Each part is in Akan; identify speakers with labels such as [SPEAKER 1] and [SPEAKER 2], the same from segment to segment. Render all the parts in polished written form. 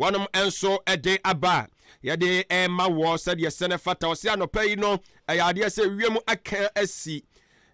[SPEAKER 1] wɔnom nso de aba a yɛde rema wɔ sɛdeɛ sɛ no fata. Ɔse anɔpa yi no ɛyɛ adeɛ sɛ wiem aka asi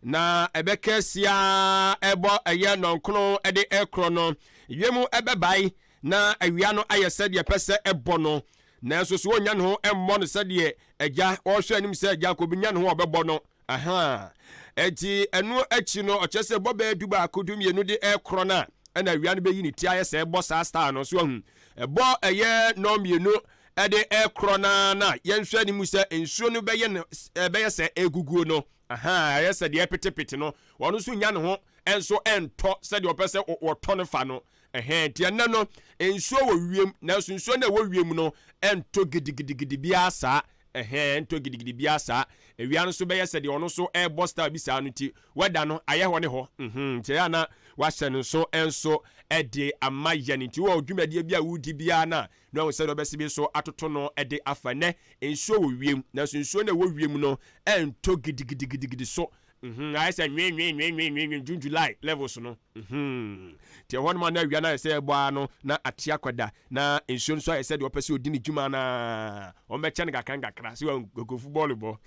[SPEAKER 1] na ɛbɛka asi a ɛbɔ ɛyɛ nɔnkono de ɛkorɔ no wiem ɛbɛbae na awia no ayɛ sɛdeɛ pɛ sɛ ɛbɔ no, nanso so ɔnya ne ho mmɔ no sɛdeɛ agya ɔhwɛ anim sɛ agya kɔ bi nya ne ho ɔbɛbɔ no. Aha enti ɛno akyi no ɔkyerɛ sɛ bɔ bɛyɛ 11 12 de ɛkorɔ no a ɛna awia no bɛyi ne ti ayɛ sɛ ɛbɔ saa star no so ahu ɛbɔ ɛyɛ nɔn mmienu ɛde ɛkorɔ no na yɛnhwɛ anim sɛ nsuo no bɛyɛ no ɛbɛyɛ sɛ ɛguguo no. Aha ɛyɛ sɛ deɛ ɛpetepete no wɔn nso nya ne ho nso ɛntɔ sɛdeɛ ɔpɛ sɛ wɔtɔ no fa no. Ɛhɛn nti ɛnɛ no nsuo wɔ wiem, nanso nsuo no ɛwɔ wiem no ɛntɔ gidigidigidi biara saa. Ɛhɛn ɛntɔ gidigidi biara saa. Awia no nso bɛyɛ sɛ deɛ ɔno nso ɛrebɔ style bi saa no nti wɛda no ayɛ hɔ ne hɔ. Mhm nti ɛyɛ a na wahyɛ no nso nso ɛde ama yɛn. Nti wɔ dwumadie bi a wodi biara no a na wahu sɛdeɛ ɔbɛsi bi nso atoto no ɛde afa. Ɛnɛ nsuo wɔ wiem, nanso nsuo no ɛwɔ wiem no ɛntɔ gidigidigidigidi so. Mhm ayɛ sɛ nwee nwee nwee nwee nwee June July levels no. Mhm nti ɛhɔ nom a na awia no ayɛ sɛ ɛbɔ ara no na ate akɔda na nsuo nso ayɛ sɛ deɛ ɔpɛ sɛ ɔdi ne dwuma no a wɔbɛkyɛ no kakra nkakra sɛ wɔn bɔɔlo bɔ.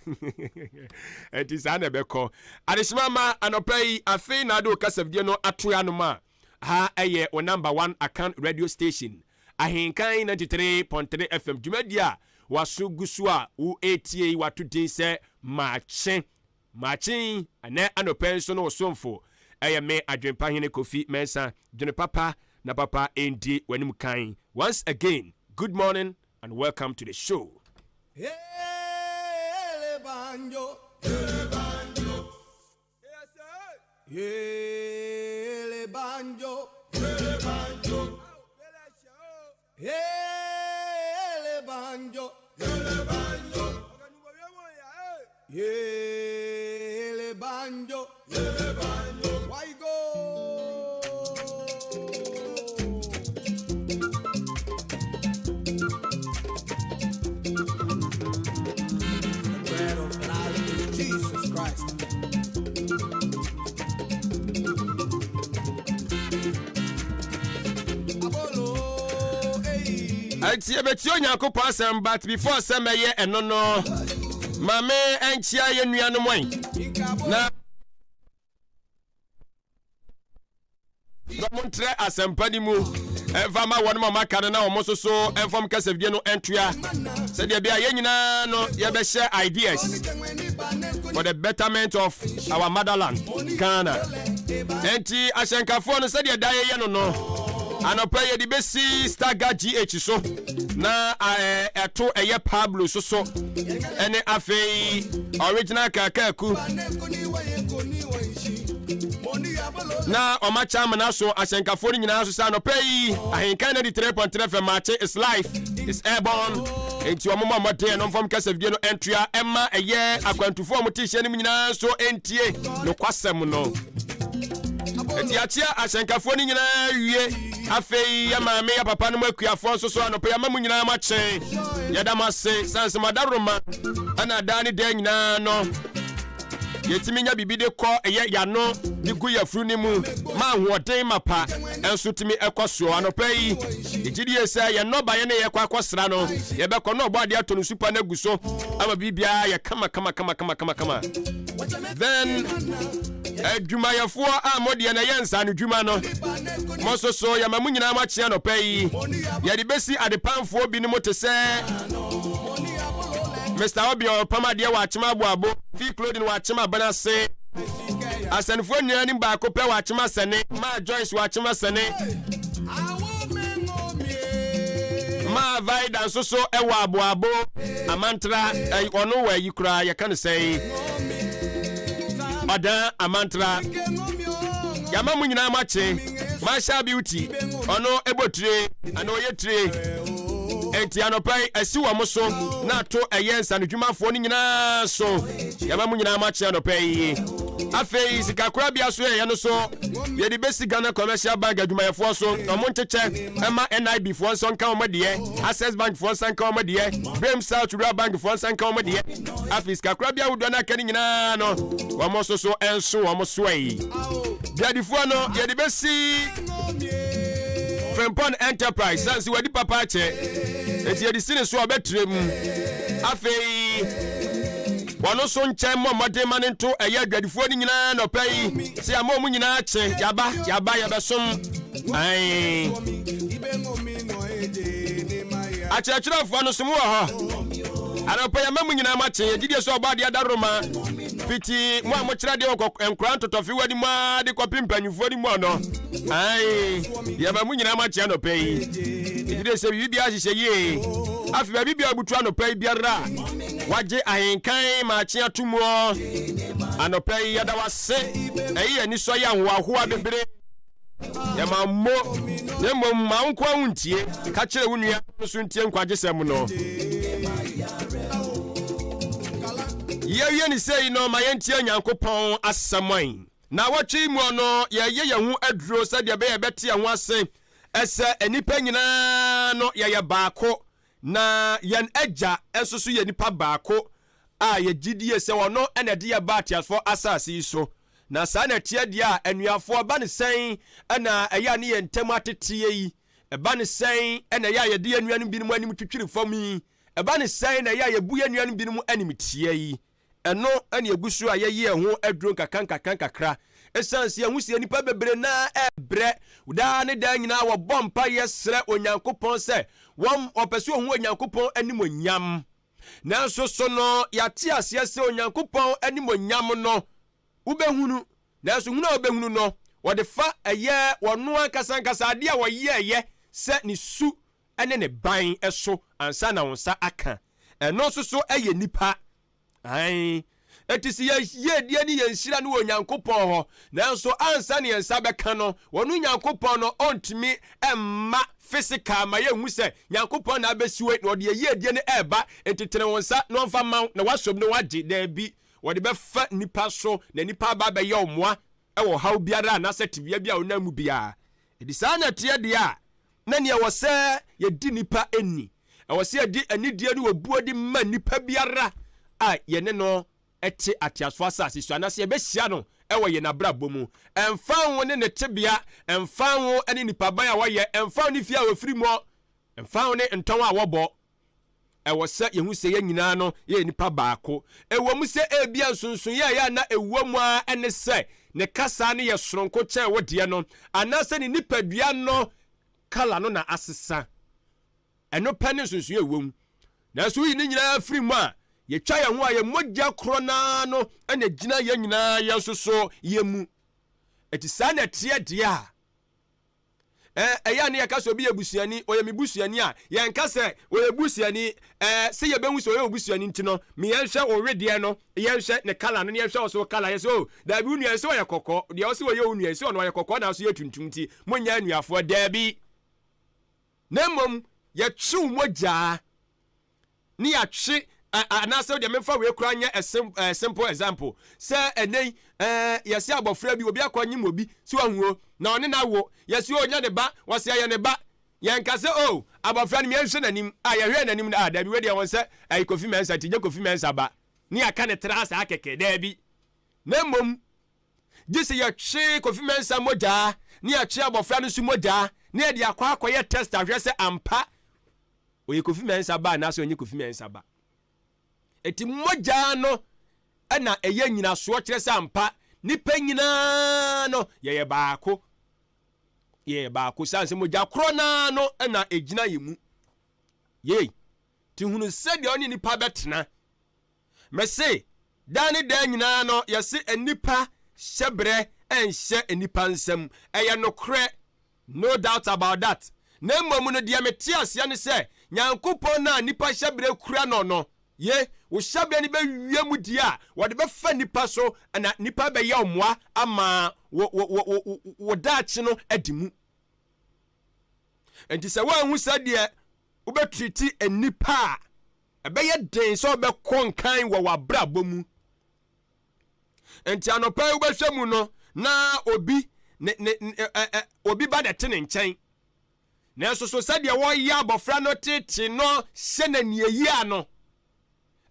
[SPEAKER 1] Nti saa na ɛbɛkɔ. Adehyema ma anɔpa yi afei na ade okasafidie no ato anom a ha ɛyɛ wo number one Akan radio station Ahenkan 93.3 FM dwumadie a waso gu so a wo etie yi wato din sɛ Maakye. Maakye ɛnɛ anɔpa yi nso no wo somfo ɛyɛ me Adwempa Hene Kofi Mensah. Dwene papa na papa ɛndi w'anim kan. Once again, good morning and welcome to the show.
[SPEAKER 2] Ele banjo, ele banjo, ele banjo, ele banjo, ele banjo, ele banjo, ele banjo, ele banjo. Why go? The bread of life is Jesus Christ. Abolo, hey.
[SPEAKER 1] Ɛnti yɛbɛtie Onyankopɔn asɛm, but before sɛ mɛyɛ ɛno no, ma me ɛnkyia yɛn nuanom ɛ na na wɔntrɛ asɛmpa no mu ɛmfa ma wɔn a wɔaka no na wɔn nso so ɛmfam kasafidie no ɛntoa sɛdeɛ bia yɛn nyinaa no yɛbɛhyɛ ideas for the betterment of our motherland Ghana. Enti ahyɛnkafoɔ no sɛdeɛ da yɛyɛ no no anɔpa yɛde bɛsi Stargard GH so na ɛto ɛyɛ Pablo so so ɛne afei original Kakaku na ɔma kyɛ amena so ahyɛnkafoɔ no nyinaa so sɛ anɔpa yi Ahenkan 93.3 FM Maakye is life is airborne. Enti wɔn mmɔ mmɔden ɛno mfam kasafidie no ntoa ɛma ɛyɛ akwantufoɔ a wɔte hyɛn no mu nyinaa nso ntie nokwasɛm no. Enti yɛakyea ahyɛnkafoɔ no nyinaa wie. Afei yɛ maame yɛ papa no mu akuafoɔ nso so anɔpa yɛama mu nyinaa makye. Yɛda mo ase sane sɛ mo adaworoma ɛna daa ne daa nyinaa no yɛtumi nya biribi de kɔ ɛyɛ yano de gu yɛfuru no mu ma ahoɔden mapa nso tumi ɛkɔ soɔ. Anɔpa yi yɛgye die sɛ yɛn nnɔbaeɛ ne yɛkɔ akɔsra no yɛbɛkɔ na ɔbɔ adeɛ atɔ no supa no agu so ama biribiara yɛ kama kama kama kama kama kama. Then adwumayɛfoɔ a mo deɛ na ɛyɛ nsaano dwuma no mo nso so yɛma mo nyinaa mo akye anɔpa yi. Yɛde bɛsi adepamfoɔ binom te sɛ Mr. Obi ɔpam adeɛ wɔ akyem aboabo fi clothing wɔ akyem abena ase asɛnfoɔ nyinaa nim baako pɛ wɔ akyem asɛne maa Joyce wɔ akyem asɛne maa Vida nso so ɛwɔ aboabo amantra ɔno wɔ ayi koraa yɛka no sɛn ɔdan amantra yɛama mo nyinaa moakye Marshal Beauty ɔno ɛbɔ tire ana ɔyɛ tire enti anɔpa yi asi wɔ mo so na ato ɛyɛ nsanodwumafoɔ no nyinaa so yɛma mo nyinaa moakye anɔpa yi. Afei sikakorabea so yɛyɛ no so yɛde bɛsi Ghana Commercial Bank adwumayɛfoɔ so ɔmo nkyekyɛ ɛma NIB foɔ nso nka wɔn deɛ, Access Bank foɔ nsa nka wɔn deɛ, Brem South Rural Bank foɔ nsa nka wɔn deɛ. Afei sikakorabea ahodoɔ no aka no nyinaa no wɔn nso so nso wɔn soɛ yi. Dwadifoɔ no yɛde bɛsi. Frimpong Enterprise sane sɛ wadi papa akyɛ enti yɛde si ne so a ɔbɛtrɛ mu. Afei wɔn nso nkyɛn mmɔ mmɔden ma ne nto ɛyɛ adwadifoɔ no nyinaa nɔpɛ yi sɛ yɛama wɔn nyinaa kye yaba yaba yɛbɛsom akyerɛkyerɛfoɔ no so mu wɔ hɔ anɔpɛ yɛma mu nyinaa makye yɛgyidie sɛ ɔbɔ adeɛ adaroma Fiti mo a mokyerɛ adeɛ wɔ nkora ntotɔfewa no mu ara de kɔpem mpanyimfoɔ no mu ɔno. Ae, yɛma mo nyinaa moakye anɔpa yi. Ɛgyina sɛ biribi biara hyehyɛ yie. Afei baabi biara butu anɔpa yi biara a wagye ahenkan ma akye ato muɔ. Anɔpa yi yɛda wase. Ɛyi yɛ anisɔ yɛ ahoahoa bebree. Yɛma mo, na mmom ma wo nkoa wo ntie. Ka kyerɛ wo nua no so ntie nkwagyesɛm no. Yɛawie ne sei no, ma yɛntie Nyankopɔn asɛm ɛ. Naawɔtwe yi mu no, yɛreyɛ yɛn ho aduro sɛdeɛ ɛbɛyɛ yɛbɛte yɛn ho ase sɛ nnipa nyinaa no yɛyɛ baako, na yɛn Agya nso so yɛ nipa baako a yɛgye die sɛ ɔno na ɛde yɛn ba ateasefoɔ asase yi so. Na saa na ɛteɛ deɛ a, anuafoɔ, ɛba ne sɛn na ɛyɛ a ne yɛn ntam ateteɛ yi? Ɛba ne sɛn na ɛyɛ a yɛde yɛn nuanom binom anim twitwiri fam yi? Ɛba no sɛn na ɛyɛ a yebu yɛn nuanom binom animtiaa yi? Ɛno na yegu so a yɛyɛ yɛn ho aduro nkakrankakra. Esiane sɛ yɛahu sɛ nnipa bebree no ara rebrɛ daa ne daa nyinaa wɔbɔ mpaeɛ srɛ Onyankopɔn sɛ wɔn wɔpɛ sɛ wɔhu Onyankopɔn animuonyam. Nanso so no yɛate aseɛ sɛ Onyankopɔn animuonyam no wobɛhunu, nanso hunu a wobɛhunu no wɔde fa ɛyɛ wɔn ankasa ankasa adeɛ a wɔyɛeɛ sɛ ne su ne ne ban so ansa na wo nsa aka. Ɛno nso so yɛ nnipa. Aane. Enti sɛ yɛn yiedie ne yɛn nhyira no wɔ Onyankopɔn hɔ, nanso ansa na yɛn nsa bɛka no, ɔno Nyankopɔn no ɔntumi mma physical ma yɛnhu sɛ Nyankopɔn na abɛsi wei na ɔde yɛn yiedie no ɛreba, enti tene wo nsa na ɔmfa mma wo na woasom na woagye. Daabi, wɔde bɛfa nnipa so na nnipa aba abɛyɛ wo mmoa wɔ ɔhaw biara anaasɛ tebea bi a wonam mu biara. Enti saa na ɛteɛ deɛ a, na nea ɛwɔ sɛ yɛdi nnipa ni. Ɛwɔ sɛ yɛde anidie ne obuo de ma nnipa biara a yɛne no te ateasefoɔ asase so anaasɛ yɛbɛhyia no wɔ yɛn abrabɔ mu. Ɛmfa ho ne ne tebea, ɛmfa ho ne nipaban a wɔyɛ, ɛmfa ho ne fie a wɔfiri mu, ɛmfa ho ne ntɔn a wɔbɔ, ɛwɔ sɛ yɛhu sɛ yɛn nyinaa no yɛyɛ nnipa baako. Ɛwɔ mu sɛ ebia nsonsonoeɛ a ɛyɛ a na ɛwɔ mu ara ne sɛ ne kasa no yɛ soronko kyɛn wo deɛ no, anaasɛ ne nipadua no kala no na asesa. Ɛno pɛ ne nsonsonoeɛ a ɛwɔ mu. Nanso woyi ne nyinaa firi mu a, yɛtwa yɛn ho a yɛn mogya korɔ no ara no na ɛgyina yɛn nyinaa yɛn nso so yɛn mu. Enti saa na ɛteɛ deɛ a, ɛyɛ a ne yɛka sɛ obi yɛ busuani, ɔyɛ me busuani a, yɛnka sɛ ɔyɛ busuani, ɛɛ, sɛ yɛbɛhu sɛ ɔyɛ obusuani nti no, me yɛnhwɛ ɔwedeɛ no, yɛnhwɛ ne kala no, ne yɛnhwɛ ɔso kala, yɛ sɛ o, daabi wo nua sɛ ɔyɛ kɔkɔɔ, deɛ ɔsɛ ɔyɛ wo nua sɛ ɔno ɔyɛ kɔkɔɔ nanso yɛ tuntum nti, monyɛ anuafoɔ, daabi. Na mmom yɛtwe wo mogyaa. ne yɛatwe anaasɛ deɛ memfa wei koraa nyɛ a simple example sɛ ɛnɛ yi yɛsɛ abɔfra bi obi akɔ nyim obi sɛ wahuo na ɔne no awo yɛsɛ o nyɛ ne ba wɔsɛ ɛyɛ ne ba yɛnka sɛ o abɔfra no yɛnhwɛ n'anim a yɛhwɛ n'anim no a daabi wei deɛ wɔn sɛ ɛyɛ Kofi Mensah nti nyɛ Kofi Mensah ba ne yɛaka ne tra saa kɛkɛ daabi na mmom gye sɛ yɛtwe Kofi Mensah mogyaa ne yɛtwe abɔfra no nso mogyaa ne yɛde akɔ akɔyɛ test ahwɛ sɛ ampa ɔyɛ Kofi Mensah ba anaasɛ ɔnyɛ Kofi Mensah ba. Eti mogya no na ɛyɛ nyinasoɔ kyerɛ sɛ ampa nipa nyinaa no yɛyɛ baako. Yɛyɛ baako sane sɛ mogya korɔ naa no na ɛgyina yɛ mu. Yei, ti hunu sɛdeɛ ɔne nipa bɛtena. Mese, daa ne daa nyinaa no yɛse nnipa hyɛbrɛ nhyɛ nnipa nsam. Ɛyɛ nokorɛ, no doubt about that. Na mmom no deɛ mete aseɛ ne sɛ, Nyankopɔn no a nnipa hyɛbrɛ kura no no, ye, wo hyɛbrɛ no bɛwie mu deɛ a, wɔde bɛfa nnipa so na nnipa bɛyɛ wo mmoa ama wo, wo, wo, wo, wo daakye no adi mu. Enti sɛ woanhu sɛdeɛ wobɛtriti nnipa a, Ɛbɛyɛ den sɛ wobɛkɔ nkan wɔ w'abrabɔ mu. Nti anɔpa yi wobɛhwɛ mu no na obi ne ne ɛ ɛ obi ba na ɛte ne nkyɛn. Nanso so sɛdeɛ wɔyɛ abɔfra no tete no hyɛ no aniɛyia no,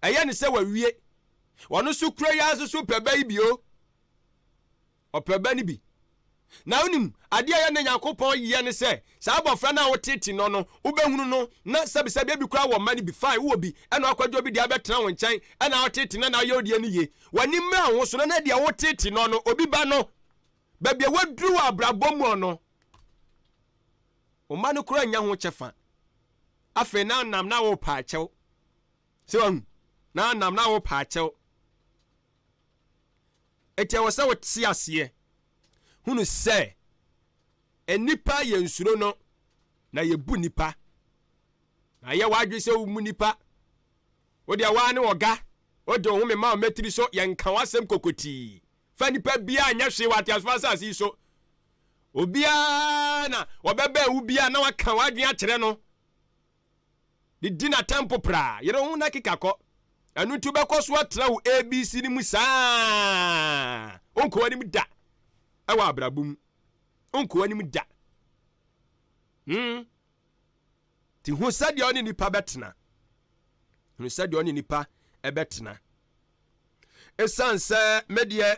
[SPEAKER 1] ɛyɛ ne sɛ wawie. Ɔno nso kura yi ara nso so pɛ ba yi bio. Ɔpɛ ba no bi. Na wonim, adeɛ a ɛyɛ na Nyankopɔn yɛ ne sɛ, saa abɔfra no a wotete no no, wobɛhunu no na sɛbisɛbi ebi koraa wɔ mma no bi, fine, wowɔ bi, ɛna wakɔgye obi deɛ abɛtena wo nkyɛn, ɛna wotete no na woyɛ wo deɛ no yie. W'ani mmra wo ho so no na deɛ wotete no no, obi ba no, baabi a waduru wɔ abrabɔ mu no, wo mma no koraa nnya ho kyɛfa. Afei na nam na worepa akyɛw. Sɛ wahu, na nam na worepa akyɛw. Enti ɛwɔ sɛ wote aseɛ hunu sɛ nnipa yɛ nsuro no na yɛbu nnipa. Na yɛ w'adwene sɛ womu nnipa. Wo deɛ waa ne ɔga, wode wo ho mema wo mmatiri so, yɛnka w'asɛm kokotii. Fa nnipa biara nyɛ hwee wɔ ateasefoɔ asase yi so. Obiara na ɔbɛbɛn wo biara na waka w'adwene akyerɛ no. Didi n'atɛm popraa, yere wo ho na keka kɔ. Ɛno nti wobɛkɔ so atra wo ABC no mu saa. Wonkɔ w'anim da ɛwɔ abrabɔ mu. Wonkɔ w'anim da. Hmm. Ti hu sɛdeɛ ɔne nipa bɛtena. Hu sɛdeɛ ɔne nipa ɛbɛtena. Ɛsiane sɛ medeɛ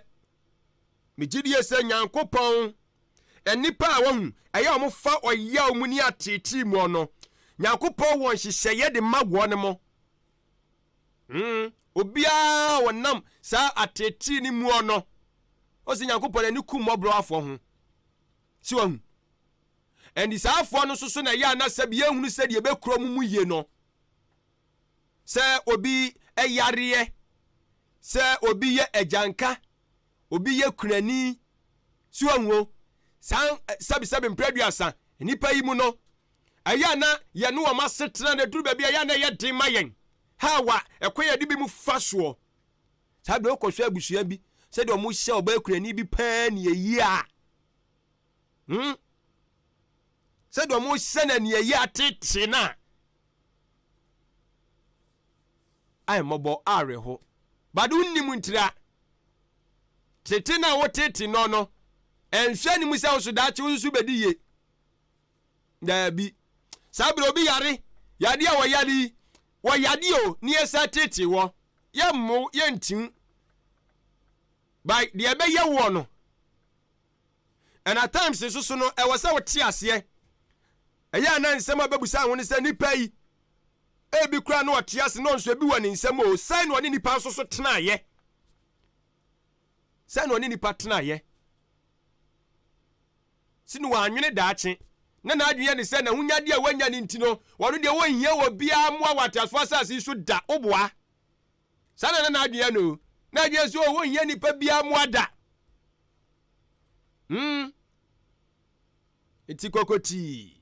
[SPEAKER 1] megye die sɛ Nyankopɔn nnipa a wɔhu ɛyɛ a wɔfa ɔyaw mu ne ateetee mu no, Nyankopɔn wɔ nhyehyɛeɛ de ma wɔn mo. Obiara a wɔnam saa ateetee no mu no, ɔsɛ Nyankopɔn ani ku mmɔborɔwafoɔ ho. Si wɔn. Ɛnti saa afoɔ no nso so na ɛyɛ a na sɛbi yɛnhunu sɛdeɛ ɛbɛkura mu mu yie no. Sɛ obi yareɛ, sɛ obi yɛ agyanka, obi yɛ kunani, so ahu o, saa sɛbisɛbi mprɛ aduasa, nnipa yi mu no, ɛyɛ a na yɛne wɔn asetena na ɛduru baabi a ɛyɛ a na ɛyɛ den ma yɛn. Hawa, ɛkwan a yɛde bi mu fa soɔ. Saa berɛ wokɔhwɛ abusua bi, sɛdeɛ wɔn hyɛ ɔbaa kunani bi paa ne ɛyie a, Sɛdeɛ wɔn hyɛ no aniɛyie atete no a, ayɛ mmɔbɔ awerɛho. But wonnim ntira. Tete no a wotete no no, ɛnhwɛ anim sɛ wo so daakye wo nso bɛdi yie. Daabi. Saa berɛ obi yare, yadeɛ a wɔyare yi, wɔyade o, ne yɛsa tete wɔ. Yɛmmo, yɛntiw. By deɛ ɛbɛyɛ woɔ no, and at times nso so no, ɛwɔ sɛ wote aseɛ. Ɛyɛ a na nsɛm a bɛbusa ho ne sɛ nipa yi, ebi koraa na ɔte ase na ɔnso ebi wɔ ne nsam o, sɛn na ɔne nipa nso so tenaeɛ? Sɛn na ɔne nipa tenaeɛ? Si no wɔanwene daakye na n'adwene yɛ ne sɛ n'ahonyadeɛ a wanya no nti no, wɔno deɛ wɔnhia wɔ biara mmoa wɔ ateasefoɔ asase yi so da. Woboa? Saa na na n'adwene yɛ no. N'adwene yɛ sɛ o, wɔnhia nipa biara mmoa da. Nti kokotii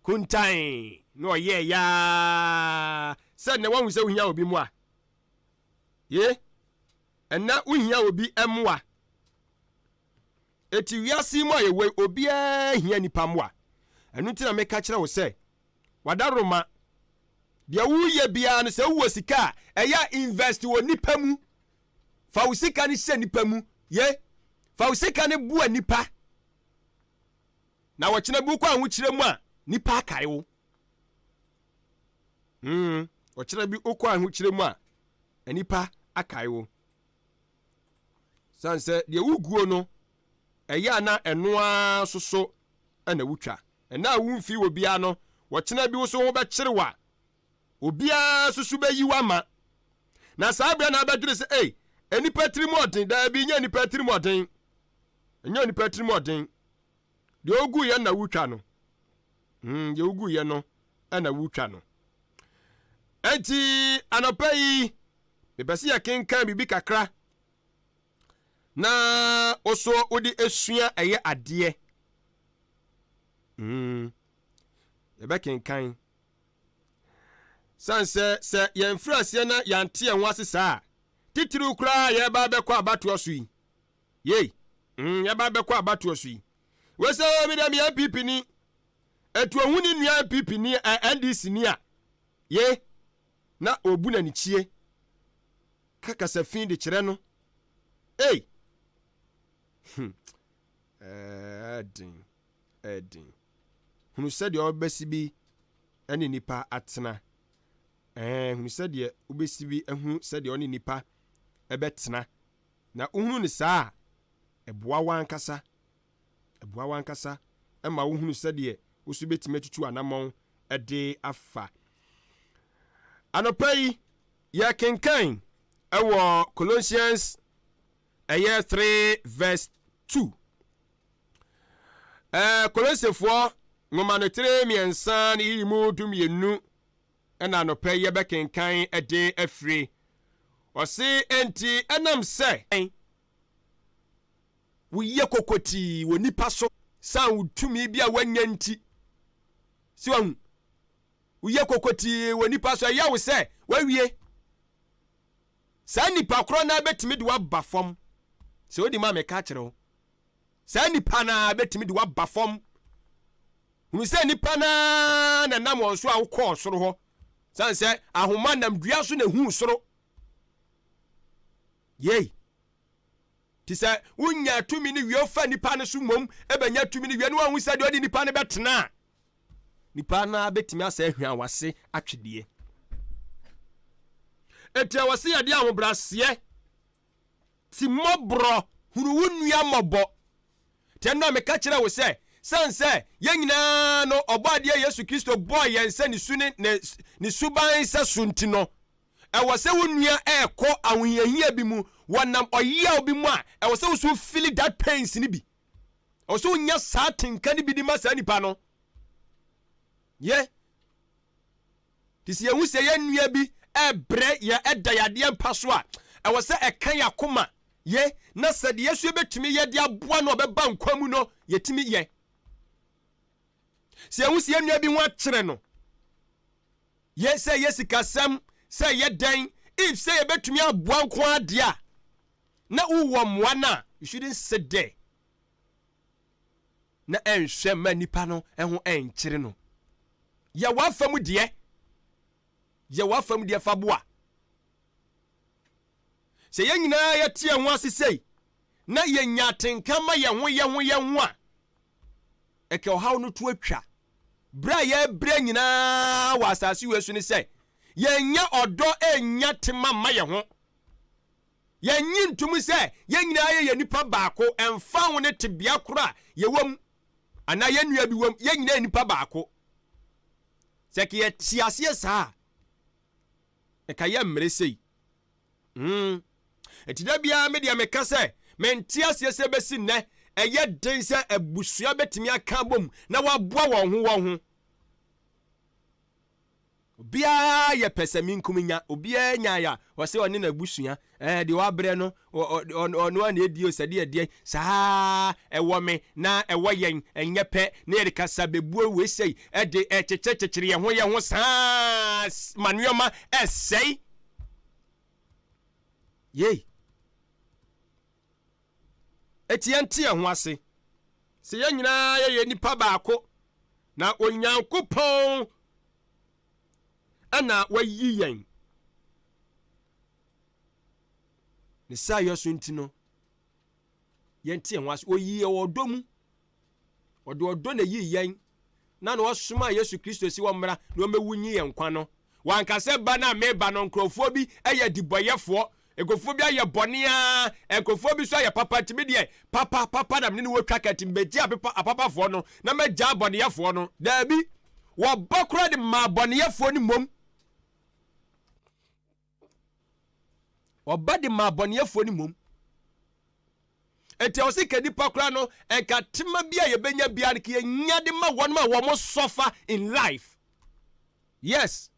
[SPEAKER 1] kuntan na ɔyɛɛ yaa sɛ nnɛ wahu sɛ wohia obi mmoa. Ye, ɛnɛ wohia obi mmoa. Eti wiase mu a yɛwɔ yi, obiara hia nipa mmoa. Ɛno nti na meka kyerɛ wo sɛ, wadaroma, deɛ woyɛ biara no, sɛ wowɔ sika a, ɛyɛ a invest wɔ nipa mu. Fa wo sika no hyɛ nipa mu. Ye, fa wo sika no boa nipa. Na wɔkyena bi wokɔ ahokyerɛ mu a, nipa akae wo. Wɔkyena bi wokɔ ahokyerɛ mu a, nipa akae wo. San sɛ deɛ woguo no, ɛyɛ a na ɛno ara soso na wotwa. Ɛna a womfi wɔ biara no, wɔkyena bi wo so ho bɛkyere wo a, Obiara nso so bɛyi wo ama. Na saa berɛ na abɛdwene sɛ, ei, nnipa tirim ɔden. Daabi, nyɛ nnipa tirim ɔden. Ɛnyɛ onipa tirim ɔden. Deɛ woguiɛ na wotwa no. Deɛ woguiɛ no na wotwa no. Enti anɔpa yi, mepɛ sɛ yɛkenkan biribi kakra na wo so wode esua ɛyɛ adeɛ. Yɛbɛkenkan. Sane sɛ sɛ yɛmfiri aseɛ na yɛante yɛn ho ase saa a, titiriw koraa a yɛreba abɛkɔ abatoɔ so yi, yei, yɛba abɛkɔ abatoɔ so yi, wei sɛ oh, me deɛ meyɛ NPP ni, ɛtu ohu ne nua NPP ni, eh, NDC ni a, ye, na ɔbu n'anikyie, ka kasa fi de kyerɛ no. Ei, ɛɛden. ɛyɛ den. Hunu sɛdeɛ wobɛsi bi ne nnipa atena. Ɛɛ, hunu sɛdeɛ wobɛsi bi ahunu sɛdeɛ ɔne nnipa bɛtena. Na wohunu no saa a, ɛboa wo ankasa. Ɛboa w'ankasa ma wohunu sɛdeɛ wo so bɛtumi atutu anammɔn de afa. Anɔpa yi, yɛkenkan ɛwɔ Colossians ɛyɛ 3 verse 2. Ɛɛ Kolosefoɔ nwoma no tire mmiɛnsa ne yiyi mu 12 ɛna anɔpa yi yɛbɛkenkan ɛde afiri. Ɔse enti ɛnam sɛ woyɛ kokotii wɔ nipa so san wo tumi bi a woanya nti, si wahu, woyɛ kokotii wɔ nipa so, ɛyɛ wo sɛ wawie. Saa nipa korɔ no bɛtumi de waba fam. Sɛ wodi ma meka kyerɛ wo, saa nipa no bɛtumi de waba fam. Hunu sɛ nipa no na nam wɔn so a wokɔɔ soro hɔ, sane sɛ ahoma nam dua so na ehuu soro. Yei nti sɛ wonya tumi no wie, wofa nipa no so mmom ɛbɛnya tumi no wie ne wahu sɛ deɛ ɔde nipa no bɛtena a, nipa no bɛtumi asɛ ahwia wase atwedeɛ. Enti ɛwɔ sɛ yɛde ahobrɛaseɛ ti mmɔborɔ hunu wo nua mmɔbɔ. Nti ɛno a meka kyerɛ wo sɛ, sane sɛ yɛn nyinaa no ɔbɔ adeɛ Yesu Kristo bɔɔ yɛn sɛ ne su ne ne suban sɛ so nti no, ɛwɔ sɛ wo nua ɛrekɔ ahohiahia bi mu, wɔnam ɔyeaw bi mu a, ɛwɔ sɛ wo so feel that pains no bi. Ɛwɔ sɛ wonya saa tenka no bi de ma saa nipa no. Yɛ nti sɛ yɛhu sɛ yɛn nua bi ɛbrɛ yɛ ɛda yadeɛ mpa so a, ɛwɔ sɛ ɛka yɛ akoma yɛ na sɛ deɛ yɛso yɛbɛtumi yɛ de aboa no ɔbɛba nkwa mu no, yɛtumi yɛ. Sɛ yɛhu sɛ yɛn nua bi ho akyerɛ no yɛ, sɛ yɛ sikasɛm, sɛ yɛ dɛn, if sɛ yɛbɛtumi aboa nko adeɛ a na wowɔ mmoa no a, you shouldn't sit there na ɛnhwɛ ma nipa no ho ɛnkyere no. Yɛ w'afa mu deɛ, yɛ w'afa mu deɛ fa boa. Sɛ yɛn nyinaa yɛte yɛn ho ase sei na yɛnya atenka ma yɛn ho yɛn ho yɛn ho a, ɛkɛ ɔhaw no to atwa. Berɛ a yɛbrɛ nyinaa wɔ asase wei so ne sɛ yɛnya ɔdɔ, ɛnya tema ma yɛn ho. Yɛnyi ntom sɛ yɛn nyinaa yɛyɛ nipa baako, ɛmfa ho ne tebea koro a yɛwɔ mu anaa yɛn nua bi wɔ mu, yɛn nyinaa yɛ nipa baako. Sɛ ka yɛte aseɛ saa a, ɛka yɛ mmere sei. Nti da biara me deɛ meka sɛ mente aseɛ sɛ bɛsi nnɛ ɛyɛ den sɛ abusua bɛtumi aka bom na waboa wɔn ho wɔn ho. Obiara yɛ pɛ sɛ minkum nya, obiara nya ya ɔsɛ ɔne n'abusua, deɛ wabrɛ no ɔno a na edi o, sɛdeɛ ɛdeɛ saa ɛwɔ me na ɛwɔ yɛn ɛnyɛ pɛ na yɛde kasa bebuo wei sɛi ɛde ɛkyekyere yɛn ho yɛn ho saa ma nneɛma ɛsɛe. Yei eti yɛnte yɛn ho ase sɛ yɛn nyinaa yɛyɛ nipa baako na Onyankopɔn ɛna wayi yɛn ne saa yɛ so nti no, yɛnte yɛn ho ase. Oyi yɛ ɔdɔ mu, ɔde ɔdɔ na yi yɛn na ɔsoma Yesu Kristo si wɔn mmra na wɔmɛwu nyi yɛn nkwa no. Wankasɛ ba na meba no, nkurɔfoɔ bi yɛ dibɔyɛfoɔ, nkurɔfoɔ bi ayɛ bɔne a, nkurɔfoɔ bi nso ayɛ papa, ntumi deɛ papa papa na mene ne wɔtwa ka, nti mbɛgye apapafoɔ no na mɛgya abɔneyɛfoɔ no. Daabi, wɔba koraa de ma abɔneyɛfoɔ no mmom. Ɔba de ma abɔneyɛfoɔ no mmom. Enti ɛwɔ sɛ ka nipa koraa no, nka tema bi a yɛbɛnya biara no, ka yɛnya de ma wɔn a wɔn suffer in life. Yes,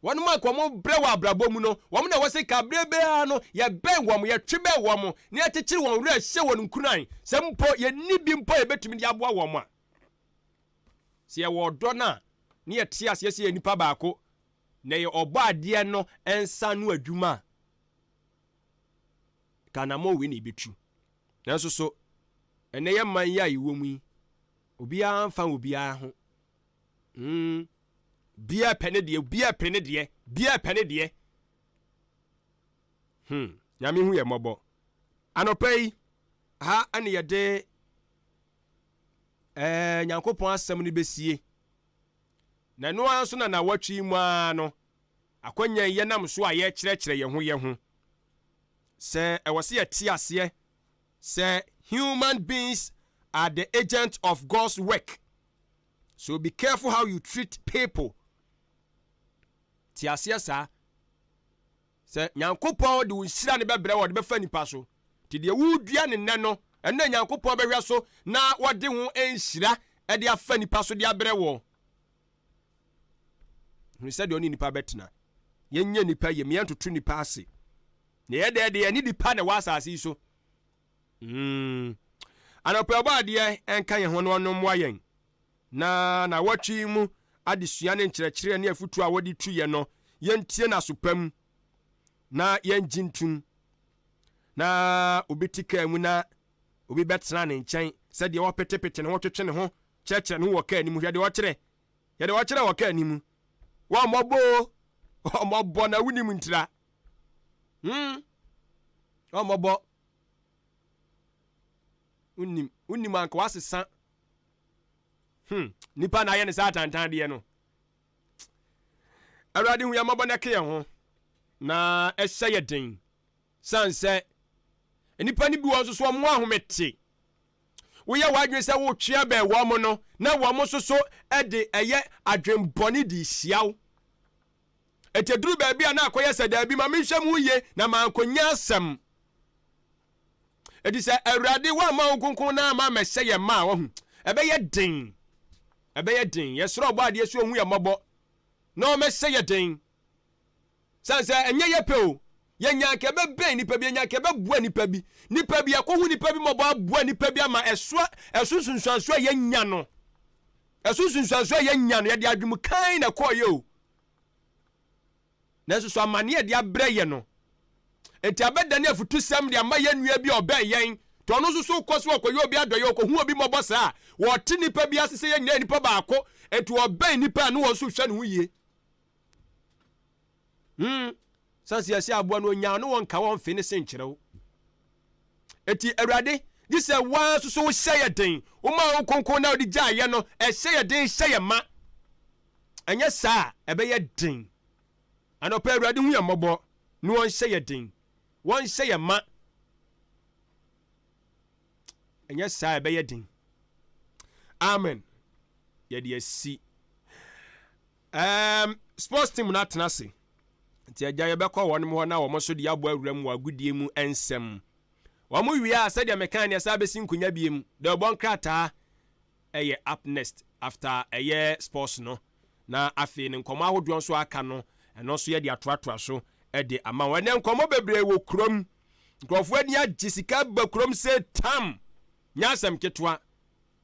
[SPEAKER 1] wɔn a wɔn brɛ wɔ abrabɔ mu no, wɔn na wɔsɛ ka abere biara no yɛbɛn wɔn, yɛtwe bɛn wɔn na yɛkyekyere wɔn werɛ, hyɛ wɔn nkuran sɛ mpo yɛnni bi mpo yɛbɛtumi de aboa wɔn a, sɛ yɛwɔ ɔdɔ no a ne yɛte aseɛ sɛ yɛ nipa baako na yɛ ɔbɔ adeɛ no nsa no adwuma a, ka anammɔn wei na yɛbɛtu. Nanso so ɛnɛ yɛ man yi a yɛwɔ mu yi, obiara mfa obiara ho. Biara pɛ ne deɛ, obiara pɛ ne deɛ, biara pɛ ne deɛ. Nyame hu yɛ mmɔbɔ. Anɔpa yi ha ɛne yɛde Nyankopɔn asɛm no bɛsie. Na ɛno ara nso na nawɔtwe yi mu ara no, akɔnya yi yɛnam so a yɛkyerɛkyerɛ yɛn ho yɛn ho sɛ ɛwɔ sɛ yɛte aseɛ sɛ human beings. are the agent of God's work. So be careful how you treat people. Te aseɛ saa. Sɛ Nyankopɔn de wo nhyira no bɛbrɛ wɔ de bɛfa nipa so. Nti deɛ wodua ne nnɛ no, ɛno na Nyankopɔn bɛhwɛ so na wɔde ho nhyira de afa nipa so de abrɛ wɔ. Hunu sɛdeɛ ɔne nipa bɛtena. Yɛnyɛ nipa yie, yɛntoto nipa ase. Na yɛ dɛ deɛ yɛne nipa na ɛwɔ asase yi so. Anɔpa ɛbɔ adeɛ ɛnka yɛn ho na ɔno mmoa yɛn. Na nawɔtwe yi mu adesua ne nkyerɛkyerɛ ne afutuo a wɔde tu yɛ no, yɛntie n'aso pa mu na yɛngye ntum. Na obi te kaa mu na obi bɛtena ne nkyɛn sɛdeɛ wɔpetepete ne ho twetwe ne ho kyerɛkyerɛ ne ho wɔ kaa no mu. Hwɛ deɛ ɔkyerɛ. Yɛ deɛ ɔkyerɛ wɔ kaa no mu. Wɔmmɔbɔ o. Wɔmmɔbɔ na wonim ntira. Wɔmmɔbɔ. Wonim. Wonim anka wasesa. Nipa na ayɛ ne saa atantan deɛ no. Awurade hu yɛn mmɔbɔ na ɛka yɛn ho na ɛhyɛ yɛ den. San sɛ nnipa no bi wɔ nso so wɔn ahomete. Woyɛ w'adwene sɛ wotwe abɛn wɔn no na wɔn nso so de ɛyɛ adwenbɔne de hyia wo. Ɛti duru baabi a na akɔyɛ sɛ daabi ma menhwɛ mu yie na mankɔnya asɛm. Ɛti sɛ Awurade woamma wo nkonkron na ama mɛhyɛ yɛn ma a wahu. Ɛbɛyɛ den. Ɛbɛyɛ den. Yɛsrɛ ɔbɔ adeɛ so ɔhu yɛn mmɔbɔ na ɔmɛhyɛ yɛ den. Sane sɛ ɛnyɛ yɛ pɛ o. Yɛnya nka ɛbɛbɛn nipa bi, yɛnya nka ɛbɛboa nipa bi. Nipa bi, yɛkɔhu nipa bi mmɔbɔ aboa nipa bi ama ɛso ɛso nsunsuansoɔ a yɛnya no. Ɛso nsunsuansoɔ a yɛnya no, yɛde adwemu kan na ɛkɔɔyɛ o. Nanso so amanneɛ a ɛde abrɛ yɛ no, enti abɛdane afutusɛm de ama yɛn nua bi a ɔbɛn yɛn. Nti ɔno nso so kɔ so ɔkɔyɛ obi adɔyɛ, ɔkɔhu obi mmɔbɔ saa a, wɔte nnipa bi ase sɛ yɛn nyinaa yɛ nnipa baako. Enti ɔbɛn nnipa a ne wɔn nso hwɛ ne ho yie. Sɛ sɛ yɛsɛ aboa no onyaa no wɔn ka wɔn fe ne se nkyerɛw. Enti Awurade, gye sɛ woa nso so wohyɛ yɛ den, woma wo kronkron na wode gyaa yɛ no, ɛhyɛ yɛ den hyɛ yɛ ma. Ɛnyɛ saa a, ɛbɛyɛ den. Anɔpa Awurade hu yɛn mmɔbɔ na wɔnhyɛ yɛ den, wɔnhyɛ yɛ ma. Ɛnyɛ saa a, ɛbɛyɛ den. Amen. Yɛde asi. Sports team no atena ase. Nti agya yɛbɛkɔ wɔn hɔ na wɔn nso de abɔ awura mu wɔ agodie mu nsɛm. Wɔn wie a sɛdeɛ mekaa ne ɛsan bɛsi nkonya biem. Deɛ ɔbɔ nkrataa ɛyɛ up next after ɛyɛ sports no. Na afei ne nkɔmmɔ ahodoɔ nso aka no ɛno nso yɛde atoatoa so de ama wɔn. Ɛnɛ nkɔmmɔ bebree wɔ kurom. Nkurɔfoɔ ani agye sika ba kurom sɛ tam. Nyɛ asɛm ketewa.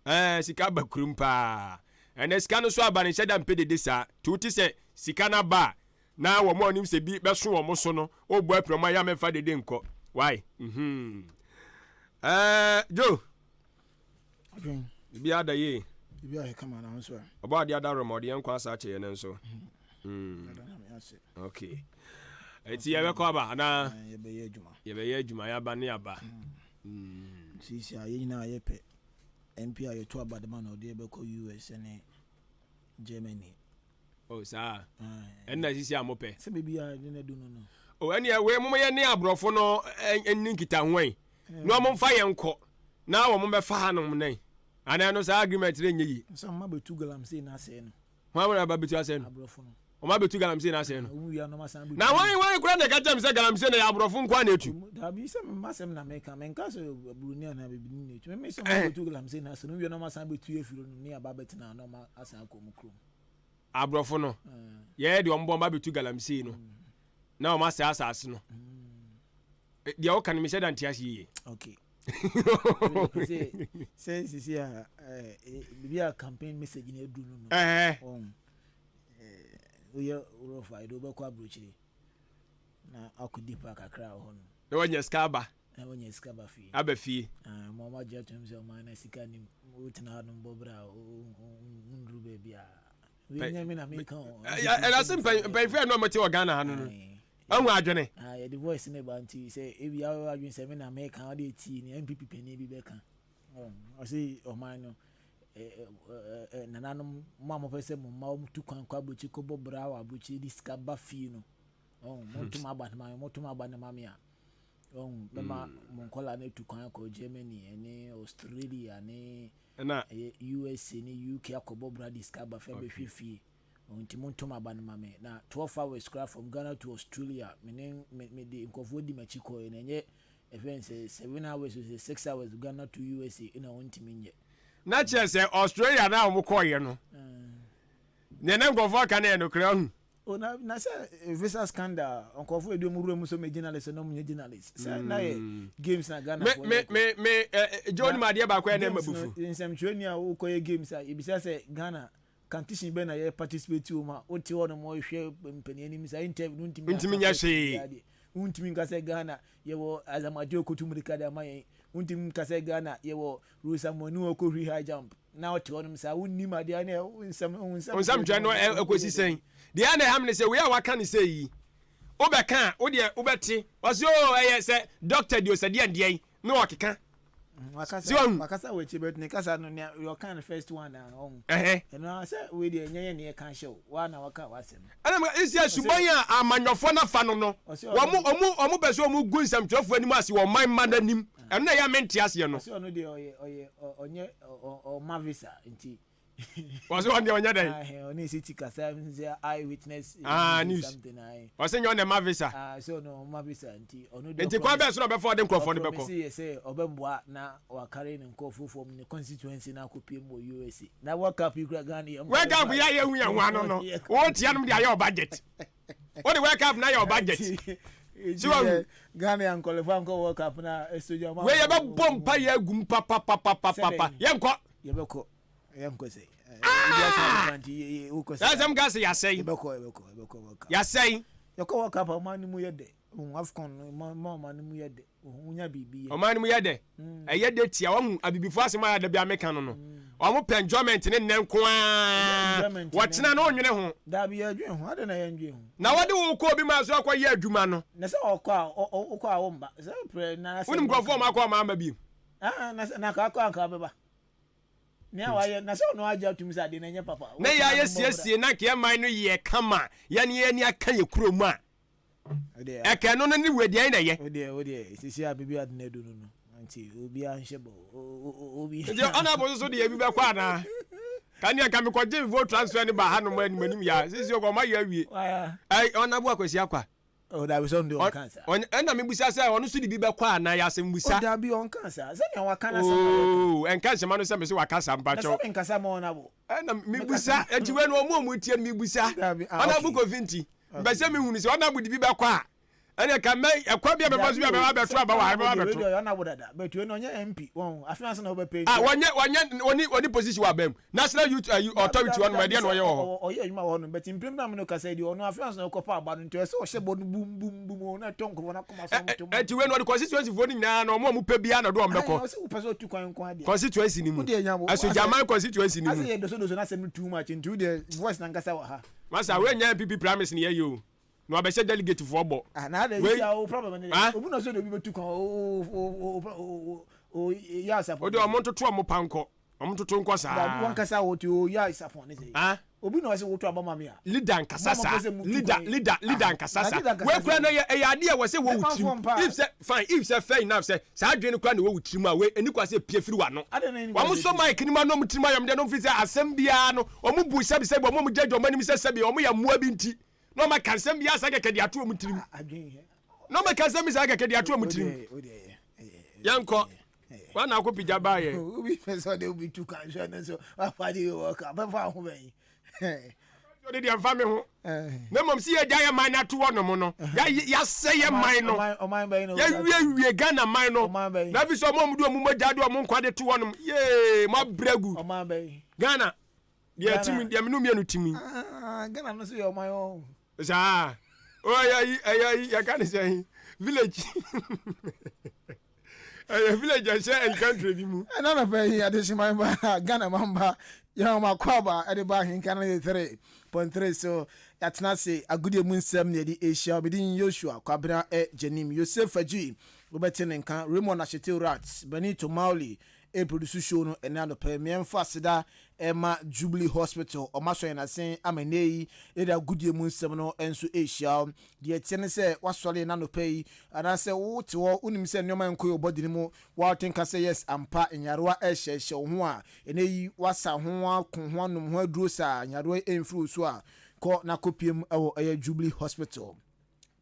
[SPEAKER 1] Ɛɛ sika aba kurom paa. Ɛnɛ sika no nso aba no nhyɛ da mpɛ dede saa. Nti wote sɛ sika no aba a, na wɔn a wɔnim sɛ bi bɛso wɔn so no, wɔbɔ apira wɔn ayɛ a mɛmfa dede nkɔ. Why? Mhm. Ɛɛ Joe.
[SPEAKER 2] Adwen.
[SPEAKER 1] Bibi ada yie.
[SPEAKER 2] Bibi ayɛ kama na nso.
[SPEAKER 1] Ɔbɔ adeɛ ada rɔmɔ ɔde yɛn nkwa asa akyɛ yɛn nso. Okay. Eti yɛbɛkɔ aba anaa?
[SPEAKER 2] Yɛbɛyɛ adwuma.
[SPEAKER 1] Yɛbɛyɛ adwuma yɛaba ne aba.
[SPEAKER 2] Sisi a yɛn nyinaa yɛpɛ MP a yɛto aba de ma no ɔde yɛbɛkɔ US ne Germany.
[SPEAKER 1] Oh saa. Ɛnna sisi a mopɛ.
[SPEAKER 2] Sɛ baabi a ɛde no adu no no.
[SPEAKER 1] Oh ɛnneɛ wei mo yɛ ne aborɔfo no ɛni nkitaho yi. Na wɔn mfa yɛn nkɔ na wɔn bɛfa hanom nɛn. Anaa ɛno saa agreement no nyɛ yie.
[SPEAKER 2] Nsa mma bɛtu galamsey na asɛe no.
[SPEAKER 1] Hwan mu na ba bɛtu asɛe no?
[SPEAKER 2] Aborɔfo no.
[SPEAKER 1] Wɔn abɛtu galamsey na asɛe no.
[SPEAKER 2] Wɔn wia no asan bɛtu.
[SPEAKER 1] Na wɔn wɔn kura na ɛka kyerɛ mi sɛ galamsey na yɛ aborɔfo nko na etu.
[SPEAKER 2] Dabi sɛ mma sɛm na meka menka sɛ buroni anaa bibini na etu. Meme sɛ wɔn abɛtu galamsey na asɛe no wia no asan bɛtu afiri no ne aba bɛtena na wɔn asan akɔ wɔn kurom.
[SPEAKER 1] Aborɔfo no yɛyɛ deɛ wɔn bɔ wɔn abɛtu galamsey no na wɔn asɛe asase no. Deɛ wɔka no mehyɛ da nte ase yie.
[SPEAKER 2] Okay. Sɛ sisi a biribi a campaign message na edu no no. Wɔn woyɛ rough a yɛde wobɛkɔ aburokyire na akɔdi pa kakra wɔ hɔ no.
[SPEAKER 1] Na wanya sika aba.
[SPEAKER 2] Na wanya sika aba fie.
[SPEAKER 1] Aba fie.
[SPEAKER 2] Ma wɔn agye atum sɛ ɔman na sika nim wotena ha nom bɔ bra wonduru baabi a. Wei me na meka o.
[SPEAKER 1] Ɛna se mpanyinfoɔ yɛ no a wɔte wɔ Ghana ha no no. Ahu adwene.
[SPEAKER 2] Ah, yɛde voice ne ba nti sɛ ebi awɔ adwene sɛ me na meka ɔde etie ne NPP panyin bi bɛka. Ɔse ɔman no nananom mo a mopɛ sɛ mo mma wɔn tu kwan kɔ aburokyi kɔbɔ bra wɔ aburokyi de sika ba fie no. Ɔn, montom aba no ma me, motom aba no ma me a. Ɔhu mɛma mo nkɔla no atu kwan akɔ Germany ɛne Australia ne
[SPEAKER 1] Ɛna.
[SPEAKER 2] ɛyɛ USA ne UK akɔbɔ bra de sika aba fɛ bɛhwɛ fie. Nti monto m'aba no ma me. Na 12 hours koraa from Ghana to Australia me ne me me de nkurɔfoɔ di m'akyi kɔɛ na ɛnyɛ ɛfɛn sɛ 7 hours o sɛ 6 hours Ghana to USA ɛna wɔntumi nyɛ.
[SPEAKER 1] Na kyerɛ sɛ Australia no a wɔn kɔɔyɛ no, deɛ na nkurɔfoɔ aka no yɛ nokorɛ ahu.
[SPEAKER 2] O na na sɛ visa scandal nkurɔfoɔ edi wɔn wura mu sɛ wɔn yɛ journalist na wɔn nyɛ journalist sɛ na yɛ games na Ghana
[SPEAKER 1] Me
[SPEAKER 2] foɔ
[SPEAKER 1] me
[SPEAKER 2] yɛ kɔ.
[SPEAKER 1] me me ɛ gye onim adeɛ baako yɛ na ɛma
[SPEAKER 2] Games no
[SPEAKER 1] bufu.
[SPEAKER 2] nsɛmtwerɛni a wokɔyɛ games a ebisa sɛ Ghana competition bɛn na yɛ participate wɔ mu a wote hɔ nom hwɛ mpanin anim saa interview no ntumi
[SPEAKER 1] Ntumi
[SPEAKER 2] ansa
[SPEAKER 1] nyɛ
[SPEAKER 2] question
[SPEAKER 1] hwee.
[SPEAKER 2] biara deɛ wontumi nka sɛ Ghana yɛwɔ Azamate okotu mmirika de ama yɛn, wontumi nka sɛ Ghana yɛwɔ Rose Amoanu a ɔkɔhuri high jump na wote hɔ nom saa wonnim adeɛ ne nsɛm nsɛm
[SPEAKER 1] Nsɛm twɛ no ɛkɔsi sɛn? Deɛ na ɛha me ne sɛ wei a waka ne sɛ yi wobɛka a wodeɛ wobɛte ɔse o ɛyɛ sɛ doctor deɛ ɔsɛ deɛ ndeɛ na ɔkeka.
[SPEAKER 2] Wakasa
[SPEAKER 1] Si wahu?
[SPEAKER 2] Wakasa wɔ akyire, but ne kasa no nea ɔka no first one na ɔho.
[SPEAKER 1] Ɛhɛ.
[SPEAKER 2] Ɛno ara sɛ wei deɛ ɛnyɛ yɛn na yɛka ahyɛ wo, woa na waka w'asɛm.
[SPEAKER 1] Ɛna meka esi suban a amanyɔfoɔ no afa no no,
[SPEAKER 2] Ɔse
[SPEAKER 1] wɔn
[SPEAKER 2] ɔno
[SPEAKER 1] wɔn wɔn pɛ sɛ wɔn gu nsɛmtwerɛfoɔ anim ase wɔ ɔman mma no anim. Ɛno na ɛyɛ a mente aseɛ no.
[SPEAKER 2] Ɔse ɔno deɛ ɔyɛ ɔyɛ ɔnyɛ ɔma visa nti.
[SPEAKER 1] Ɔse ɔno deɛ ɔnyɛ dɛn?
[SPEAKER 2] Ɔne city kasa sɛ eye witness
[SPEAKER 1] Ah, news.
[SPEAKER 2] something ayi.
[SPEAKER 1] Ɔse nyɛ ɔna ɛma visa.
[SPEAKER 2] Ah, sɛ ɔno ɔma visa nti ɔno deɛ
[SPEAKER 1] Nti kwan bɛɛ so na ɔbɛfa ɔde nkurɔfoɔ no bɛkɔ?
[SPEAKER 2] Ɔpromise yɛ sɛ ɔbɛboa na wakare ne nkurɔfoɔ from ne constituency na akɔpie mu wɔ USA. Na World Cup yi kura Ghana yɛ
[SPEAKER 1] World Cup yi ayɛ hu yɛn ho ano no, wotia nom de ayɛ wo budget. Wode World Cup no ayɛ wo budget. Si wahu?
[SPEAKER 2] Ghana yɛ nkɔlifo ankɔ World Cup na ɛsogya ɔma.
[SPEAKER 1] Wei yɛbɛbɔ mpa yɛ agum papapapapapa. Yɛnkɔ.
[SPEAKER 2] Yɛbɛkɔ. Yɛnkɔ sɛ.
[SPEAKER 1] Ah! Sɛ ka sɛ yɛasɛe.
[SPEAKER 2] Yɛbɛkɔ yɛbɛkɔ yɛbɛkɔ World Cup.
[SPEAKER 1] Yɛasɛe.
[SPEAKER 2] Yɛkɔ World Cup a ɔman no mu yɛ dɛ. AFCON no ma ɔman no mu yɛ dɛ. Wonya biribi yɛ.
[SPEAKER 1] Ɔman no mu yɛ dɛ. Ɛyɛ dɛ tia wɔn abibifoɔ asɛm a yɛda bi ameka no no. Wɔn pɛ enjoyment ne nnɛ nko ara. Wɔkyena no wonnwene ho.
[SPEAKER 2] Daabi yɛdwen ho. Adɛn na yɛndwen ho?
[SPEAKER 1] Na wɔde wo kɔ obi man so akɔyɛ adwuma no.
[SPEAKER 2] Na sɛ ɔkɔ a wokɔ a womba. Sɛ prɛ na asɛm.
[SPEAKER 1] Wonim nkurɔfoɔ a wɔakɔ a wɔamma bio.
[SPEAKER 2] Ah, na sɛ na akɔ anka wobɛba. Nea wayɛ na sɛ ɔno agye atum sɛ adeɛ no ɛnyɛ papa.
[SPEAKER 1] Na yɛ ayɛ siesie na nka yɛn man no yɛ kama yɛn yɛn ani aka yɛ kurom a. Ɛka ɛno no ne wei deɛ na ɛyɛ.
[SPEAKER 2] Wodeɛ wodeɛ sisi a biribi ade no adu no no nti obiara nhyɛ bɔ obi.
[SPEAKER 1] Nti ɔnabɔ nso deɛ ebi bɛkɔ anaa? Kanea nka mekɔgye vote transfer no ba hanom anim anim ya sisi ɔkɔ ɔma yɛ awie. Ɛy ɔnabɔ akwasi akwa.
[SPEAKER 2] Oh dabi sɛ ɔno deɛ ɔnka saa.
[SPEAKER 1] Ɛna mebusa sɛ ɔno nso de bi bɛkɔ anaa yɛ asɛm busa.
[SPEAKER 2] Oh dabi ɔnka saa sɛnea waka no asɛm na wɔka.
[SPEAKER 1] Oh ɛnka nhyɛma no sɛ mese waka saa mpakyɛw.
[SPEAKER 2] Na sɛ menkasa ma ɔnabo.
[SPEAKER 1] Ɛna mebusa nti wei no ɔmo a ɔmo tie no mebusa. Ɔnabo Kofi nti mpɛ sɛ mehunu sɛ ɔnabo de bi bɛkɔ a ɛnna ka mɛ ɛkwan bi a mɛfa so bi a mɛba abɛto aba wɔ ha mɛba abɛto.
[SPEAKER 2] Ɔnabo dada but wei no ɔnyɛ MP wɔn afei ansa na ɔbɛpɛ.
[SPEAKER 1] Ah wɔnyɛ wɔnyɛ wɔni wɔni position wɔ abɛn mu National Youth uh, Authority hɔ nom ɛdeɛ na ɔyɛ wɔ hɔ.
[SPEAKER 2] Ɔyɛ adwuma wɔ hɔ nom but mpem na mene kasa yi deɛ ɔno afei ansa na ɔkɔpa aba no nti ɛsɛ ɔhyɛ bɔ no bum bum bum ɔno ɛtɔ nkurɔfoɔ no akoma so ɔmo to mu.
[SPEAKER 1] Ɛti wei no ɔde constituency foɔ no nyinaa na ɔmo a ɔmo pɛ biara na ɔde wɔn bɛkɔ.
[SPEAKER 2] Ɔsɛ wopɛ sɛ ɔtu kwan nko adeɛ.
[SPEAKER 1] Constituency ni mu. Asogyaman constituency ni mu.
[SPEAKER 2] Asɛ yɛ dosodoso n'asɛm no too much nti wodeɛ voice nankasa wɔ ha.
[SPEAKER 1] Masa wei nyɛ NPP primaries ni yɛyɛ o. Na wabɛhyɛ delegate foɔ bɔ.
[SPEAKER 2] Ah, na adɛ
[SPEAKER 1] Wei
[SPEAKER 2] sisi a o problem ne
[SPEAKER 1] ah?
[SPEAKER 2] obi na ɔsɛ de obi bɛtu kwan o o o o o yɛ asapɔn.
[SPEAKER 1] Wode ɔmo ntoto ɔmo pa nkɔ. Ɔmo ntoto nkɔ saa.
[SPEAKER 2] Dabi wɔn kasa wɔ ti o yɛ asapɔn ne sɛ.
[SPEAKER 1] Ah?
[SPEAKER 2] Obi na ɔsɛ woto aba ma me a.
[SPEAKER 1] Leader nkasa
[SPEAKER 2] Mo a mo
[SPEAKER 1] saa.
[SPEAKER 2] pɛ sɛ mo tu
[SPEAKER 1] Leader
[SPEAKER 2] kwan yi.
[SPEAKER 1] leader leader
[SPEAKER 2] Ah,
[SPEAKER 1] nkasa
[SPEAKER 2] na
[SPEAKER 1] saa.
[SPEAKER 2] leader nkasa
[SPEAKER 1] Wei kura
[SPEAKER 2] sɛ.
[SPEAKER 1] no ɛyɛ ɛyɛ adeɛ a ɛwɔ sɛ ɛwɔ wo
[SPEAKER 2] Mɛma
[SPEAKER 1] tirim.
[SPEAKER 2] mfɔ mpa.
[SPEAKER 1] If sɛ fine if sɛ fair enough sɛ saa adwene no kura na ɛwɔ wo tirim a wei ɛni kwa sɛ epie firi w'ano.
[SPEAKER 2] Adɛn na ɛni kwa
[SPEAKER 1] Wɔn
[SPEAKER 2] sɛ
[SPEAKER 1] sɔ
[SPEAKER 2] epie?
[SPEAKER 1] mic no mu a na wɔn tirim ayɛ wɔn dɛ na wɔn feel sɛ asɛm biara no wɔn bu sɛbi sɛbi wɔn a wɔn gyinagyina wɔn anim sɛ sɛbi wɔn yɛ mmoa bi nti. Na ɔma ka nsɛm bi asa kɛkɛ de ato wɔn tirim. Na ɔma ka nsɛm bi saa kɛkɛ de ato wɔn tirim. Yɛnkɔ. Wɔn na akɔ pigya baa yɛ.
[SPEAKER 2] Obi pɛ sɛ ɔde obi tu kan hwɛ no nso wafa de wɔ ka bɛfa ho bɛn.
[SPEAKER 1] Ɔde deɛ mfa me ho. Na mmom si yɛgya yɛ man no ato hɔ nom no. Yɛasɛ yɛ man no. Yɛwiewie Ghana man no. Na afei sɛ ɔmo a ɔmo de ɔmo mogya de ɔmo nkwa de to hɔ nom. Yee, mo abrɛ agu. Ghana. Deɛ ti mu deɛ menu mmienu ti mu.
[SPEAKER 2] Ah, Ghana no so yɛ ɔman o.
[SPEAKER 1] Saa. O ɛyɛ yi ɛyɛ yi yɛka ne sɛ village. Ɛyɛ village ɛhyɛ ɛyi country bi mu.
[SPEAKER 2] Ɛna nɔpɛ yi adehyeman ba Ghana man ba yɛn wɔn akɔ aba ɛde ba ahenka no yɛ 3.3 so yɛatena ase agodie mu nsɛm na yɛde ahyia obedi Joshua Kwabena ɛ Gyanim Yosef Fajui wobɛte ne nka Raymond Asheteo Rats Benito Mauli. Ɛproduce show no ɛne anɔpɛ. Mmiɛnfa aseda ɛma Jubilee Hospital, ɔma sɔ yɛn asen ama nnɛ yi yɛde agodie mu nsɛm no nso ɛrehyia. Deɛ ɛteɛ ne sɛ wasɔre n'anɔpɛ yi anaasɛ wote hɔ, wonim sɛ nneɛma nkɔ yɛ ɔbɔdi no mu, wɔate nka sɛ yes, ampa, nyarewa ɛhyɛhyɛ wo ho a, ɛnɛ yi wasa ho ako ho anom ho aduro saa nyarewa ɛmfiri wo so a, kɔ na kɔpiem ɛwɔ ɛyɛ Jubilee Hospital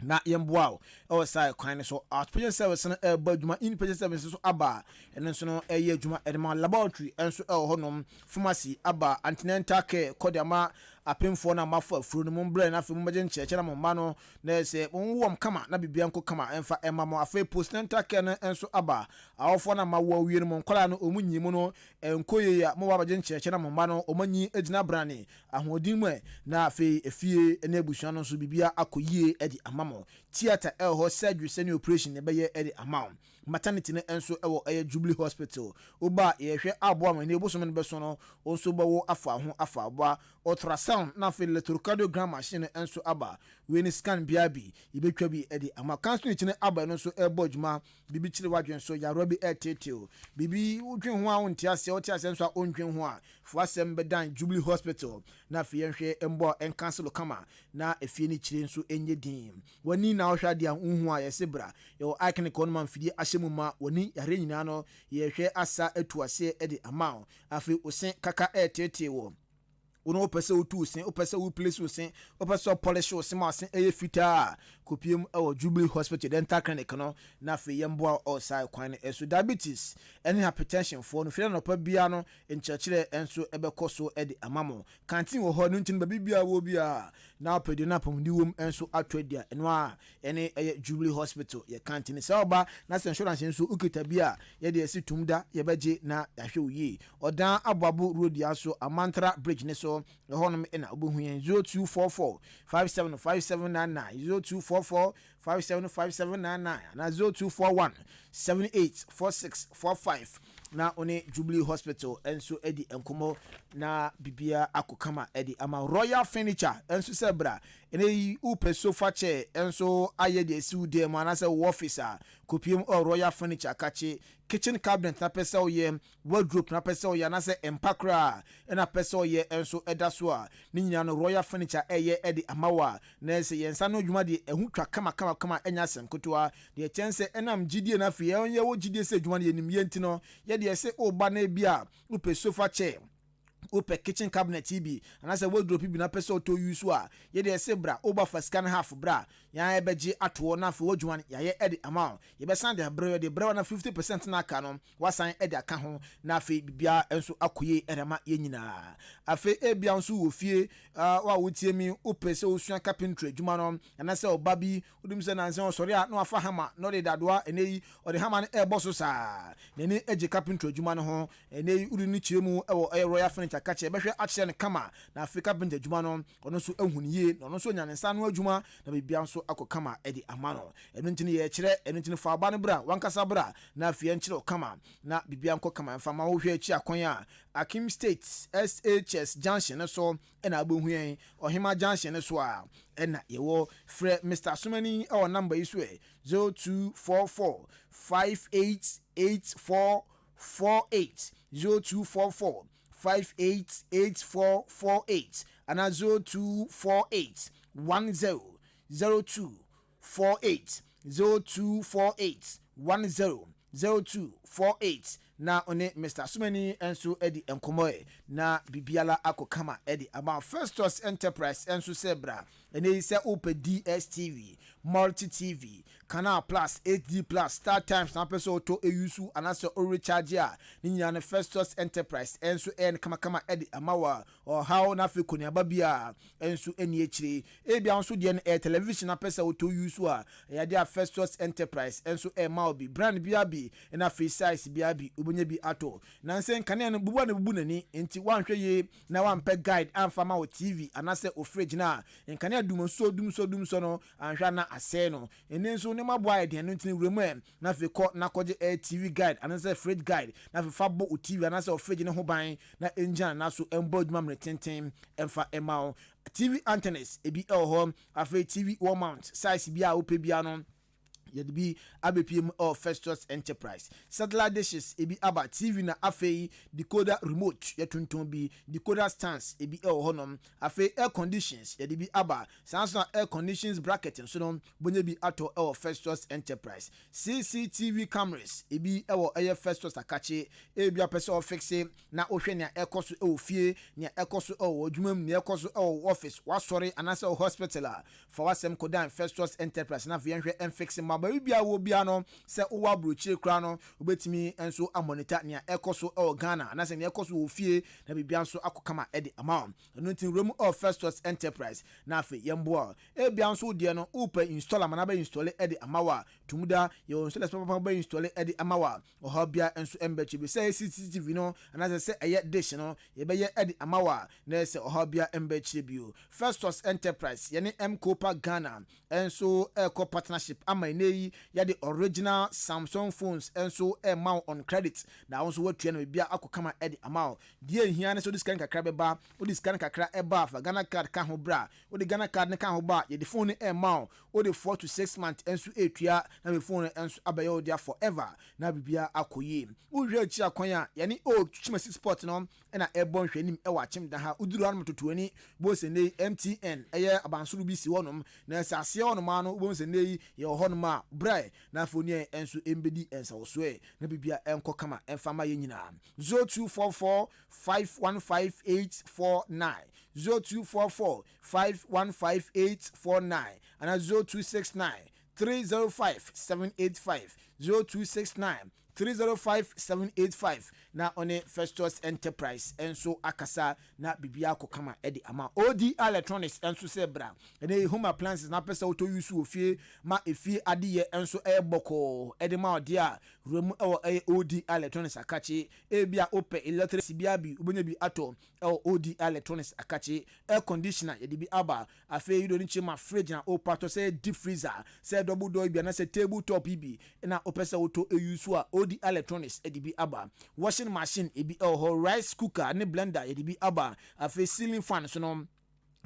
[SPEAKER 2] na yɛmboa wo ɛwɔ saa kwan no so. Outpatient service no ɛrebɔ adwuma, inpatient service nso aba, ɛno nso no ɛyɛ adwuma ɛde ma. Laboratory nso ɛwɔ hɔnom, pharmacy aba, antenatal care kɔde ama apemfoɔ no a mafo afuro no, mo mbrɛ na afei mo bɛgye nkyerɛkyerɛ na mo mma no na ɛsɛ mo wɔm kama na biribiara nkɔ kama ɛmfa ɛma mo. Afei postnatal care no nso aba, awɔfoɔ no a ma wɔ awie no, mo nkɔla no ɔmo nyi mu no ɛnkɔ yie a, mo ba bɛgye nkyerɛkyerɛ na mo mma no ɔmo anyi gyina brane ahoɔden mu ɛ, na afei efie ne abusua no nso biribiara akɔ yie ɛde ama mo. Theatre ɛwɔ hɔ, surgery sɛne operation ne ɛbɛyɛ ɛde ama wo. Maternity no nso ɛwɔ ɛyɛ Jubilee Hospital. Woba a, yɛhwɛ aboa ma ne bosom no bɛso no, wo nso bɛwo afa ho afa aboa. Ultrasound na afei electrocardiogram machine no nso aba. Wei ne scan bia bi yɛbɛtwa bi ɛde ama. Counseling akyi no aba, ɛno nso ɛrebɔ adwuma. Biribi kyerɛ w'adwene so, yarewa bi ɛreteetew biribi, wodwen ho a wonte aseɛ, wote aseɛ nso a wondwen ho a, fo asɛm bɛdan Jubilee Hospital na afei yɛnhwɛ mbɔ ɛncounsel kama na efie no kyire nso ɛnyɛ din. W'ani na wohwɛ adeɛ a wohu a, yɛse bra, yɛwɔ eye clinic hɔ nom a mfidie ahyɛ mu ma w'ani yare nyinaa no yɛhwɛ asa atu aseɛ de ama wo. Afei wo se kaka ɛreteetee wɔ wo no, wopɛ sɛ wotu wo se, wopɛ sɛ wo place wo se, wopɛ sɛ ɔpolish wo se ma wo se ɛyɛ fitaa, kɔpiem ɛwɔ Jubilee Hospital Dental Clinic no na afei yɛmboa ɔsaa kwan no ɛso. Diabetes ɛne hypertension foɔ no, firi anɔpa biara no nkyerɛkyerɛ nso ɛbɛkɔ so ɛde ama mo. Canteen wɔ hɔ no, nti no baabi biara wɔ biara na wopɛ deɛ no apɔmuden wom nso atɔ adi a, ɛno a ɛne ɛyɛ Jubilee Hospital yɛ canteen. Sɛ ɔba na sɛ insurance nso wokita bi a, yɛde ɛsi tum da yɛbɛgye na yɛahwɛ wo yie. Ɔdan Aboabo Road ya so, Amantra Bridge ne so, ɛhɔnom ɛna wobɛhu yɛn. 0244 575799, 0244 575799 anaa 0241 784645 na one Jubilee Hospital nso adi nkɔmmɔ na biribiara akɔ kama ɛde ama. Royal Furniture nso sɛ bra, ɛnɛ yi wopɛ sofa chair nso ayɛ deɛ esi wo dan mu anaasɛ wo office a, kopiem ɔ Royal Furniture kakye. Kitchen cabinet na pɛ sɛ woyɛ, wardrobe na pɛ sɛ ɔyɛ, anaasɛ mpa koraa ɛna pɛ sɛ ɔyɛ nso ɛda so a, ne nyinaa no Royal Furniture ɛyɛ ɛde ama wo a, na ɛsɛ yɛn nsa no adwuma deɛ ɛho twa kama kama kama, ɛnyɛ asɛm ketewa. Deɛ kyɛn sɛ ɛnam gyidie no, afei ɛyɛ wɔ gyidie sɛ adwuma no yɛnim yɛ, nti no yɛdeɛ sɛ ɔba na ebi a wopɛ sofa chair, wopɛ kitchen cabinet yi bi anaasɛ wardrobe bi na pɛ sɛ ɔtɔ yi so a, yɛde ɛsɛ bra, woba fa sika no half bra, yɛn bɛgye atoɔ na afei w'adwuma no yɛayɛ ɛde ama wo. Yɛbɛsan de abrɛ, yɛde brɛ na 50% na aka no wasan ɛde aka ho na afei biribiara nso akɔ yie ɛde ama yɛn nyinaa. Afei ebia nso wɔ fie wa wotie mi, wopɛ sɛ wosua carpentry adwuma no anaasɛ ɔba bi wodim sɛ nansa ɔsɔre a na wafa hammer na ɔde dadoa, ɛnɛ yi ɔde hammer no ɛrebɔ so saa, n'ani agye carpentry adwuma no ho, ɛnɛ yi wode no kyerɛ mu ɛwɔ ɛyɛ Royal Furniture kakyɛ, ɛbɛhwɛ akyerɛ no kama na afei carpenter adwuma no ɔno nso ahu no yie na ɔno nso anya ne nsa ano adwuma na biribia nso akɔ kama ɛde ama no. Ɛno nti no yɛkyerɛ, ɛno nti no fa ɔba no bra, wankasa bra na afei yɛnkyerɛ wo kama na biribia nkɔ kama. Mfa ma wohwɛ akyi akwan a, Akim State SHS Junction no so ɛna wobɛhu yɛn. Ɔhema Junction no so a ɛna yɛwɔ. Frɛ Mr Asomani ɛwɔ number yi so ɛ: 0244 5884 48, 0244 588448 anaa 0248 10 02 48, 0248 10 02 48 na ɔne Mr Asomani nso di nkɔmmɔ ɛ na biribiara akɔ kama ɛde ama. Festus Enterprise nso sɛ bra, ɛnɛ yi sɛ wopɛ DStv, Multi TV, Canal Plus, HD Plus, Star Times na apɛ sɛ ɔtɔ eyusu anaasɛ ɔrecharge a, ne nyinaa no Festus Enterprise nso ɛyɛ no kamakama ɛde ama wɔ ɔhaw. Na afei kɔniaba bi a nso ɛni akyire, ebia nso deɛ no ɛyɛ television apɛ sɛ wotɔ yusu a, ɛyɛ adeɛ a Festus Enterprise nso ɛma wo bi, brand bia bi ɛna afei size bia bi, wobɛnya bi atɔ. Nansɛ nkanea no bubu a na bubu n'ani nti wanhwɛ yie na wampɛ guide amfa ma wo TV anaasɛ o fridge na nkanea dum nso dum so dum so no anhwɛ na asɛe no. Ɛne nso nneɛma boa ayɛ den no nti wura mu ɛ na afei kɔ na kɔgye ɛyɛ TV guide anaasɛ fridge guide na afei fa bɔ o TV anaasɛ o fridge ne ho ban na ɛngyina na so ɛmbɔ adwuma mmerɛ tenten ɛmfa ɛma wo. TV antennas ebi ɛwɔ hɔ, afei TV wall mount size bi a wopɛ bia no. Yɛde bi abɛpie mu ɛwɔ Festus Enterprise. Satellite dishes ebi aba, TV na afei decoder remote yɛtontɔn bi, decoder stands ebi ɛwɔ hɔnom. Afei air conditions yɛde bi aba, saa nso na air conditions bracket nso no bonye bi atɔ ɛwɔ Festus Enterprise. CCTV cameras ebi ɛwɔ ɛyɛ Festus Akakye. Ebi apɛ sɛ ɔfixe na wohwɛ nea ɛkɔ so ɛwɔ fie, nea ɛkɔ so ɛwɔ adwuma mu, nea ɛkɔ so ɛwɔ office, wasɔre anaasɛ ɛwɔ hospital a, fa wasɛm kɔdan Festus Enterprise na afei yɛnhwɛ ɛmfixe ma baabi bia wɔ bia no. Sɛ wowɔ aburokyire koraa no, wobɛtumi nso amonitor nea ɛkɔ so ɛwɔ Ghana anaasɛ nea ɛkɔ so wɔ fie na biribia nso akɔ kama ɛde ama wo. Ɛno nti nwura mu ɛwɔ Festus Enterprise na afei yɛmboa. Ebia nso deɛ no wopɛ installer ma na bɛ install ɛde ama wo a, tum da yɛwɔ installers papapa bɛ install ɛde ama wo a, ɔhaw bia nso mbɛkyi bi. Sɛ ɛyɛ CCTV no anaasɛ sɛ ɛyɛ dish no, yɛbɛyɛ ɛde ama wo a, na ɛsɛ ɔhaw bia mbɛkyire bio. Festus Enterprise yɛne Mcopa Ghana nso ɛkɔ partnership ama ɛnɛ yi yɛde original Samsung phones nso ɛma wo on credit na wɔn nso watua no biribi akɔ kama ɛde ama wo. Deɛ ehia ne sɛ wode sika no kakra bɛba. Wode sika no kakra ɛba afa Ghana Card ka ho bra. Wode Ghana Card no ka ho ba, yɛde phone no ɛma wo. Wode 4 to 6 months nso etua na me phone no nso abɛyɛ wo dea forever na biribiara akɔ yie. Wohwɛ akyi akwan a yɛne Old Twumasi Sport no ɛna ɛbɔ nhwɛnim ɛwɔ Akyemda ha. Woduru hanom toto ani bo sɛ ne MTN ɛyɛ abansoro bi si hɔnom na ɛsɛ aseɛ hɔnom ano. Wobɛhu sɛ ne yi yɛwɔ hɔnom a brɛ na afei ne nso ɛmbɛdi nsawosoɛ na biribia ɛnkɔ kama ɛmfa ma yɛn nyinaa. 0244 515 849, 0244 515 849 ana 0269 305 785, 0269 305 785 na ɔne Festus Enterprise nso akasa na biribi akɔ kama ɛde ama. Odi Electronics nso sɛ bra ɛne home appliances na apɛ sɛ wotɔ use wɔ fie ma efie adeyɛ nso ɛyɛ bɔkɔɔ ɛde ma ɔde a wura mu ɛwɔ ɛyɛ Odi Electronics Akakye. Ebi a wopɛ electric bia bi, wobɛnya bi atɔ ɛwɔ Odi Electronics Akakye. Air conditioner yɛde bi aba. Afei yi do ne kyerɛ ma fridge na wopɛ atɔ, sɛ deep freezer, sɛ double door bi anaasɛ table top yi bi na wopɛ sɛ wotɔ eyi so a, Odi Electronics ɛde bi aba. Washing machine ebi ɛwɔ hɔ, rice cooker ne blender yɛde bi aba. Afei ceiling fan so no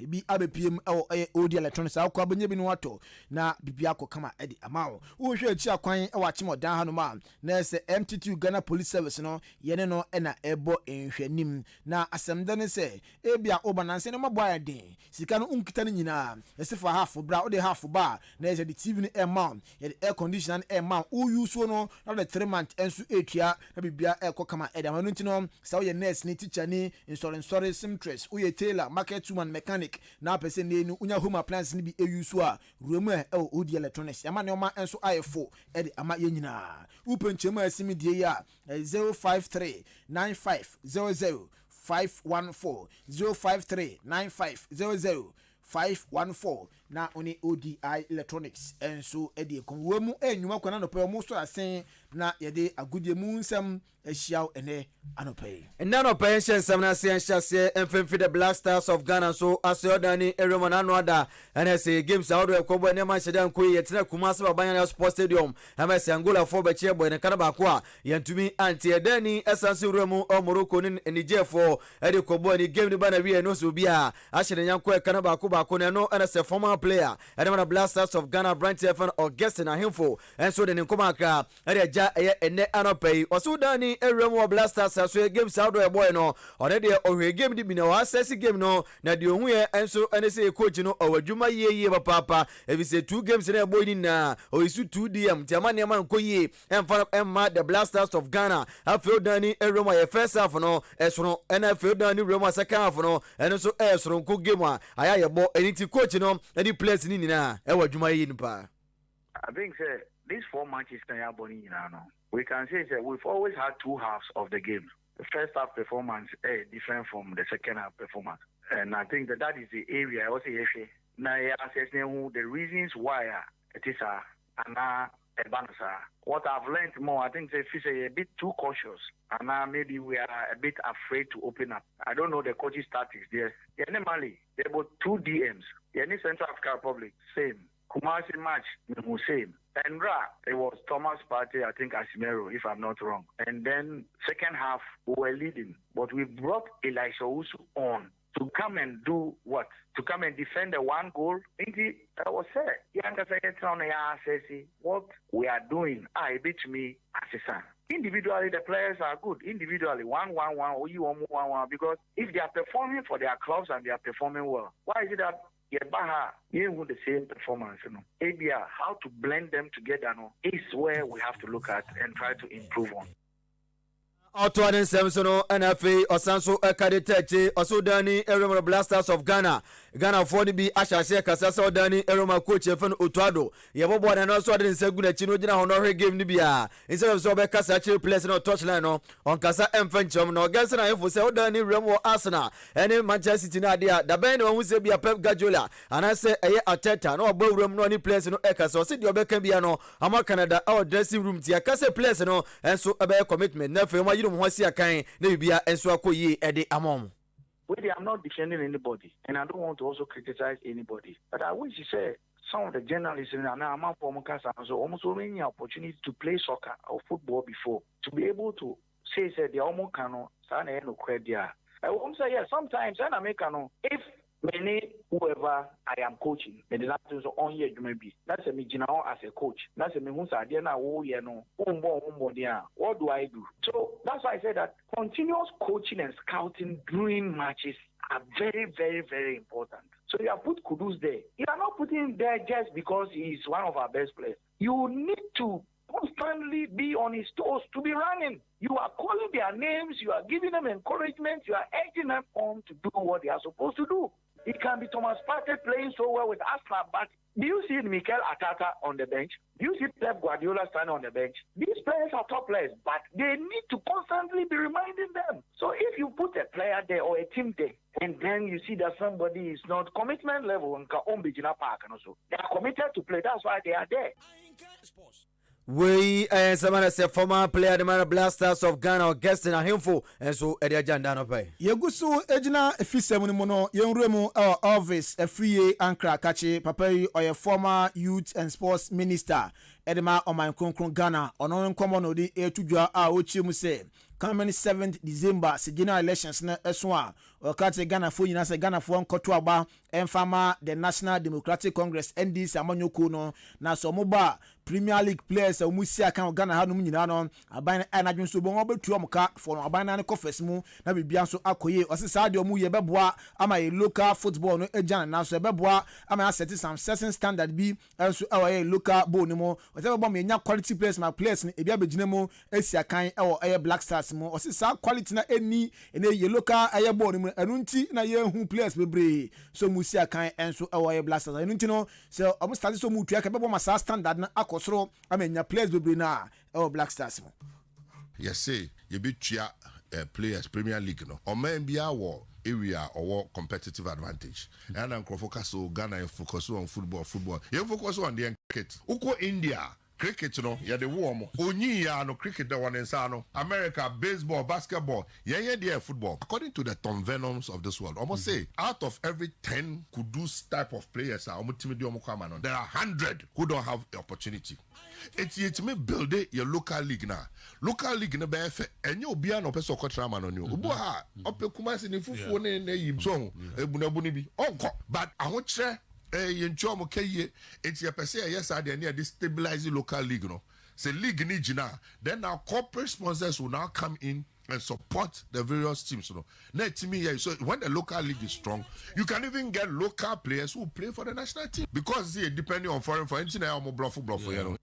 [SPEAKER 2] ebi abɛpie mu ɛwɔ ɛyɛ Odi Electronics. Akɔ abɛnya bi no atɔ na biribi akɔ kama ɛde ama wo. Wohwɛ akyi akwan ɛwɔ Akyem Ɔdan hanom a, na ɛsɛ MTT Ghana Police Service no yɛne no ɛna ɛbɔ nhwɛnim. Na asɛm da ne sɛ ebi a woba nansa ne mabɔ ayɛ den, sika no nkita no nyinaa, yɛsɛ fa half bra. Wode half ba a, na yɛsɛ de TV no ɛma wo, yɛde air conditioner no ɛma wo. Woyi suo no na wode 3 month nso ɛtua na biribia ɛkɔ kama ɛde ama no. Nti no sɛ woyɛ nurse ne teacher ni, nsɔrensɔre, seamstress, woyɛ tailor, market woman, mechanic na apɛ sɛ nne no wonya home appliance no bi ɛyi so a, wura mu ɛ ɛwɔ Odi Electronics. Yɛama nneɛma nso ayɛ fo ɛde ama yɛn nyinaa. Wopɛ nkyɛmu a ɛsi mi die yi a, 0539500514, 0539500514 na ɔne Odi Electronics nso de nkɔmɔ. Wɔ mu ɛnwuma kwan anɔpɛ ɔmo so asen na yɛde agodie mu nsɛm ahyia wo ɛnɛ anɔpɛ yi.
[SPEAKER 3] Ɛnɛ anɔpɛ yi nhyɛ nsɛm no ase. Yɛnhyɛ aseɛ mfimfi the Black Stars of Ghana nso ase ɔdan ne ewiem n'ano ada ɛna sɛ games ahodoɔ ɛkɔbɔ nneɛma nhyɛ da nkɔ yi. Yɛtena Kumase Baba Yara Sports Stadium ɛma sɛ Angolafoɔ bɛkyi ɛbɔ yɛn kana baako a yɛntumi ante. Ɛdan ni ɛsan so wura mu ɔ Morocco ne Nigerfoɔ ɛde kɔbɔ ani game no ba na wie no sɛ obi a ahyɛ ne nyanko ɛka no baako baako. Na ɛno ɛna sɛ former player ɛde ma na Black Stars of Ghana, aberanteɛ fɛn Augustine Ahemfo, ɛnso de ne nkɔmɔ akra ɛde agya ɛyɛ ɛnɛ anɔpɛ yi. Ɔso dan ni awura mu wɔ Black Stars so yɛ games ahodoɔ ɛbɔɛ no, ɔno deɛ ɔhwɛ game no bi na ɔasɛse game no na deɛ ɔhu yɛ nso ɛne sɛ coach no ɔwɔ adwuma yie yie papaapa, ɛfiri sɛ two games na ɛbɔ yi nyinaa ɔyi so two DM nti ama nneɛma nkɔ yie ɛmfa ɛmma the Black Stars of Ghana. Afei ɔdan ni awura mu a yɛ first half no ɛsono, ɛna afei ɔdan ni awura mu a second half no ɛno nso ɛyɛ soronko game a ayɛ ayɛbɔ. Ɛne ti coach no ɛne players no nyinaa ɛwɔ adwuma yie no paa.
[SPEAKER 4] I think sɛ these four matches na yɛabɔ no nyinaa no, we can say that we've always had two halves of the game. The first half performance is different from the second half performance, and I think that that is the area I was yɛhwɛ na yɛ assess the reasons why a ɛte saa anaa ɛba no saa. What I've learned more, I think sɛ fi sɛ yɛ a bit too cautious anaa maybe we are a bit afraid to open up. I don't know the coach's tactics there. Yɛne Mali, there were two DMs. Yɛne Central African Republic, same. Kumasi match, mehu same. Ɛnra, it was Thomas Partey, I think Asimero, if I'm not wrong. And then second half, we were leading, but we brought Elisha Owusu on. To come and do what? To come and defend the one goal? Nti ɛwɔ sɛ yɛn ankasa yɛtena na yɛ assess what we are doing a ebetumi asesa. Individually, the players are good. Individually, one, one, one, or you one, one, one, because if they are performing for their clubs and they are performing well, why is it that yɛba ha yɛnhu the same performance no? Ebia how to blend them together no is where we have to look at and try to improve on.
[SPEAKER 3] Ɔtoa ne nsɛm so no, ɛna afei ɔsan so ɛka de tɛkye ɔso dani ɛrɛmɔ Black Stars of Ghana. Ghanafoɔ no bi ahyɛ aseɛ kasa sɛ ɔdani ɛrɛmɔ coach ɛfɛ no Otto Addo yɛbɔbɔ ne no nso ɔde ne nsa gu n'akyi no gyina hɔ na ɔhwɛ game no bi a, instead of sɛ ɔbɛkasa kyerɛ players no touch line no, ɔnkasa ɛmfa nkyɛm na ɔgɛnse na ahemfo sɛ ɔdani wura mu wɔ Arsenal ɛne Manchester City no adeɛ a dabɛn na wahu sɛ bia Pep Guardiola anaasɛ ɛyɛ Arteta na ɔbɔ wura mu na ɔne players no ɛkasa. Ɔsɛ deɛ ɔbɛka bia no ama Canada ɛwɔ dressing room ti aka sɛ players no ɛnso ɛbɛyɛ commitment na afei wɔn ayere wɔn ho asi akan na biribia nso akɔ yie ɛde ama wɔn.
[SPEAKER 4] Wait, I'm not defending anybody, and I don't want to also criticize anybody. But I wish you say some of the journalists and I'm so almost many opportunity to play soccer or football before to be able to say the almost can no credit. I won't say yes. Sometimes I make no if many whoever I am coaching, me the last so on here bi. That's a me gyina as a coach. That's a me who say na wo ye no. Wo there. What do I do? So that's why I said that continuous coaching and scouting during matches are very, very, very important. So you have put Kudus there. You are not putting him there just because he is one of our best players. You need to constantly be on his toes to be running. You are calling their names, you are giving them encouragement, you are urging them on to do what they are supposed to do. It can be Thomas Partey playing so well with Arsenal, but do you see Mikel Arteta on the bench? Do you see Pep Guardiola standing on the bench? These players are top players, but they need to constantly be reminding them. So if you put a player there or a team there, and then you see that somebody is not commitment level in Ombijina Park and also they are committed to play. That's why they are there.
[SPEAKER 3] Wei ɛyɛ nsɛm ana sɛ former player de ma Black Stars of Ghana, Augustine Ahemfo, nso ɛde agya nda no pɛ.
[SPEAKER 5] Yɛgu so gyina efisɛm no mu no, yɛnwura mu ɛwɔ Elvis Afriyie Ankrah Kakye. Papa yi ɔyɛ former youth and sports minister ɛde ma ɔman kronkron Ghana. Ɔno nkɔmmɔ na ɔde ɛreto dwa a ɔkyerɛ mu sɛ coming 7th December sɛ general elections no ɛso a, ɔka kyerɛ Ghanafoɔ nyinaa sɛ Ghanafoɔ nkɔto aba ɛmfa ma the National Democratic Congress, NDC amanyɔkuo no, na sɛ ɔmo ba, Premier League players a wɔn si aka wɔ Ghana hanom nyinaa no, aban no ɛna adwene so wɔn bɛtua wɔn ka fɔ no aban no kɔfɛs mu na biribia nso akɔ yie. Ɔsi saa deɛ wɔn yɛ bɛboa ama yɛ local football no agya ne nan so, ɛbɛboa ama yɛ asɛte some certain standard bi nso ɛwɔ yɛ local ball no mu. Ɔsɛ bɛbɔ mo yɛnya quality players ma players no ebi abɛgyina mu esi akan ɛwɔ ɛyɛ Black Stars mu. Ɔsi saa quality na ɛni ɛnɛ yɛ local ɛyɛ ball no mu, ɛno nti na yɛhu players bebree so mu si akan ɛnso ɛwɔ ɛyɛ Black Stars. Ɛno nti no sɛ ɔmo start sɛ ɔmo tua ka bɛbɔ ma saa standard no akɔ soro ama nya players bebree na ɛwɔ Black Stars mu.
[SPEAKER 6] Yɛse yɛbɛtua players Premier League no, ɔman biara wɔ area ɔwɔ competitive advantage. Ɛna nkurɔfoɔ ka so Ghana yɛ focus on football, football yɛn focus on deɛ cricket. Wokɔ India, cricket no yɛde wo wɔn onyi ya no cricket da wɔn nsa no. America, baseball, basketball. Yɛn yɛ deɛ football. According to the Tom Venoms of this world, ɔmo say out of every 10 Kudus type of players a ɔmo timi di ɔmo kɔ ama no, there are 100 who don't have the opportunity. Eti yɛtumi build yɛ local league na local league no bɛyɛ fɛ. Ɛnyɛ obiara na ɔpɛ sɛ ɔkɔtena ama no ni o. Obi wɔ ha ɔpɛ Kumasi ne fufuo ne ne yi so ebunabu ne bi ɔnkɔ, but ahokyerɛ yɛntua ɔmo kɛ yie. Eti yɛpɛ sɛ yɛyɛ saa deɛ ne yɛde stabilize local league no. Sɛ league ni gyina, then our corporate sponsors will now come in and support the various teams no. Na etimi yɛ so when the local league is strong, you can even get local players who play for the national team, because see, depending on foreign nti na yɛ ɔmo blɔfo blɔfo yɛ no.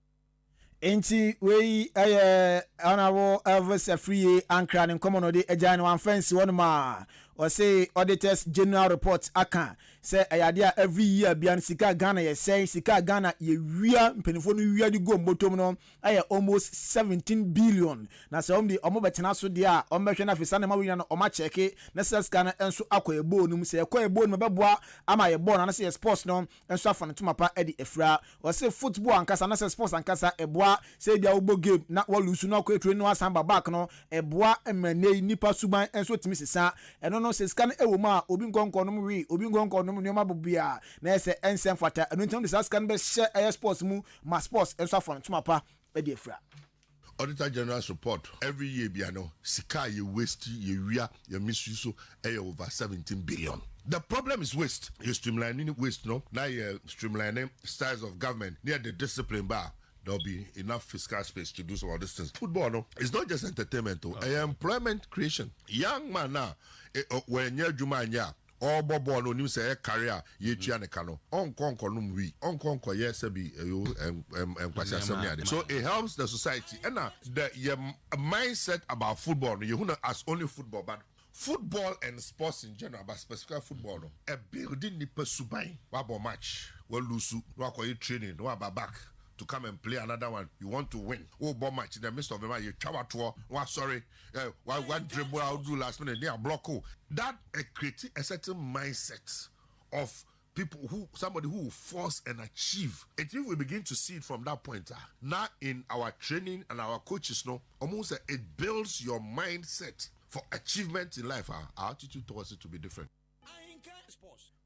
[SPEAKER 5] Nti wei ɛyɛ Honourable Elvis Afriyie Ankrah ne nkɔmɔ na ɔde agya no. Wamfa nsi hɔnom a ɔse Auditors General report aka sɛ ɛyɛ adeɛ a every year bia no sika Ghana yɛ sɛn, sika Ghana yɛwia, mpanimfoɔ no wia de gu mbɔtɔm no ɛyɛ almost 17 billion. Na sɛ ɔmo de ɔmo bɛtena so deɛ a, ɔmo bɛhwɛ no afei saa nneɛma wo nyinaa no ɔmo akyɛke na sɛ sika no nso akɔ yɛ bɔɔl no mu. Sɛ ɛkɔ yɛ bɔɔl no mu, ɛbɛboa ama yɛ bɔɔl no anasɛ yɛ sports no nso afa ne ntoma pa ɛde afira. Ɔsɛ football ankasa anasɛ sports ankasa ɛboa sɛ ebi a wobɔ game na wɔ lose no akɔ eturo no asan ba back no, ɛboa mma ne nipa suban nso tumi sisa. Ɛno no sɛ sika no ɛwɔ mu a, obi nkɔnkɔ nom wi, obi nkɔnkɔ nom nneɛma bobia na ɛsɛ ɛnsɛm fata. Ɛno nti no de saa sika no bɛhyɛ ɛyɛ sports mu ma sports nso afa ne ntoma pa ɛde afira.
[SPEAKER 6] Auditor General's report every year bia no, sika a yɛ waste, yɛ wia, yɛ misuse so ɛyɛ over 17 billion. The problem is waste. Yɛ streamlining waste no na yɛ streamlining styles of government ne yɛ de discipline ba a, there will be enough fiscal space to do some of these things. Football no, it's not just entertainment o, ɛyɛ employment creation. Young man na wɔnyɛ adwuma anyɛ a ɔrebɔ bɔɔl no, onim sɛ ɛyɛ career a yɛtua ne ka no, ɔnkɔ nkɔnom wii, ɔnkɔ nkɔyɛ sɛbi ɛyo nkwasi asɛm ne ade. So it helps the society. Ɛna the yɛ mindset about football no, yɛhu no as only football, but football and sports in general, but specifically football no, ɛ building nipa suban. Wabɔ match, wa lose na wakɔyɛ training na waba back to come and play another one. You want to win. O bɔ match, in the midst of the match yɛtwa watoɔ, wasɔre ɛ wa wa dribble a do last minute ne a block o. That create a certain mindset of people who, somebody who will force and achieve it. If we begin to see it from that point, ah, now in our training and our coaches no, almost it builds your mindset for achievement in life. Ah, our attitude towards it to be different.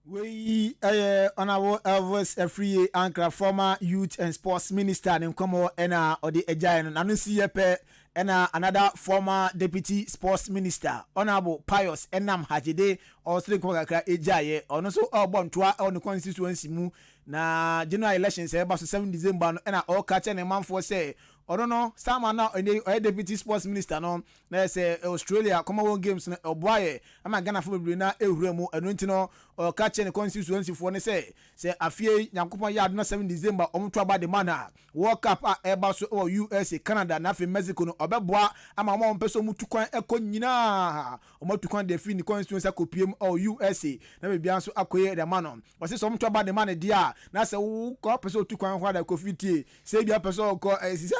[SPEAKER 5] Wei ɛyɛ Honourable Elvis Afriyie Ankra, former Youth and Sports Minister, ne nkɔmɔ ɛna ɔde agyae no n'ano si yɛ pɛ. Ɛna another former deputy sports minister, Honourable Pius Enam Hadzide, ɔsere nkɔmɔ kakra agyaeɛ. Ɔno nso ɔrebɔ ntoa ɛwɔ ne constituency mu na general elections ɛba so 7 December no, ɛna ɔreka kyerɛ ne manfoɔ sɛ ɔno no sama na ɔne ɔyɛ deputy sports minister no na yɛ sɛ Australia Commonwealth Games no, ɔboa yɛ ama Ghanafoɔ bebree na ehura mu. Ɛno nti no, ɔka kyerɛ ne constituency foɔ no sɛ afie Nyankopɔn yɛ adona 7 December ɔmo to aba de ma na World Cup a ɛba so wɔ USA, Canada na afei Mexico no, ɔbɛboa ama ɔmo a wɔmpɛ sɛ ɔmo tu kwan ɛkɔ nyinaa, ɔmo atu kwan de afi ne constituency akɔpie mu ɛwɔ USA na beebiara nso akɔyɛ ɛde ama no. Wɔsi sɛ ɔmo to aba de ma no deɛ a, na sɛ wokɔ pɛ sɛ otu kwan hɔ ada kofi tie sɛ ebi apɛ sɛ ɔkɔ sisi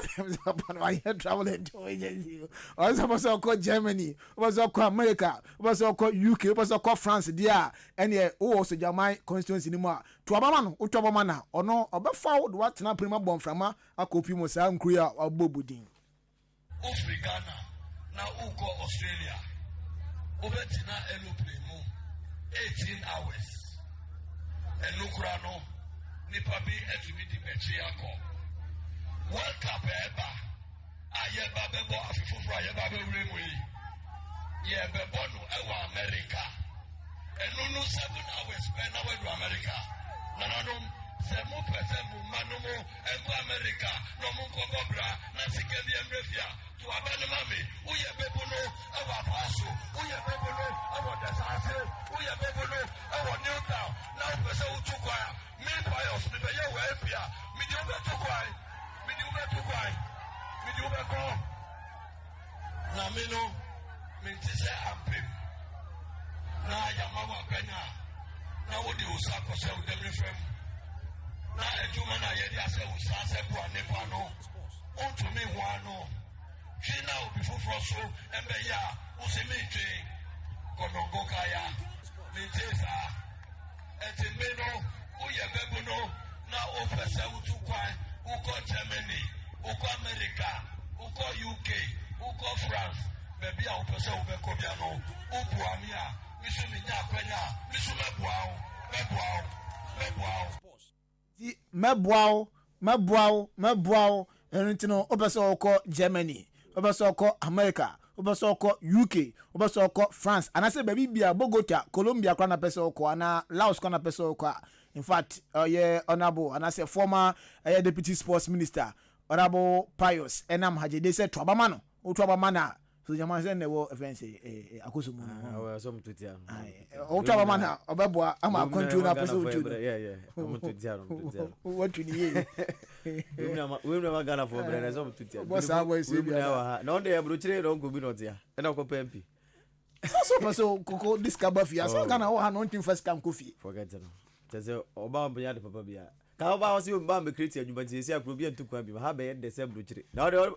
[SPEAKER 5] papa no wayɛ travel and tour agency. Ɔno sɛ ɔpɛ sɛ ɔkɔ Germany, ɔpɛ sɛ ɔkɔ America, ɔpɛ sɛ ɔkɔ UK, ɔpɛ sɛ ɔkɔ France deɛ a, ɛneɛ wowɔ Sogyaman constituency no mu a, to aba ma no. Woto aba ma no a, ɔno ɔbɛfa wo de woatena pene mu abɔ mframa akɔpi mu saa nkuro yi a wabɔ budin.
[SPEAKER 7] Wofiri Ghana na wokɔ Australia, wobɛtena aeroplane mu 18 hours. Ɛno kora no, nipa bi atumi di m'akyi akɔ. World Cup ɛɛba a yɛba bɛbɔ afe foforɔ a yɛba bɛwura mu yi, yɛbɛbɔ no ɛwɔ America. Ɛno no, 7 hours pɛ na wadu America. Nananom, sɛ mopɛ sɛ mo mma no mo ɛnkɔ America na ɔmo nkɔbɔ bra na sika bi mmerɛ fie a, to aba no ma me. Woyɛ bɛbu no ɛwɔ Apaa so, woyɛ bɛbu no ɛwɔ Dɛsaase, woyɛ bɛbu no ɛwɔ Newtown na wopɛ sɛ wotu kwan a, me Pius mebɛyɛ wɔ MP a, mede wobɛtu kwan, mede wobɛtu kwan, mede wobɛkɔ. Na me no, mente sɛ ampem na yɛama wo akwanya a na wode wo sa kɔhyɛ wo dɛm ne fam na adwuma no a yɛde ahyɛ wo sa sɛ boa nnipa no, wontumi ho ano twe na obi foforɔ so mbɛyɛ a wosi mentwe kɔnɔngo kaya. Mente saa. Ɛnti me no, woyɛ bɛbu no na wopɛ sɛ wotu kwan wokɔ Germany, wokɔ America, wokɔ UK, wokɔ France, baabi a wopɛ sɛ wobɛkɔ bia no, woboa me a, me so menya akwanya a, me so mɛboa wo, mɛboa wo, mɛboa wo.
[SPEAKER 5] Nti mɛboa wo, mɛboa wo, mɛboa wo. Ɛno nti no, wopɛ sɛ wokɔ Germany, wopɛ sɛ wokɔ America, wopɛ sɛ wokɔ UK, wopɛ sɛ wokɔ France anaasɛ baabi bia, Bogota, Colombia koraa na pɛ sɛ wokɔ anaa Laos koraa na pɛ sɛ wokɔ a, in fact, ɔyɛ honourable anaasɛ former ɛyɛ deputy sports minister, Honourable Pius Enam Hadzide, sɛ to aba ma no. Woto aba ma no a, so gyama sɛ na ɛwɔ ɛfɛn sɛ akoso mu no, woto aba ma no a, ɔbɛboa ama akwantuo no apɛ sɛ wotu no, watu ne yie. Bɔ saa bɔ ɛsɛ bi.
[SPEAKER 3] Na ɔde aburokyire na ɔnkɔ bi na ɔte ha ɛna ɔkɔpɛ MP.
[SPEAKER 5] Sɛ ɔpɛ sɛ koko de sika ba fie asɛ Ghana wɔ ha na ɔntumi fa sika nkɔ fie.
[SPEAKER 3] Forget no, kyɛ sɛ ɔba bɛyɛ ade papa bia ka ɔba hɔ sɛ ɔba mbɛ create adwuma, nti esi akuro bi ntu kwan bi ma ha bɛyɛ dɛ sɛ aburokyire na ɔde.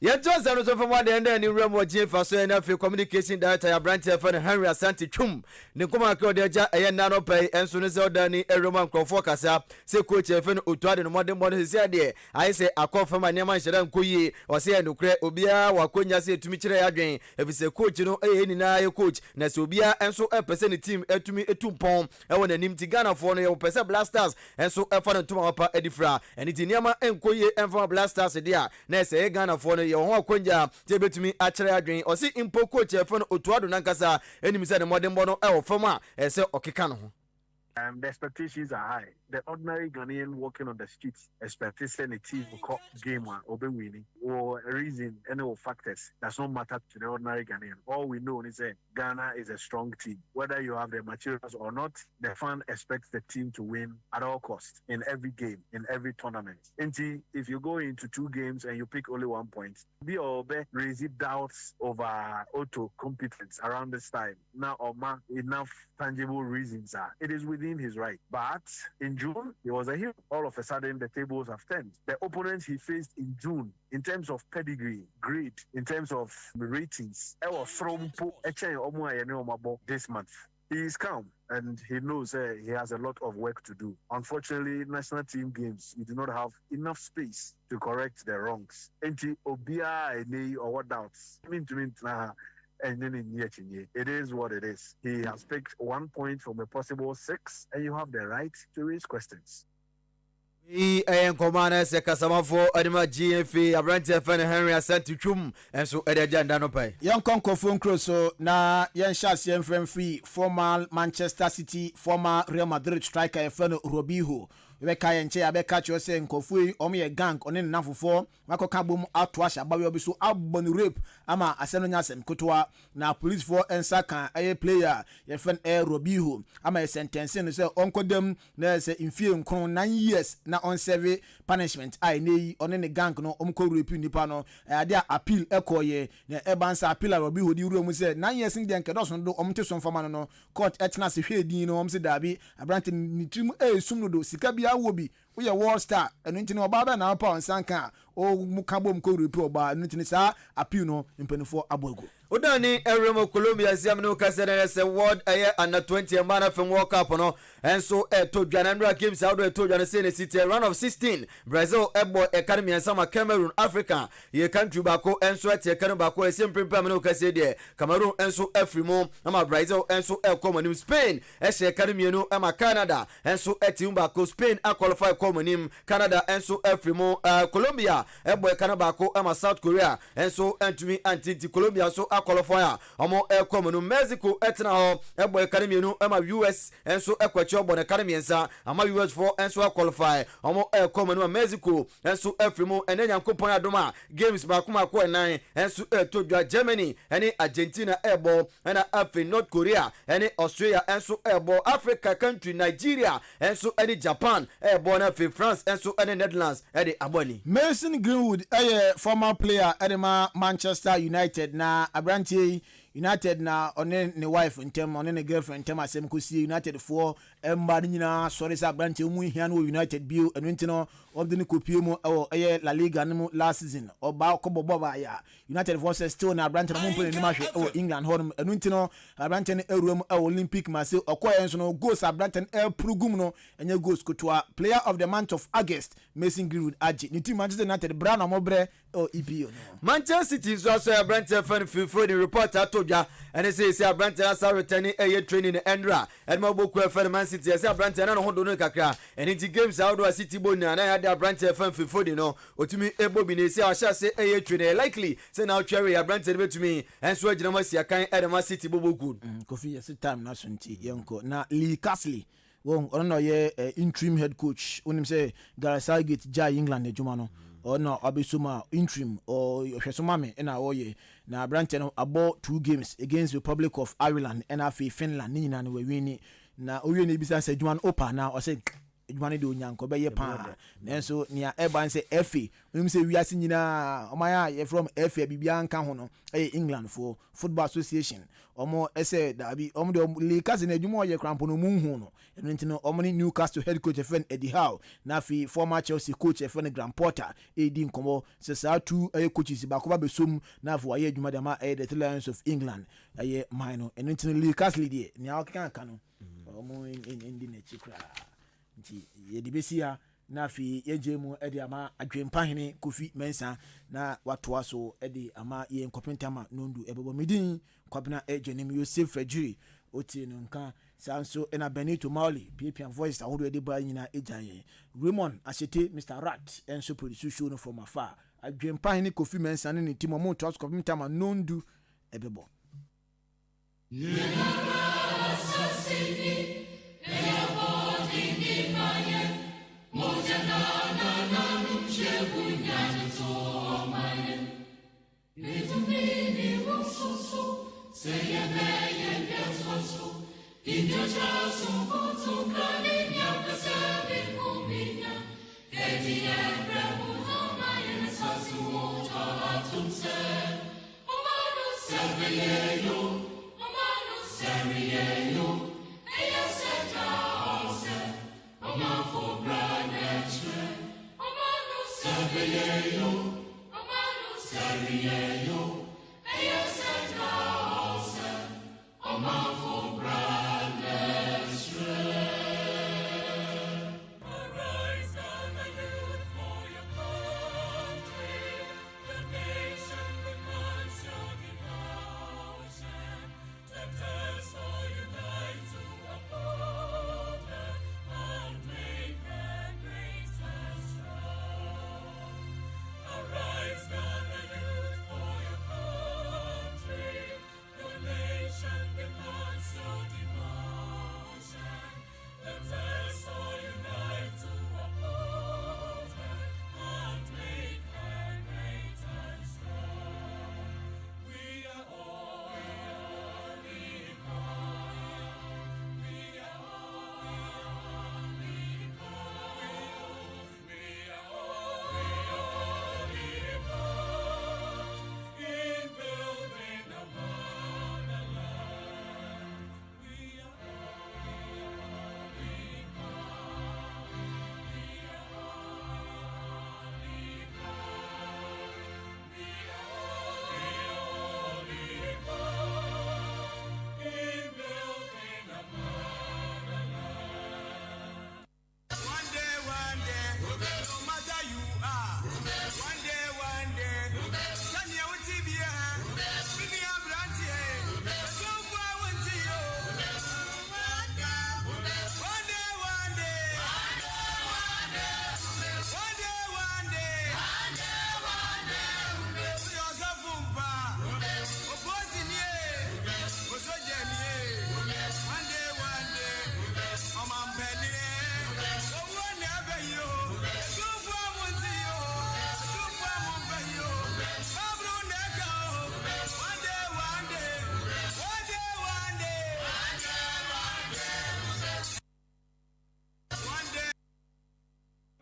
[SPEAKER 3] Yɛnto nsɛm no so mfa mu adeɛ ndɛ ne nwura mu wɔ GFA so ɛne afei Communication Director yɛ aberanteɛ yɛfrɛ no Henry Asante Twum ne nkɔmmɔ kakra ɔde agya ɛyɛ nnɛ anɔpa yi nso ne sɛ ɔda ani awura mu a nkurɔfoɔ kasa sɛ coach a yɛfrɛ no Otto Addo no mmɔdenbɔ no seesei adeɛ ayɛ sɛ akɔ fam a nneɛma nhyɛ da nkɔ yie. Ɔse ɛyɛ nokorɛ obiara wɔ akwannya sɛ yɛtumi kyerɛ yɛn adwene efisɛ coach no yɛ yɛn nyinaa yɛ coach na sɛ obiara nso pɛ sɛ ne team tumi tu mpɔn wɔ n'anim nti Ghanafoɔ no yɛwɔ pɛ sɛ Black Stars nso fa no ntoma papa de fira. Ɛno nti nneɛma nkɔ yie mfa ma Black Stars deɛ a na ɛsɛ yɛ Ghanafoɔ no yɛwɔ ho akwanya sɛ yɛbɛtumi akyerɛ yɛn adwene. Ɔse mpo coach a yɛfrɛ no Otto Addo no ankasa nim sɛ ne mmɔdenbɔ no wɔ fam a ɛsɛ sɛ ɔkeka ne ho.
[SPEAKER 8] The expectations are high. The ordinary Ghanaian walking on the streets expect sɛ ne team kɔ game a ɔbɛ winni. Wo reason ne wo factors does not matter to the ordinary Ghanaian. All we know ne sɛ Ghana is a strong team. Whether you have the materials or not, the fan expects the team to win at all cost in every game, in every tournament. Nti if you go into two games and you pick only one point, bi a ɔbɛ raise doubts over Otto competence around this time na ɔma enough tangible reasons a, it is within his right. But in June, he was a hero. All of a sudden, the tables have turned. The opponents he faced in June, in terms of pedigree, grade, in terms of ratings, ɛwɔ soro mpo kyɛn wɔn a yɛne wɔn abɔ this month. He is calm and he knows sɛ he has a lot of work to do. Unfortunately, national team games, you do not have enough space to correct the wrongs. Enti obiara a ɛnnɛ yi ɔwɔ doubts, mentumi ntena ha ɛnyɛ no nyi akyinnye. It is what it is. He has picked one point from a possible six and you have the right to raise questions.
[SPEAKER 3] Wei yɛ nkɔmmɔ a na ɛsɛ kasamafoɔ de ma GFA aberanteɛ fɛ no Henry Asante Twum nso de agya nda no pae.
[SPEAKER 5] Yɛnkɔ nkurɔfoɔ nkuro so na yɛnhyɛ aseɛ mfrɛ mfiri former Manchester City, former Real Madrid striker yɛfrɛ no Robinho. Wobɛka yɛn nkyɛn a bɛka kyerɛ sɛ nkurɔfoɔ yi wɔn yɛ gang, ɔne ne nnamfofoɔ Wakɔka abom ato ahyɛ abayewa bi so abɔ no rape ama asɛm no nyɛ asɛm ketewa. Na polisfoɔ nsa ka ɛyɛ player a yɛfrɛ no ɛyɛ Robinho ama yɛ sɛntɛnse no sɛ ɔnkɔ dam na ɛyɛ sɛ mfie nkron, 9 years, na ɔnsɛve punishment a ɛnɛ yi ɔne ne gang no wɔn kɔ rape nipa no. Ɛyɛ adeɛ a appeal ɛkɔɔyɛ na ɛba nsa appeal a Robinho de wura mu sɛ 9 years no deɛ nkɛdɔso no do wɔn te so mfama no, court ɛtena ase hwɛ din no, wɔn sɛ daabi, aberante ne tirim ɛɛsum no do sika biara wɔ bi, woyɛ world star, ɛno nti no ɔbaa bɛɛ na apɛ ɔnsa nka a ɔmu ka bom kɔ rape ɔbaa. Ɛno nti no saa appeal no mpanimfoɔ abɔ agu.
[SPEAKER 3] Wodani ɛwerɛ Colombia siam ne woka sɛ dɛn sɛ world ɛyɛ under 20 mmaa no afei World Cup no ɛnso ɛtɔ dwa na nnora games ahodoɔ ɛtɔ dwa no sei ne si teɛ. Round of 16, Brazil ɛbɔ ɛka no mmiɛnsa ma Cameroon. Africa yɛ country baako ɛnso ɛte ɛka no baako ɛsɛ mprempren ne woka sɛ deɛ Cameroon ɛnso afiri mu ama Brazil ɛnso ɛkɔ mu anim. Spain ɛhyɛ ɛka no mmienu ɛma Canada ɛnso ɛte mu baako. Spain aqualify kɔ mu anim, Canada ɛnso afiri mu. Colombia ɛbɔ ɛka no baako ɛma South Korea ɛnso ɛntumi antinti. Colombia nso aqualify a ɔmo ɛkɔ mu no. Mexico ɛtena hɔ ɛbɔ ɛka no mmienu ɛma US ɛnso ɛkɔ akyi ɔbɔ ne ka no mmiɛnsa ama US foɔ ɛnso aqualify, ɔmo ɛkɔ mu no ma Mexico ɛnso afiri mu. Ɛnɛ Nyankopɔn adom a games baako baako ɛnan ɛnso ɛɛtɔ dwa. Germany ɛne Argentina ɛɛbɔ, ɛna afei North Korea ɛne Australia ɛnso ɛɛbɔ. Africa country Nigeria ɛnso ɛne Japan ɛɛbɔ, na afei France ɛnso ɛne Netherlands ɛde abɔ ani.
[SPEAKER 5] Mason Greenwood ɛyɛ former player ɛde ma Manchester United, na aberanteɛ yi United na ɔne ne wife ntɛm, ɔne ne girlfriend ntɛm asɛm kɔsie. United foɔ mmaa no nyinaa sɔre sɛ aberanteɛ mu hia no wɔ United bio. Ɛno nti no ɔde no kɔpie mu ɛwɔ ɛyɛ La Liga no mu last season. Ɔbaa kɔbɔ bɔɔl ayɛ a United foɔ sɛ still na aberanteɛ no ɔmo mpɛ n'anim ahwɛ ɛwɔ England hɔ nom. Ɛno nti no aberanteɛ no awura mu ɛwɔ Olympique Marseille. Ɔkɔɛ nso no goals aberanteɛ no ɛpuru gum no ɛnyɛ goals ketewa. Player of the Month of August, Mason Greenwood agye ne team Manchester United bra na ɔmo brɛ ɛwɔ EPL no.
[SPEAKER 3] Manchester City nso asɔ aberanteɛ fɛn no Phil Foden. Report ato dwa ɛne sɛ ɛsɛ aberanteɛ no asa retɛne ɛyɛ training no ɛnra ɛde ma bɔku ɛfɛ no Man City. Ɛsɛ aberanteɛ no ne ho do no kakra, ɛne nti games ahodoɔ a City bɔ nyinaa na yɛade aberanteɛ fɛn Phil Foden no ɔtumi ɛbɔ bi na ɛsi a ɔhyɛ ase ɛyɛ training. Ɛyɛ likely sɛ na ɔtwɛre aberanteɛ no bɛtumi ɛnso agyina mu asi akan ɛde ma City bɔbɔ good.
[SPEAKER 5] Kofi, yɛsɛ time na so nti yɛnkɔ na Lee Carsley wɔn ɔno na ɔyɛ interim head coach. Wonim sɛ Gareth Southgate gyae England adwuma no, ɔno abɛso mu a interim ɔhwɛ so ma me ɛna ɔyɛ. Na aberanteɛ no abɔ two games against Republic of Ireland ɛna afei Finland ne nyinaa no wawini. Na owie no ebisa sɛ adwuma no opa na ɔsɛ Adwuma no deɛ onya nka ɔbɛyɛ paa. Nanso nea ɛba ne sɛ FA, wonim sɛ wiase nyinaa ɔman a yɛfrɛ wɔn FA a biribiara nka ho no yɛ Englandfoɔ Football Association. Wɔn sɛ daabi, wɔn deɛ wɔn Lee Carsley no adwuma a ɔyɛ koraa mpo no wɔn nhu no. Ɛno nti no wɔn ne Newcastle head coach a yɛfrɛ no Eddie Howe na afei former Chelsea coach a yɛfrɛ no Graham Potter redi nkɔmmɔ sɛ saa two ɛyɛ coaches baako ba bɛsɔ mu na afei wɔayɛ adwuma de ama ɛyɛ the Three Lions of England ɛyɛ man no. Ɛno nti no Lee Carsley deɛ nea ɔkeka aka no wɔn ndi n'akyi koraa. Nti yɛde bɛsi ha na afei yɛgye mu de ama Adwempa Hene Kofi Mensah na watoa so de ama yɛn kɔpentama nondu ɛbɛbɔ. Me din Kwabena Agyenim Yosef Fajiri otie no nka. Saa nso na Benito Mauli piapia voices ahodoɔ yɛde baa nyinaa gya yɛn. Raymond Ahyete Mister Rat nso produce show no from afar. Adwempa Hene Kofi Mensah ne ne team wɔn retoa so kɔpentama nondu ɛbɛbɔ.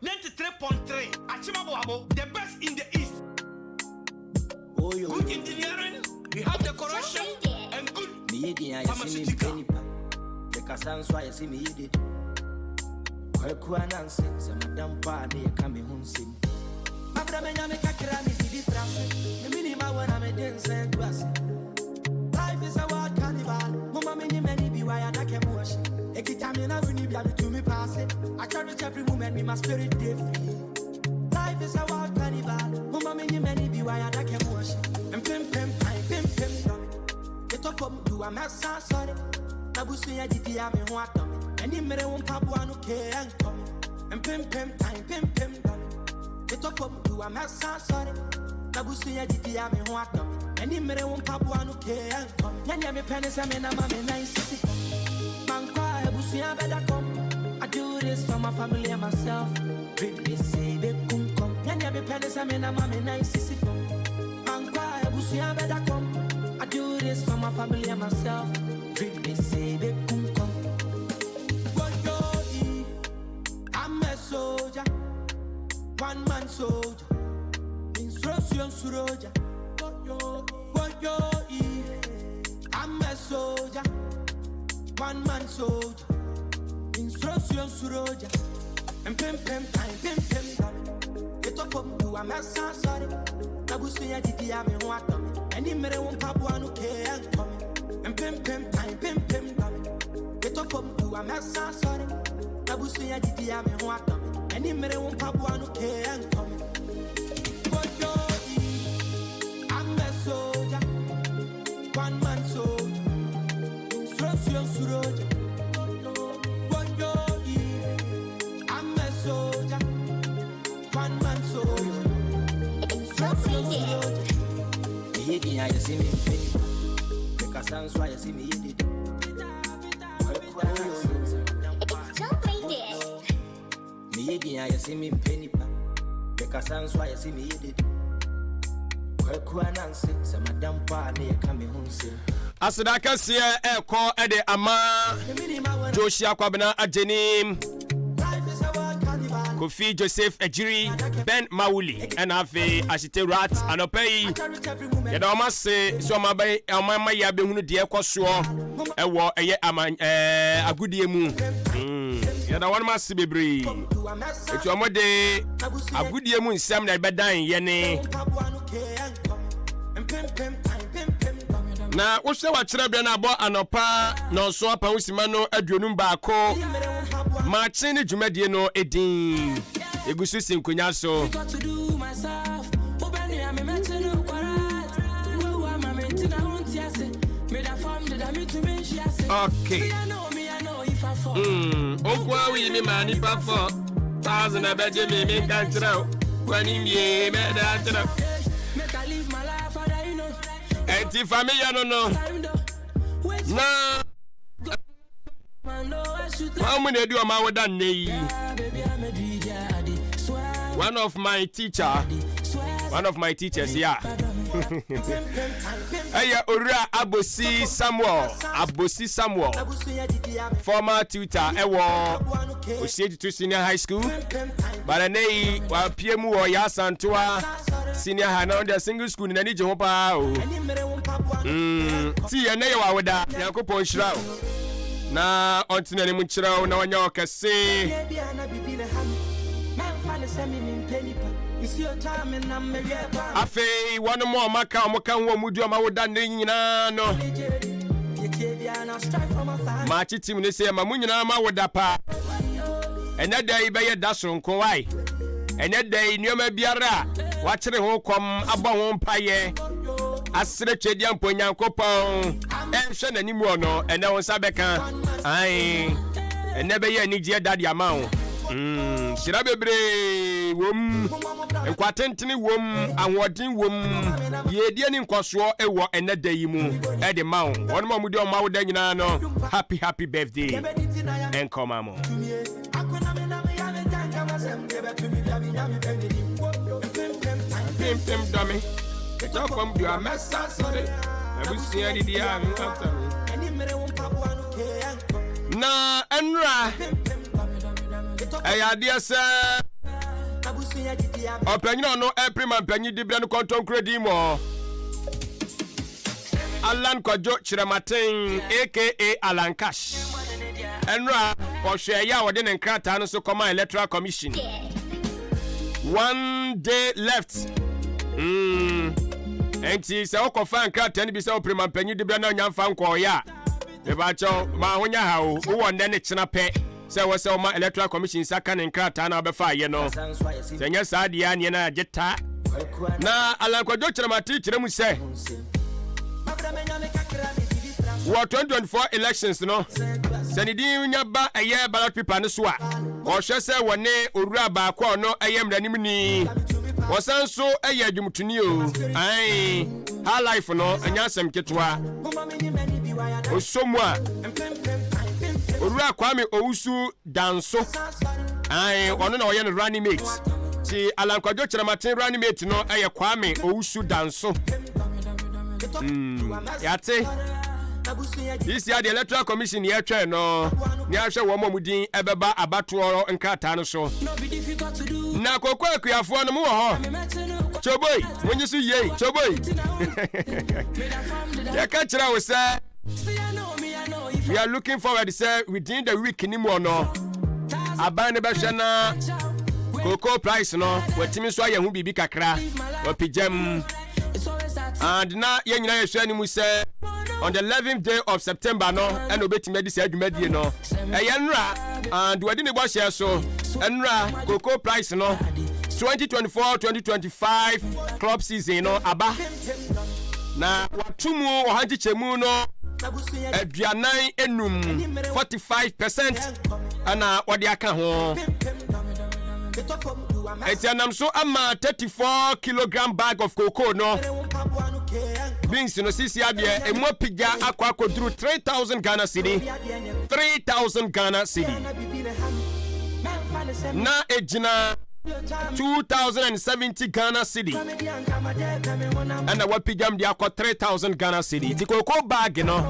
[SPEAKER 9] 93.3 Achimaboabo, the best in the East. Good engineering, we have decoration and good pharmaceutical.
[SPEAKER 10] Mekasa nso a yɛsɛ meyɛ dede Kwaku Ananse sɛ madam pa a ne yɛka me ho nsɛm Mabrɛ menya me kakra me didi fra se Me minima wɔ na mede nsa agu ase Life is a wild carnival Mama many many be why I don't wash. Ekita me na wini bi to me pass it. I cherish every moment me my spirit dey free. Life is a wild carnival. Mama many many be why I don't wash. And pim pim pim pim pim dummy. Get up from do I'm sorry. Nabusu ya didi ya me ho atɔ me. Ani mmere wo mpaboa no kee ɛnkɔ me. Mpempem tan pempem dɔ me. Metɔ fam du a mɛsan sɔre. Nabusu ya didi ya me ho atɔ me. Ani mmere wo mpaboa no kee ɛnkɔ me. Nyɛ nea mepɛ ne sɛ me nam a me nan sisi fam. Mankɔ a abusua bɛda kɔm. I do this for my family and myself. Dream me say be kum kom. Nyɛ nea mepɛ ne sɛ me nam a me nan sisi fam. Mankɔ a abusua bɛda kɔm. I do this for my family and myself. Dream me say be kum kom. One man soldier. Nsuro nsuro gya. Woyo I'm a soldier. One man soldier. Nsuro nsuro gya. Mpempem time pempem dame. Etɔ fam du a mɛsan sɔre. N'abusua didi a me ho atɔ me. Ɛni mmere wo mpaboa no kee ɛntɔ me. Mpempem time pempem dame. Etɔ fam du a mɛsan sɔre. N'abusua didi a me ho atɔ me. Ɛni mmere wo mpaboa no kee ɛntɔ me. Woyo I'm a soldier. One man soldier. Nsuro nsuro gya. Woyo I'm a soldier. One man soldier. Meyɛ din a yɛse me mpɛ nipa. Mekasa nso a yɛse meyɛ dede. Meyɛ din a yɛse me mpɛ nipa. Mekasa nso a yɛse meyɛ dede. Kwaku Ananse sɛ madam pa a ne yɛka me ho nsɛm.
[SPEAKER 1] Aseda kɛseɛ ɛrekɔ de ama Joshua Kwabena Agyenim, Kofi Joseph Agyiri, Ben Mawuli, ɛna afei Ashite Rat. Anɔpa yi yɛda wɔn ase sɛ wɔn aba wɔn ama yɛ abɛhunu deɛ ɛkɔ soɔ ɛwɔ ɛyɛ ama ɛɛ agodie mu. Yɛda wɔn ase bebree. Eti wɔn de agodie mu nsɛm na ɛbɛdan yɛne. Na wohwɛ w'akyerɛ berɛ no abɔ anɔpa nɔnso apa ho sima no 51 maakye ne dwumadie no edin egu so si nkonya so. Okay. Nkoa woyi me maa nipa 4,000 ɛbɛgye me menka nkyerɛ wo w'anim yie mɛda akyerɛ wo. Ɛnti fa me yɛ no no na wɔn mu na edi wɔn awoda nnɛ yi. One of my teacher, one of my teachers, yeah. Ɛyɛ Owura Abosi Samuel, Abosi Samuel, former tutor ɛwɔ Osietutu Senior High School. But ɛnɛ yi wapie mu wɔ Yasantoa Senior High na ɔde single school ni n'ani gye ho paa o. Ti ɛnɛ yɛ w'awoda, Nyankopɔn nhyira o. Na ɔnte n'anim nkyerɛ wo na ɔnyɛ wo kɛse. Afei wɔn a wɔaka a wɔka ho wɔn di wɔn awoda nnɛ nyinaa no, maakye tim ne sɛ ma mo nyinaa ma awoda pa. Ɛnɛ da yi bɛyɛ da soronko wae. Ɛnɛ da yi nneɛma biara a wakyere ho kɔm abɔ ho mpaeɛ asrɛ Twedeɛ mpo Nyankopɔn ɛnhwɛ n'anim wɔ no ɛnɛ wo nsa bɛka ae ɛnɛ bɛyɛ anigyeɛ da de ama wo. Hyira bebree wom, nkwa tentene wom, ahoɔden wom, yiedie ne nkɔsoɔ wɔ ɛnɛ da yi mu ɛde ma wo. Wɔn a wɔdi wɔn awoda nyinaa no, happy happy birthday ɛnkɔma mo. Pimpim dɔme, ɛtɔ fam du a mɛsa sɔre, abusua didi a mfata me. Na ɛnora ɛyɛ adeɛ sɛ ɔpanyin a ɔno ɛpere ma mpanyin dibrɛ no kɔntɔnkuro din mɔ Alan Kwadwo Kyerɛmaten aka Alan Cash ɛnora ɔhwɛ ɛyɛ a wɔde ne nkrataa no so kɔma Electoral Commission. One day left. Enti sɛ wokɔfa nkrataa no bi sɛ wopere ma mpanyin dibrɛ no anya mfa nkɔɔyɛ a, mebakyɛw ma ahonya ha o. Wowɔ nnɛ ne kyena pɛ sɛ ɛwɔ sɛ woma Electoral Commission nsa ka ne nkrataa na wobɛfa ayɛ no. Sɛ nyɛ saa deɛ a neɛ na agye ta. Na Alan Kwadwo Kyeremate kyerɛ mu sɛ wɔ 2024 elections no, sɛ ne din nya ba ɛyɛ ballot paper no so a, ɔhwɛ sɛ wɔne owura baako a ɔno ɛyɛ mmaranimni, ɔsan nso ɛyɛ adwumtoni o, ae, high life no ɛnyɛ asɛm ketewa. Ɔsɔ mu a, Owura Kwame Owusu Danso, ae, ɔno na ɔyɛ no running mate. Ti Alan Kwadwo Kyerematen running mate no ɛyɛ Kwame Owusu Danso. Yate. This year the Electoral Commission yɛtwɛn no ne ahwɛ wɔn a wɔn din ɛbɛba abatoɔ nkrataa no so. Na koko akuafoɔ no mo wɔ hɔ. Choboi, monyi so yie, choboi. Yɛka kyerɛ wo sɛ we are looking forward sɛ within the week ni mu no aban no bɛhwɛ na cocoa price no watumi nso ayɛ ho biribi kakra wapigya mu and na yɛn nyinaa yɛhwɛ anim sɛ on the 11th day of September no ɛna obetumi adi saa dwumadie no. Ɛyɛ nnora and wadi ne bɔhyɛ so. Nnora cocoa price no 2024-2025 crop season no aba na wato mu ɔha nkyekyɛmu no 45, 45%, ɛna wɔde aka ho. Ɛti ɛnam so ama 34 kilogram bag of cocoa no, beans no, sisi adeɛ emu apigya akɔ akɔduru 3000 Ghana cedi, 3000 Ghana cedi, na egyina 2070 Ghana cedi, ɛna wapigyam de akɔ 3000 Ghana cedi. Nti cocoa bag no,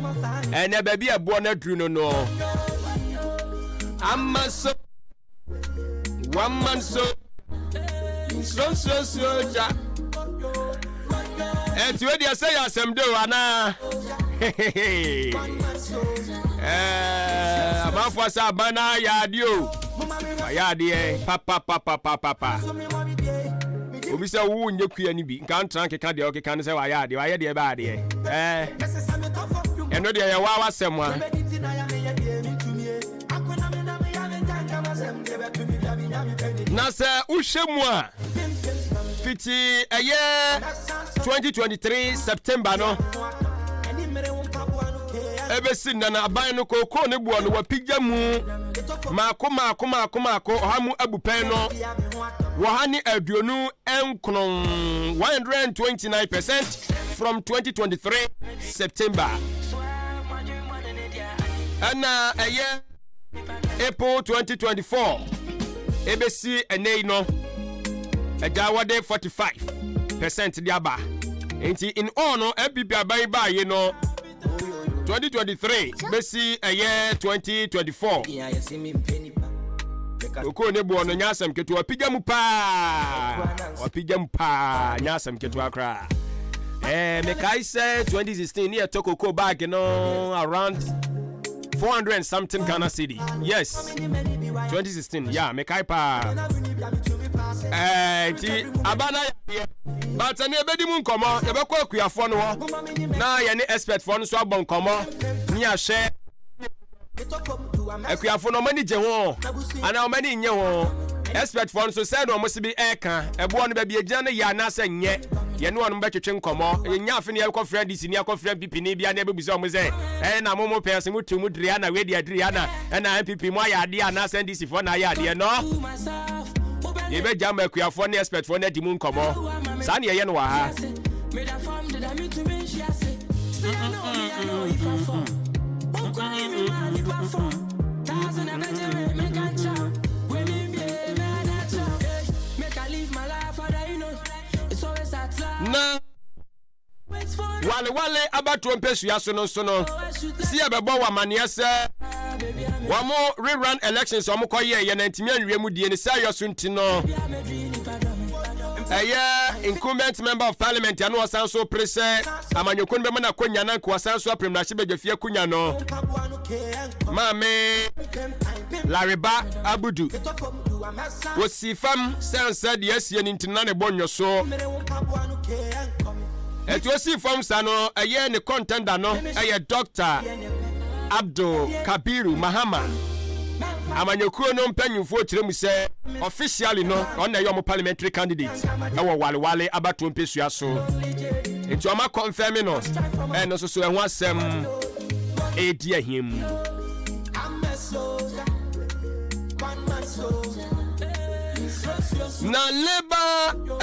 [SPEAKER 1] ɛnɛ baabi a ɛboɔ no aduru no ama so one man so nsuonsuonsuo gya. Ɛnti wei deɛ, sɛ yɛ asɛm de o anaa amanfoɔ sɛ aban no ayɛ adeɛ o, ayɛ adeɛ papapapapapa. Obi sɛ wo nyɛ kua no bi nka ntra nkeka deɛ ɔkeka no sɛ wayɛ adeɛ, wayɛ deɛ ɛbɛ adeɛ. Ɛno deɛ, yɛwɔ awasɛm a. Na sɛ wohwɛ mu a, fiti ɛyɛ 2023 September no ɛbɛsi nnɛ no, aban no kookoo ne boɔ no wapigya mu maako maako maako maako ɔha mu abupɛn no 129, 129% from 2023 September. Ɛna ɛyɛ April 2024 ɛbɛsi ɛnɛ yi no, ɛgya wɔde 45% de aba. Nti in all no, NPP aban baayɛ no, 2023 bɛsi ɛyɛ 2024, kokoo ne boɔ no nyɛ asɛm ketewa. Wapigya mu paa, wapigya mu paa, nyɛ asɛm ketewa koraa. Mekae sɛ 2016 ne yɛtɔ kokoo bag no around 400 and something Ghana cedi. Yes, 2016, yeah, mekae paa. Nti aba no ayɛ, but ɛne yɛbɛdi mu nkɔmmɔ. Yɛbɛkɔ akuafoɔ no hɔ na yɛne expertfoɔ no nso abɔ nkɔmmɔ ne ahwɛ akuafo no, ɔmo ani gye ho anaa ɔmo ani nye ho. Expertfoɔ nso sɛ na ɔmo si bi ɛɛka ɛboɔ no baabi egyina no yɛ anaasɛ nyɛ. Yɛne wɔn bɛtwetwe nkɔmmɔ. Yɛnya afe ne yɛkɔfrɛ NDC ne yɛkɔfrɛ NPP ne bia ne yɛbɛbusa ɔmo sɛ ɛyɛ na mo mo pɛ sɛ mo tu mo diri ana wei deɛ diri ana ɛna NPP mo ayɛ adeɛ anaasɛ NDC foɔ na ayɛ adeɛ no. Yɛbɛgya ma akuafoɔ ne expertfoɔ no adi mu nkɔmmɔ. Saa ne yɛyɛ no wɔ ha. Na Walewale abatoɔ mpɛsua so no nso no, si yɛbɛbɔ wɔ amanneɛ sɛ wɔn rerun elections a wɔn kɔ yɛ yɛ na ntumi anwie mu die ne sɛ ayɔ so. Nti no ɛyɛ incumbent member of parliament ano ɔsan so pere sɛ amanyɔkuo no bɛma no akɔnya na nka ɔsan so apere mmarahyɛbadwafie akonnwa no, Maame Lariba Abudu, wɔsi fam sɛ nsɛ deɛ asie no nti na ne bɔ nnwo so. Ɛti osi fam sa no, ɛyɛ ne contender no ɛyɛ Dr Abdul Kabiru Mahama. Amanyɔkuo no mpanyinfoɔ kyerɛ mu sɛ officially no, ɔno na ɛyɛ ɔmo parliamentary candidate ɛwɔ Walewale abatoɔ mpesua so, nti ɔmo akɔnfɛmi no. Ɛno nso so ɛho asɛm ɛredi ahia mu. Na Labour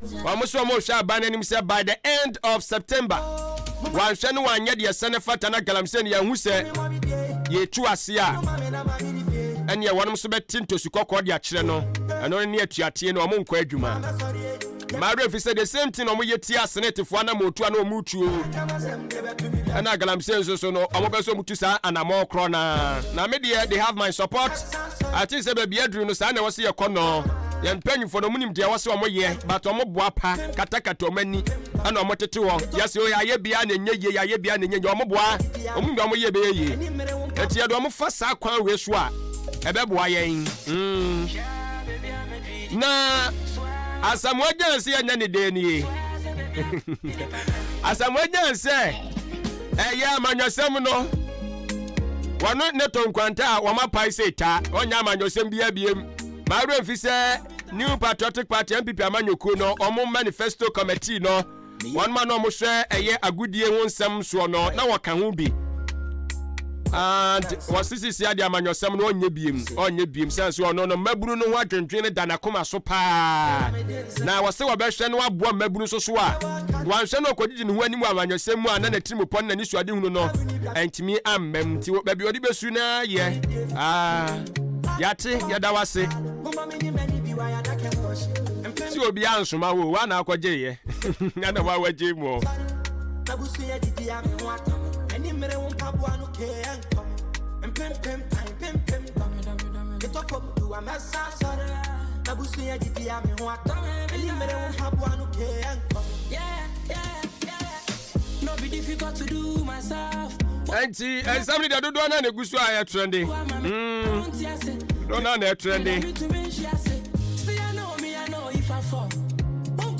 [SPEAKER 1] wɔn nso wɔn rehwɛ aban n'anim sɛ by the end of September, wɔanhwɛ no wɔanyɛ deɛ sɛ ne fata na galamsey no yɛn ho sɛ yɛtu ase a, ɛneɛ wɔn nso bɛte ntosu kɔkɔɔ de akyerɛ no. Ɛno ne atuateɛ no, wɔn nkɔ adwuma. Mawerɛ fi sɛ the same thing na wɔyɛ tia Senetefoɔ anammɔntuo a na wɔretuo ɛna galamsey nso so no wɔpɛ sɛ wɔtu saa anammɔn korɔ no na me deɛ they have my support. I think sɛ baabi aduru no saa na ɛwɔ sɛ yɛkɔ no. Yɛn mpanyinfoɔ no wɔn nim deɛ ɛwɔ sɛ wɔn yɛ, but wɔn boa pa katakata wɔn ani ɛna wɔn tete hɔ. Yɛsɛ o yɛayɛ bia na ɛnyɛ yie, yɛayɛ bia na ɛnyɛ yie. Wɔn boa wɔn nim deɛ wɔn yɛ bɛyɛ yie. Eti yɛde wɔn fa saa kwan wei so a ɛbɛboa yɛn. Na Asamoah Gyan sɛ yɛnyɛ ne dɛn nie. Asamoah Gyan sɛ ɛyɛ amanyɔsɛm no wɔno ne to nkwanta a wɔn apae sɛ ta ɔnyɛ amanyɔsɛm bi abiem. Maa mfi sɛ New Patriotic Party, NPP amanyɔkuo no, wɔn manifesto committee no, wɔn ma no wɔn hwɛ ɛyɛ agodie ho nsɛm soɔ no na wɔka ho bi, and wɔsisisi ade amanyɔsɛm no ɔnyɛ biem, ɔnyɛ biem sɛ nso ɔno no mmabunu no ho adwendwen no da n'akoma so paa na wɔsɛ wɔbɛhwɛ no aboa mmabunu nso so a wɔanhwɛ no ɔkɔdidi ne ho anim wɔ amanyɔsɛm mu a na n'atirimupɔ ne n'anisuadehunu no ɛntumi ammam. Nti baabi ɔde bɛsu no yɛ aa yɛate yɛda wase sɛ obi ansoma wo wa na akɔgyeeɛ na wa wagye mu.
[SPEAKER 10] Abusua didi a me ho atɔ me ani mmere wo mpaboa no kee ɛnkɔ mpempem tan pempem dɔ metɔ fam du a mɛsa sɔre. Abusua didi a me ho atɔ me ani mmere wo mpaboa no kee ɛnkɔ. Yeah. No be difficult to do myself.
[SPEAKER 1] Ɛnti ɛnsɛm no deɛ dodoɔ no a na ɛgu so a ɛyɛ trending, dodoɔ no a na ɛ trending.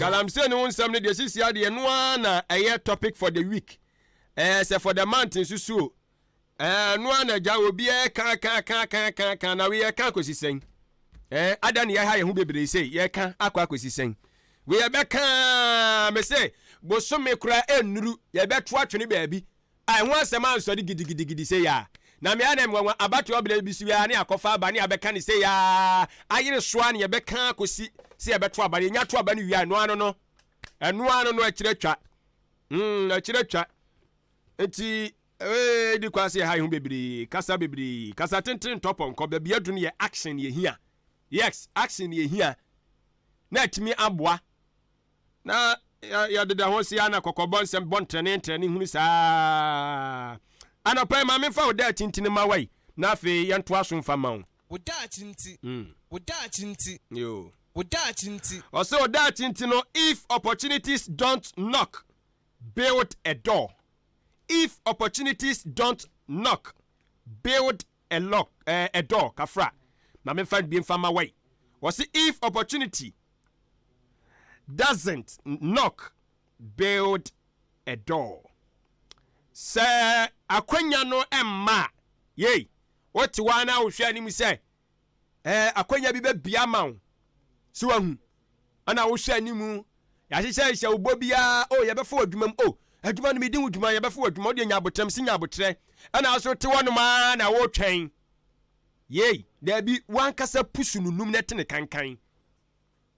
[SPEAKER 1] Galamsey ne ho nsɛm no deɛ sisi adeɛ no ara na ɛyɛ topic for the week, ɛɛ sɛ for the month nso so o, ɛɛ no ara na agya obiara ka ka ka ka ka ka na wei yɛka akɔsi sɛn? Ɛɛ ada ne yɛha yɛn ho bebree sei, yɛka akɔ akɔsi sɛn? Wei yɛbɛka me sɛ bosome koraa ɛnnuru yɛbɛto atwene baabi a ɛho asɛm ansɔre gidigidigidi sei a na me ara na nwanwa abatoɔ berɛ bi so yi ara ne akɔfa aba ne abɛka ne sei a ayere so a ne yɛbɛka akɔsi sɛ yɛbɛto aba no. Yɛnya to aba no wie a, ɛno ano no, ɛno ano no akyirɛ twa, akyirɛ twa. Nti ee di kwan sɛ yɛha yɛn ho bebree, kasa bebree, kasa tenten ntɔ pɔnkɔ. Baabi adu no yɛ action yɛhia. Yes, action yɛhia na atumi aboa na yɛdeda ho sia na kɔkɔbɔ nsɛm bɔ ntrɛne ntrɛne hunu saa. Anɔpa yi ma memfa wo daakye nti no ma wai na afei yɛntoa so mfa ma wo.
[SPEAKER 9] Wo daakye nti, wo daakye nti,
[SPEAKER 1] Yo.
[SPEAKER 9] wo daakye nti.
[SPEAKER 1] Ɔsɛ wo daakye nti no, if opportunities don't knock, build a door. If opportunities don't knock, build a lock, a door. Kafra ma memfa bi mfa ma wai. Wɔse if opportunity doesn't knock, build a door. Sɛ akwanya no mma a yei wote hɔ a na wohwɛ anim sɛ akwanya bi bɛbia ma wo sɛ wahu ɛna wohwɛ anim yɛahyehyɛ hyɛ wo bɔ biara o yɛbɛfa wɔ adwuma mu o adwuma no medi ho dwuma, yɛbɛfa wɔ adwuma wodeɛ nya abotrɛ si nya abotrɛ ɛna so te hɔ nom a na wotwɛn yei daabi wankasa pusu no num na ɛte ne kankan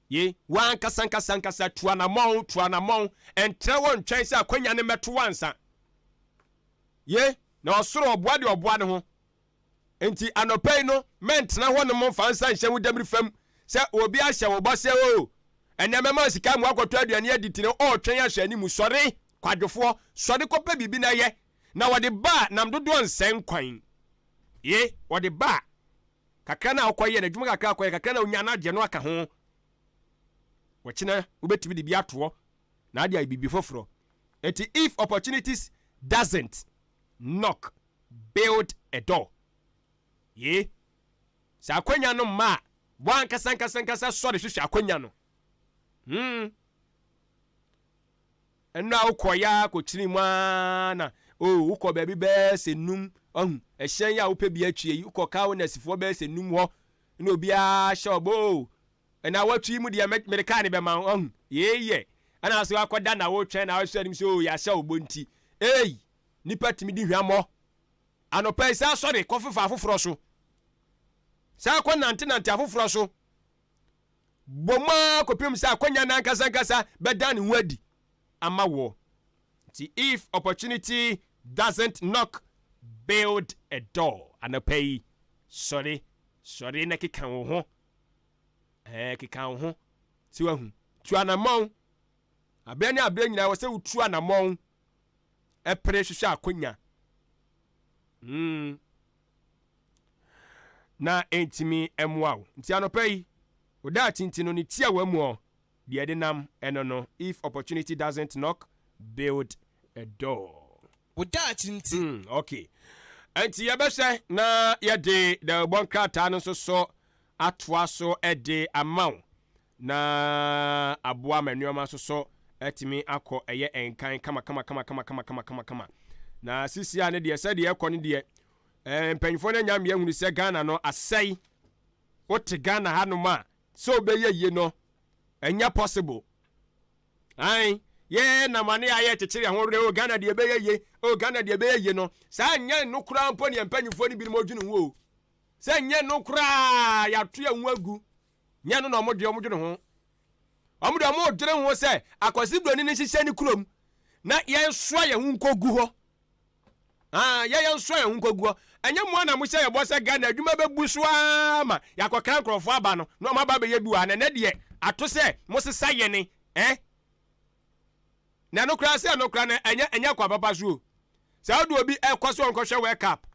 [SPEAKER 1] ye wankasa nkasa nkasa tu anammɔn, tu anammɔn, ɛntrɛ wɔ ntwɛn sɛ akwanya ne mmɛto wansa ye na ɔsoro ɔboa deɛ ɔboa ne ho. Nti anɔpa yi no mɛntena hɔ nom mfa nsa nhyɛ wo damiri fam sɛ obi ahyɛ wo bɔ sɛ o ɛnɛ mɛma sika mu akɔtɔ aduane adi tene ɔretwɛn ahyɛ anim. Sɔre kwadwofoɔ, sɔre kɔpɛ biribi na yɛ na wɔde ba a nam dodoɔ nsɛn kwan ye wɔde ba a kakra na wokɔyɛ na adwuma kakra akɔyɛ kakra na wonya no agye no aka ho wɔkyena wobɛtumi de bi atoɔ na ade ayɛ biribi foforɔ. Nti if opportunities doesn't knock, build a door. Ye sɛ akwanya no mma a wankasa nkasa nkasa sɔre hwehwɛ akwanya no. Ɛno a wokɔ ya kɔkyiri mu aa na o wokɔ baabi bɛɛ sɛ num ɔhu ɛhyɛn yi a wopɛ bi atwie yi wokɔ kaa wo nɛsifoɔ bɛɛ sɛ num hɔ na obiara hyɛ ɔbɔ o ɛna wɔtwi mu deɛ mede kaa ne bɛma wo ɔhu yɛyɛ ɛna so akɔda na wotwɛn na wohwɛ anim sɛ o yɛahyɛ wo bɔ nti ei nipa tumi di hwammɔ. Anɔpa yi saa sɔre kɔfefa afoforɔ so, saa kɔ nantenante afoforɔ so, bɔ mu ara kɔpem sɛ akwanya no ankasa ankasa bɛda ne ho adi ama woɔ. Nti if opportunity doesn't knock, build a door. Anɔpa yi sɔre, sɔre na keka wo ho, ɛɛ keka wo ho si wahu. Tu anamɔn. Aberɛ ne aberɛ nyinaa ɛwɔ sɛ wotu anamɔn pere hwehwɛ akonya. Mm. Na ɛntumi mmoa wo. Nti anɔpa yi, wo daakye nti no, ne tiawa mu ɔ, deɛ ɛde nam ɛno no, if opportunity doesn't knock, build a door.
[SPEAKER 9] Wo daakye nti.
[SPEAKER 1] Mm, okay. Nti yɛbɛhwɛ na yɛde dawubɔ nkrataa no nso so atoa so de ama wo na aboa ma nneɛma nso so atumi akɔ ɛyɛ nkan kama kama kama kama kama kama kama kama. Na sisi a ne deɛ sɛdeɛ ɛkɔ ne deɛ eh, mpanyinfoɔ no anya mmea hunu sɛ Ghana no asɛe. Wote Ghana hanom a sɛ wobɛyɛ yie no ɛnyɛ possible. Ae, yɛ nam ane a yɛkyekyere yɛn ho werɛ, o Ghana deɛ ɛbɛyɛ yie, o Ghana deɛ ɛbɛyɛ yie no, saa nyɛ no koraa mpo ne yɛn mpanyinfoɔ no binom dwene ho o. Sɛ nyɛ no koraa yɛato yɛn ho agu, nyɛ no na wɔn deɛ wɔn dwene ho. Wɔn deɛ wɔn dwene ho sɛ Akwasi Broni no nhyehyɛ ne kurom na yɛnsoa yɛn ho nkɔgu hɔ. Ah, yɛ yɛn nso yɛn ho nkɔgu hɔ. Ɛnyɛ mo a na mohyɛ yɛn bɔ sɛ Ghana adwuma bɛbu so ara ma yɛakɔkra nkurɔfoɔ aba no na wɔn aba abɛyɛ bi wɔ ha na ɛnɛ deɛ ato sɛ mosesa yɛne eh? Na ɛno koraa sɛ ɛno koraa no ɛnyɛ ɛnyɛ kwa papa so o. Sɛ wode obi ɛkɔ so ɔnkɔhwɛ World Cup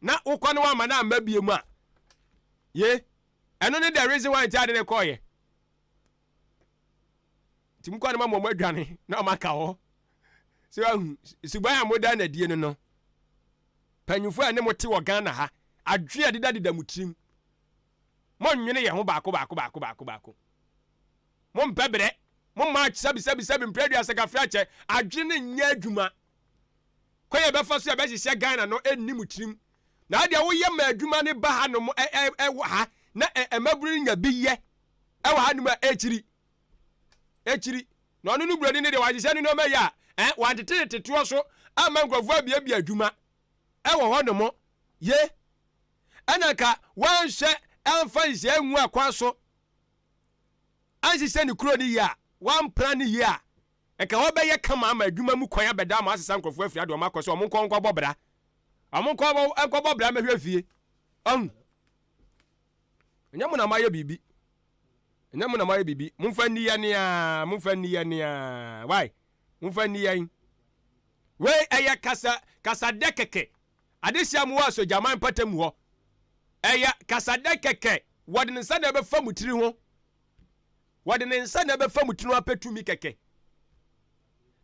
[SPEAKER 1] na wokɔ no wamma no amma bie mu a ye ɛno ne the reason why nti ade ne kɔɔyɛ. Nti mokɔ no ma mo adwane na ɔma ka hɔ. Sɛ wahu suban a moda no adie no no, panyinfoɔ a ɛne mo te wɔ Ghana ha, adwene a ɛdedadeda mo tirim. Monnwene yɛn ho baako baako baako baako baako. Mompɛ berɛ. Momma sɛbi sɛbi sɛbi mprɛ aduasa kafra kyɛ. Adwene no nyɛ adwuma. Kwan a yɛbɛfa so yɛbɛhyehyɛ Ghana no ɛnni mo tirim. Na adeɛ woyɛ ma adwuma no ba ha nom ɛwɔ ha na mmabunu no nya bi yɛ ɛwɔ ha nom a ɛkyiri. Ɛkyiri. Na ɔno no buroni no deɛ wahyehyɛ ne nneɛma yi a ɛn wantete ne tetoɔ so amma nkurɔfoɔ abiabia adwuma ɛwɔ hɔ nom ye ɛna nka wanhwɛ amfa nhyehyɛ angu akwan so anhyehyɛ ne kuro no yie a wampra ne yie a nka hɔ bɛyɛ kama ama adwuma mu kwan abɛda ama asesa nkurɔfoɔ afiri ade wɔn akɔ sɛ wɔn nkɔ nkɔbɔ bra wɔn nkɔ nkɔbɔ bra mɛhwɛ fie ɔn ɛnyɛ mo na moayɛ biribi Ɛnyɛ mo na moayɛ biribi. Momfa nni yɛn aa, momfa nni yɛn aa. Why? Momfa nni yɛn. Wei ɛyɛ kasa kasadɛ kɛkɛ. Adehyia mu wɔ asogyaman mpɔtam hɔ. Ɛyɛ kasadɛ kɛkɛ. Wɔde ne nsa na ɛbɛfa mo tiri ho. Wɔde ne nsa na ɛbɛfa mo tiri ho apɛ tumi kɛkɛ.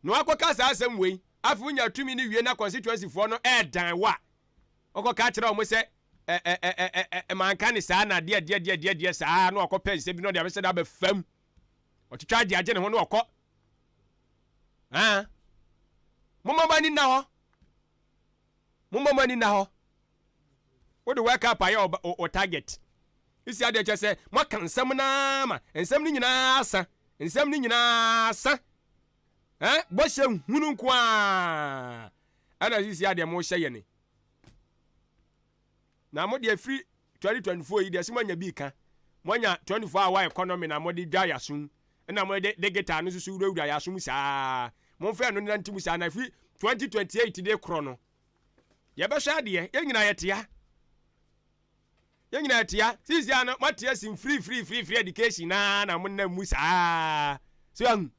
[SPEAKER 1] Na wakɔka saa asɛm wei. Afei wonya tumi no wie na constituency foɔ no ɛɛdan wo a. Ɔkɔka kyerɛ wɔn sɛ, Ɛ, ɛ, ɛ, ɛ, ɛ, ɛ, manka ne saa na deɛ, deɛ, deɛ, deɛ, deɛ saa, na ɔkɔpɛ nsɛm bi na ɔde abɛhyɛ da abɛfam. Ɔtwitwa agye agye ne ho na ɔkɔ. Ah. Momma mo ani nna hɔ. Momma mo ani nna hɔ. Wode World Cup ayɛ o target. Isi adeɛ kyɛ sɛ moaka nsɛm no ara ma nsɛm no nyinaa asa. Nsɛm no nyinaa asa. Eh, bɔhyɛ hunu nko ara. Ɛna sisi adeɛ mohyɛ yɛne. Na mo deɛ firi 2024 yi deɛ sɛ moanya bi ka. Moanya 24 hour economy na mode dwa yasom. Ɛna mode digital no nso so wurawura yasom saa. Momfa ɛno nante mu saa na firi 2028 de korɔ no. Yɛbɛhwɛ adeɛ. Yɛn nyinaa yɛtea. Yɛn nyinaa yɛtea. Sisi ano moate asim free free free free education na na monam mu saa. So ahu.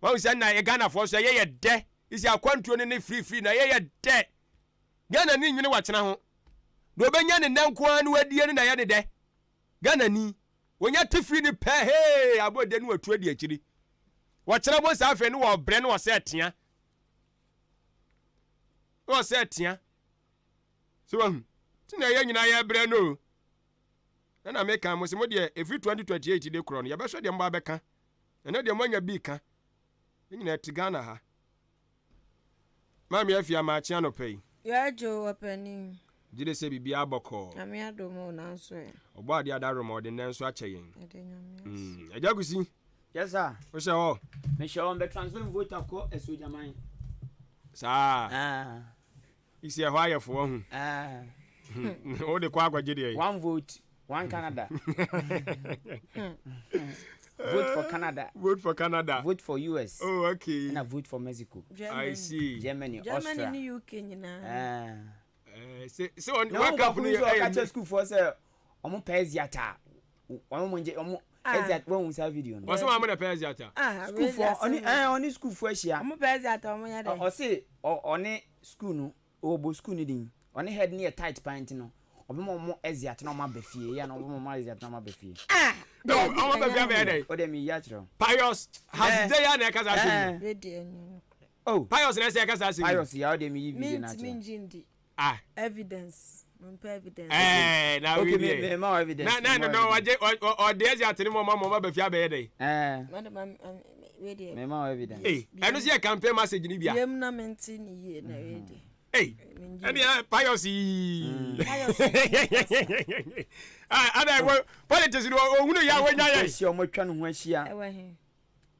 [SPEAKER 1] Wahu sɛ na yɛ Ghanafoɔ nso ɛyɛ yɛ dɛ. Sisi akwantuo no ne free free na ɛyɛ yɛ dɛ. Ghana ni nwene wakyena ho. Deɛ ɔbɛnya ne nɛ nko ara no wadie no na ɛyɛ ne dɛ. Ghana ni, wɔnya te firi ne pɛ hee abɔ de no watu adi akyiri. Wɔkyena bɔ saa afei no wɔbrɛ no wɔsɛ ɛtea. Na wɔsɛ ɛtea. So wahu. Ti na ɛyɛ nyinaa yɛbrɛ no o. Ɛna meka mo sɛ mo deɛ ɛfiri 2028 de korɔ no yɛbɛhwɛ deɛ mo ba bɛka. Ɛnɛ deɛ moanya bi ka. Yɛn nyinaa te Ghana ha. Maame Afia maakye anɔpa yi.
[SPEAKER 11] Yɛagye o ɔpanin.
[SPEAKER 1] Gye de sɛ biribiara bɔkɔɔ.
[SPEAKER 11] Nyame adom o nanso ɛ.
[SPEAKER 1] Ɔbɔ adeɛ adaworoma ɔde nnɛ nso akyɛ yɛn.
[SPEAKER 11] Yɛda Nyame ase.
[SPEAKER 1] Mm. Agya Kusi.
[SPEAKER 12] Yes sir.
[SPEAKER 1] Wohyɛ hɔ?
[SPEAKER 12] Mehyɛ hɔ mbɛ transfer vote akɔ Asuogyaman.
[SPEAKER 1] Saa.
[SPEAKER 12] Ah.
[SPEAKER 1] Isi ɛhɔ ayɛ fo wahu.
[SPEAKER 12] Ah.
[SPEAKER 1] Wode kɔ akɔgye deɛ.
[SPEAKER 12] One vote, one Canada. vote for Canada.
[SPEAKER 1] Vote for Canada.
[SPEAKER 12] Vote for US.
[SPEAKER 1] Oh, okay.
[SPEAKER 12] And I vote for Mexico.
[SPEAKER 11] Germany.
[SPEAKER 1] I see.
[SPEAKER 12] Germany,
[SPEAKER 11] Germany
[SPEAKER 12] Austria.
[SPEAKER 11] ne UK nyinaa.
[SPEAKER 12] Ah.
[SPEAKER 1] Eh, se se on
[SPEAKER 12] Na
[SPEAKER 1] World
[SPEAKER 12] wɔn
[SPEAKER 1] Cup
[SPEAKER 12] baako
[SPEAKER 1] no
[SPEAKER 12] nso
[SPEAKER 1] yɛ
[SPEAKER 12] ɔka kyerɛ sukuufoɔ sɛ wɔn pɛ ziata wɔn mo ngye wɔn. Exeat wɔn saa video no.
[SPEAKER 1] Wɔsɛ wɔn amena pɛ Exeat a.
[SPEAKER 12] Sukuufoɔ ɔne ɛɛ ɔne sukuufoɔ ahyia.
[SPEAKER 11] Ɔmo pɛ Exeat a ɔmo yɛ dɛ.
[SPEAKER 12] Ɔse ɔne sukuu no ɔbɔ sukuu no din ɔne head no yɛ tight paa nti no ɔbɛma ɔmo Exeat na ɔmo aba fie yɛ na ɔbɛma ɔmo Exeat na ɔmo aba fie.
[SPEAKER 11] Ah!
[SPEAKER 1] Ɔmo aba fie abɛyɛ dɛ.
[SPEAKER 12] Ɔde mi yi akyerɛ o.
[SPEAKER 1] Pius haside ya na ɛkasa asɛm yi.
[SPEAKER 12] Oh.
[SPEAKER 1] Pius na ɛsɛ ɛkasa asɛm yi.
[SPEAKER 12] Pius ya ɔde mi yi video na akyerɛ.
[SPEAKER 11] Mintimi ngye ndi.
[SPEAKER 1] Ah.
[SPEAKER 11] Evidence. Mempɛ evidence.
[SPEAKER 1] Ɛɛ na
[SPEAKER 12] Okay,
[SPEAKER 1] wi
[SPEAKER 12] me
[SPEAKER 1] deɛ.
[SPEAKER 12] me ma wo evidence.
[SPEAKER 1] Na na
[SPEAKER 12] me
[SPEAKER 1] no
[SPEAKER 12] ma
[SPEAKER 1] no
[SPEAKER 12] wo
[SPEAKER 1] ɔgye ɔde ɛsi atene mu ɔma ma ɔma bɛfi abɛyɛ dɛ.
[SPEAKER 12] Ɛɛ.
[SPEAKER 11] Mɛde ma wei deɛ.
[SPEAKER 12] Me ma wo evidence.
[SPEAKER 1] Ee ɛno so yɛ campaign message ni bia.
[SPEAKER 11] Wiem na mente ne yie na wei deɛ.
[SPEAKER 1] Ee ɛne ɛ Pius yii.
[SPEAKER 11] Pius.
[SPEAKER 1] Ah ada ɛwɔ politics no ohunu yɛ a wonya yɛ.
[SPEAKER 12] Ahyia ɔmo atwa ne ho ahyia.
[SPEAKER 11] Ɛwɔ he.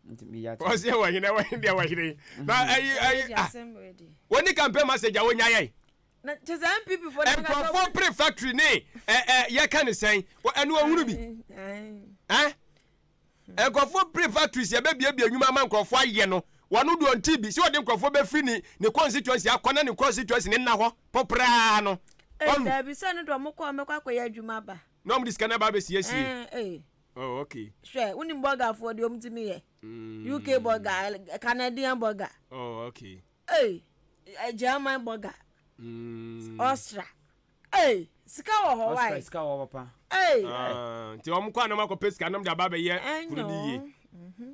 [SPEAKER 12] Nti mi yɛ
[SPEAKER 1] Ɔsi ɛwɔ hene ɛwɔ hene deɛ ɛwɔ hene. Na ɛyi ɛyi ah wɔni campaign message a wonya yɛ.
[SPEAKER 11] Na kyɛ sɛ NPP fo na
[SPEAKER 1] Nkurɔfoɔ pere factory ne ɛ ɛ yɛka ne sɛn ɛno ohunu bi. Ɛ nkurɔfoɔ pere factories yɛbɛbiebie nnwuma ama nkurɔfoɔ ayɛ no wɔn deɛ ɔnti bi sɛ ɔde nkurɔfoɔ bɛfiri ne ne constituency akɔ na ne constituency ne nna hɔ poporaa no.
[SPEAKER 11] Ee dabi sɛ no deɛ ɔmo kɔ ɔmo kɔ akɔyɛ adwuma ba.
[SPEAKER 1] Na ɔmo de sika no aba abɛsiesie.
[SPEAKER 11] Ɛɛ ee.
[SPEAKER 1] Oh okay.
[SPEAKER 11] Hwɛ wonim bɔgafoɔ deɛ ɔmo tumi yɛ. UK bɔga Canadian bɔga.
[SPEAKER 1] Oh okay.
[SPEAKER 11] Ee German bɔga. Austria. Ee sika wɔ hɔ wae.
[SPEAKER 12] Austria sika wɔ hɔ papa.
[SPEAKER 11] Ee.
[SPEAKER 1] Ah, nti wɔn kɔ anam akɔpɛ sika nam de aba abɛyɛ kuro ni yie.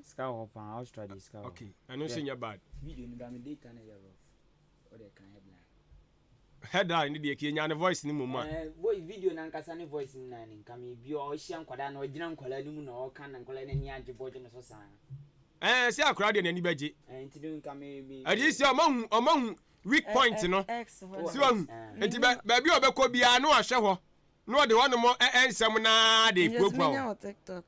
[SPEAKER 12] Sika wɔ hɔ paa Austria de sika wɔ.
[SPEAKER 1] Okay, ɛno nso nyɛ bad.
[SPEAKER 12] Video no ba mi data na yɛ rough. O de kan headline.
[SPEAKER 1] Headline ne deɛ kì í nya ne voice ne mu mu a.
[SPEAKER 12] Eh, voice video nankasa ne voice no na ne nka mi bi ɔhyia nkwadaa na ɔgyina nkwadaa no mu na ɔka na nkwadaa no ani agye bɔgye no so saa.
[SPEAKER 1] Ɛɛ sɛ akwadaa deɛ n'ani bɛgye.
[SPEAKER 12] Ɛɛ nti no nka mi mi.
[SPEAKER 1] Ɛdi sɛ ɔmo ahu ɔmo ahu weak point no. Si wahu nti bɛ baabi a ɔbɛkɔ biara na wahwɛ hɔ na ɔde hɔ nom nsɛm naa de kurakura hɔ.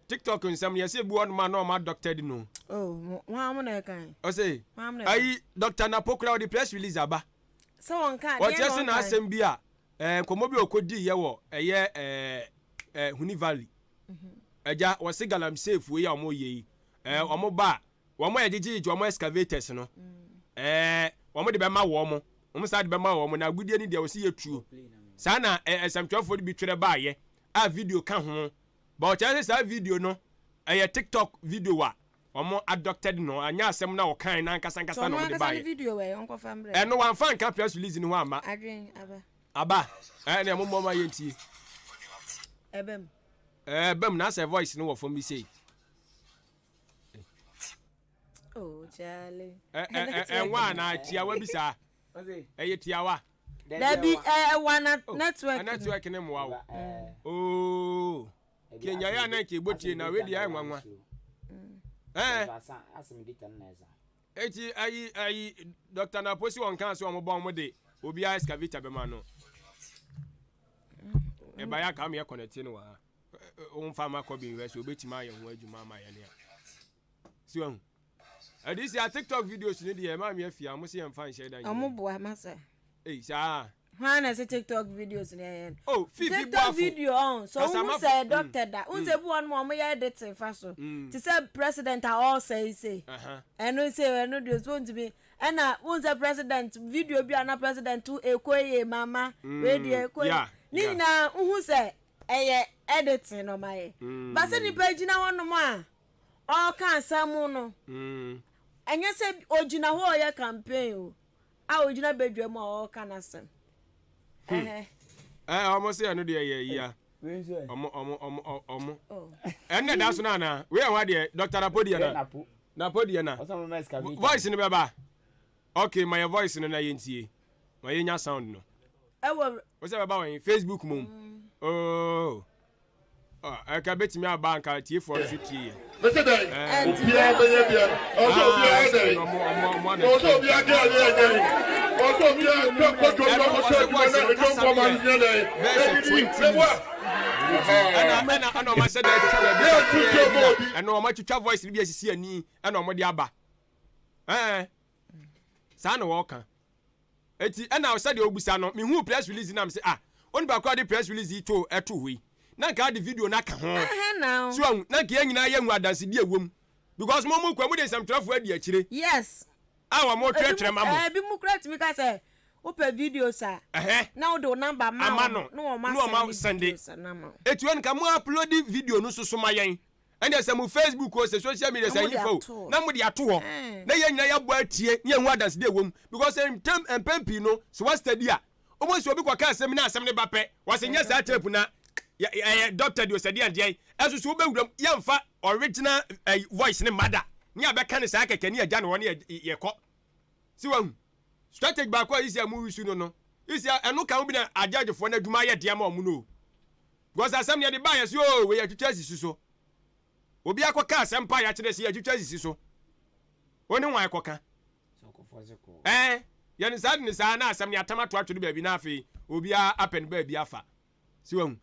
[SPEAKER 1] TikTok nsɛm no yɛsɛ ebi wɔ nom a na ɔmo adoctored no.
[SPEAKER 11] Oh, wɔn mo na ɛkan.
[SPEAKER 1] Ɔsɛ ayi Dr. Napo kura ɔde press release aba.
[SPEAKER 11] Sɛ wɔn ka adeɛ
[SPEAKER 1] na ɔkyerɛ sɛ n'asɛm bi a ɛɛ nkɔmɔ bi a ɔkɔ di yɛ wɔ ɛyɛ ɛɛ ɛɛ Huni Valley. Ɛgya wɔsi galamsey fuo yi a wɔn yɛ yi ɛɛ wɔn ba a wɔn a yɛgyegyegye wɔn excavators no ɛɛ wɔn de bɛma wɔn wɔn saa de bɛma wɔn na agudie ni deɛ wɔsi yɛ tuo saa na ɛɛ nsɛmtwerɛfoɔ no bi twerɛ baayɛ a video ka ho. But ɔkyerɛ sɛ saa video no ɛyɛ tiktok video a wɔn adoctored no anyɛ asɛm na ɔkan na ankasa ankasa na wɔn de baayɛ. Ɛno wɔamfa nka press release no ho amma. Aba ɛne ɛmo mmɔ ma yɛntie.
[SPEAKER 11] Ɛbɛm.
[SPEAKER 1] Ɛbɛm na asɛ voice no wɔ fam bi sei.
[SPEAKER 11] Oh, Charlie.
[SPEAKER 1] Ɛnwa anaa tiawa bi saa. Ɛyɛ tiawa.
[SPEAKER 11] Dabi ɛwa na
[SPEAKER 1] oh,
[SPEAKER 11] network.
[SPEAKER 1] Network ne mmoa wo. Oh. Kenya ya na nke igbo tie na we di ayɛ nwanwa. Eh. Eti ayi ayi Dr. Naposi wɔn kan so wɔn bɔ wɔn de obiara excavator bɛma no. Ɛba ya ka mi yɛ connect no wɔ ha. Wɔn fa ma kɔ bi nhwɛ so obetumi ayɛ ho adwuma ama yɛn a. Si wɔn. Ɛde si a TikTok videos no deɛ ɛma mi afia mo se yɛn fa nhyɛ da nyɛ.
[SPEAKER 11] Ɔmo boa masa.
[SPEAKER 1] Ei saa.
[SPEAKER 11] Hwan na ɛsɛ TikTok videos no yɛyɛ no?
[SPEAKER 1] Oh Fifi
[SPEAKER 11] TikTok
[SPEAKER 1] Boafo.
[SPEAKER 11] video ɔn so
[SPEAKER 1] Kasama
[SPEAKER 11] wohu sɛ
[SPEAKER 1] mm,
[SPEAKER 11] doctor da wohu sɛ
[SPEAKER 1] mm.
[SPEAKER 11] ebi wɔ nom a ɔmo yɛ editing fa so
[SPEAKER 1] Mm.
[SPEAKER 11] te sɛ president a ɔɔsɛe sei
[SPEAKER 1] Aha.
[SPEAKER 11] ɛno sei ɛno deɛ so ntumi ɛna wohu sɛ president video bi a na president to ekoye mama wei deɛ
[SPEAKER 1] Mm,
[SPEAKER 11] ekoye
[SPEAKER 1] yeah,
[SPEAKER 11] ne
[SPEAKER 1] yeah.
[SPEAKER 11] nyinaa wohu sɛ ɛyɛ editing na ɔmo ayɛ
[SPEAKER 1] Mm.
[SPEAKER 11] ba sɛ nipa gyina hɔ nom a ɔɔka asɛm no
[SPEAKER 1] Mm.
[SPEAKER 11] ɛnyɛ sɛ ogyina hɔ a ɔyɛ campaign o a ogyina badwa mu a ɔreka n'asɛm.
[SPEAKER 1] Hmm. Ɛɛ ɔmo sɛ ɛno deɛ yɛ yia. Ɔmo ɔmo ɔmo ɔmo. Ɛnna da so no anaa? Wei ɛho adeɛ Dr. Napo deɛ na. Napo deɛ na. Voice no bɛba. Okay, ma yɛ voice no na yɛntie. Ma yɛnya sound no.
[SPEAKER 11] Ɛwɔ.
[SPEAKER 1] Wo sɛ bɛba wɔ Facebook mom. Oh. Ɛka bɛtumi aba anka atiefoɔ no so tie yɛ.
[SPEAKER 6] Mese dɛn? Obiara bɛyɛ deɛ ɔwɔ sɛ obiara yɛ dɛn? Ɔwɔ sɛ obiara de adeɛ yɛ dɛn? Ɔwɔ sɛ obiara twa kɔdwom na ɔkɔtɔ adwuma na ɛdwom kɔma no nyɛ dɛn? Ɛdidi meboa.
[SPEAKER 1] Ɛna ɛna ɛna ɔmo ahyɛ dɛ atwa baabi kakraa bi na ɛna ɔmo atwitwa voice no bi asisi ani ɛna ɔmo de aba. Ɛɛ saa na wɔka. Eti ɛna sɛdeɛ wobisa no, mehuu press release na mese ah, onipa koraa de press release yi too ɛto hɔ yi, na nka ade video no aka ho. So wahu, na nka yɛn nyinaa yɛahu adansedi a ɛwɔ mu. Because mo mo kura, mode nsɛmtwerɛfoɔ adi akyire.
[SPEAKER 11] Yes.
[SPEAKER 1] A wɔn twerɛtwerɛ ma mo.
[SPEAKER 11] Ebi mu kura tumi ka sɛ. Wopɛ videos a, na wode wo number ma
[SPEAKER 1] wɔn
[SPEAKER 11] na wɔn asɛnde videos no ama wo.
[SPEAKER 1] Eti wɔn ka mo upload video no soso ma yɛn. Ɛnna sɛ mo Facebook o, sɛ social media sɛ ɛyi o, na mo de ato hɔ. Na yɛn nyinaa yɛabɔ atie na yɛn ho adansi de ɛwɔ mu. Because ntɛm mpɛn pii no, sɛ wa study a, wɔn sɛ obi kɔ ka asɛm na asɛm ne ba pɛ, wɔsɛ nyɛ saa tape na ɛyɛ doctor deɛ ɔsɛ deɛ deɛ. Ɛso so wobɛwura mu yɛnfa original voice ne mma da. Ne abɛka ne saa kɛkɛ ne yɛgya ne hɔ ne yɛkɔ. Si wahu? Strategy baako a isi a mo use no no, isi a ɛno ka ho bi na agyɛgyefoɔ no adwuma ayɛ den ama wɔn no o. Because asɛm no yɛde baa yɛse oo wei yɛtwitwa asisi so. Obi akɔka asɛm pa a yɛakyerɛ sɛ yɛtwitwa asisi so. Wo ne wɔn akɔka. Ɛɛ yɛne saa de ne saa na asɛm no yɛatam ato atwere baabi na afei obiara apɛ no baabi afa. Si wahu?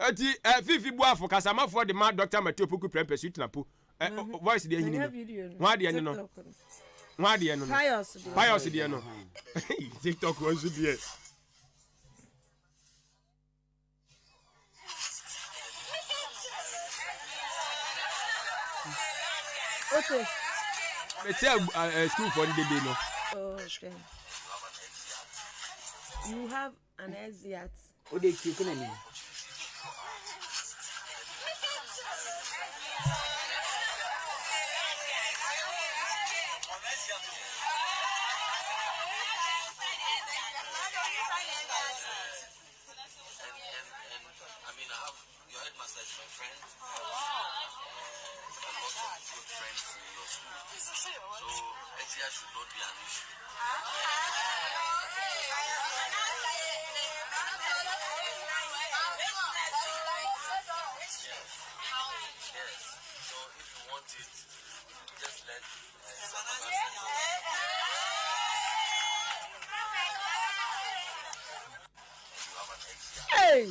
[SPEAKER 1] Eti eh, Fifi Boafo, kasamafoɔ de ma Dr. Matthew Opoku Prempeh Suitena Po. Eh, mm-hmm. Voice deɛ hini no. Ho adeɛ no no. Ho adeɛ no no. Pius deɛ no. TikTok wɔn nso deɛ.
[SPEAKER 11] Okay.
[SPEAKER 1] Mete a school for the dede no.
[SPEAKER 11] Okay. You have An exeat.
[SPEAKER 12] Wo de tie kɔ n'anim.
[SPEAKER 11] Hey!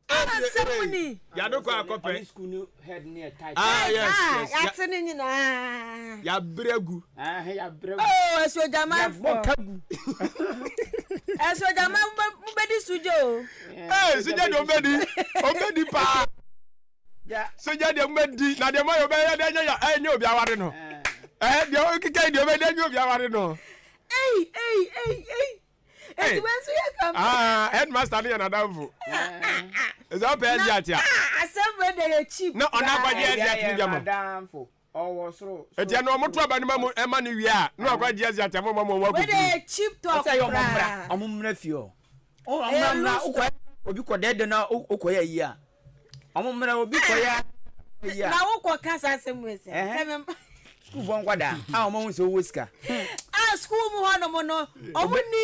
[SPEAKER 11] Asɛm ni.
[SPEAKER 1] Yàdó kɔ akɔpɛ. Ah yes yes.
[SPEAKER 11] Yàtí ni nyinaa.
[SPEAKER 1] Yàbrɛ gu.
[SPEAKER 11] Oh asuogyamanfoɔ.
[SPEAKER 12] Yàbɔ ka gu.
[SPEAKER 11] Asuogyaman mo bɛ di sugya o.
[SPEAKER 1] Ee sugya deɛ ɔmo bɛ di ɔmo bɛ di paa. Sugya deɛ ɔmo bɛ di na deɛ mo ayɛ ɔbɛ yɛ deɛ ɛnyɛ ɛnyɛ obi aware no. Ɛɛ deɛ ɔkeka yi deɛ ɔbɛ deɛ ɛnyɛ obi aware no.
[SPEAKER 11] Ei ei ei ei. Eti wei nso yɛ kam.
[SPEAKER 1] Ah, headmaster no yɛ n'adamfo. Ɛsɛ ɔpɛ ɛdi ate a.
[SPEAKER 11] Asɛm wei de yɛ cheap.
[SPEAKER 1] Na ɔno akɔgye ɛdi ate no bi ama.
[SPEAKER 12] Ɔwɔ soro.
[SPEAKER 1] Eti ɛno ɔmo to aba no ma mu ɛma no wie a na wakɔgye ɛdi ate ama ɔmo ama ɔmo akɔ
[SPEAKER 11] fie. Wei de yɛ cheap talk
[SPEAKER 12] koraa. Ɔsɛ yɛ ɔmo mmra ɔmo mmra fie hɔ. Ɔmo mmra mmra okɔ obi kɔ dɛɛdɛ na okɔ yɛ yie a. Ɔmo mmra obi kɔ yɛ yie a.
[SPEAKER 11] Na wokɔ ka saa asɛm wei sɛ. Sɛ me.
[SPEAKER 12] Sukuufoɔ nkwadaa a wɔn ahu sɛ wɔwɔ sika.
[SPEAKER 11] A sukuu mu hɔ nom no wɔn ni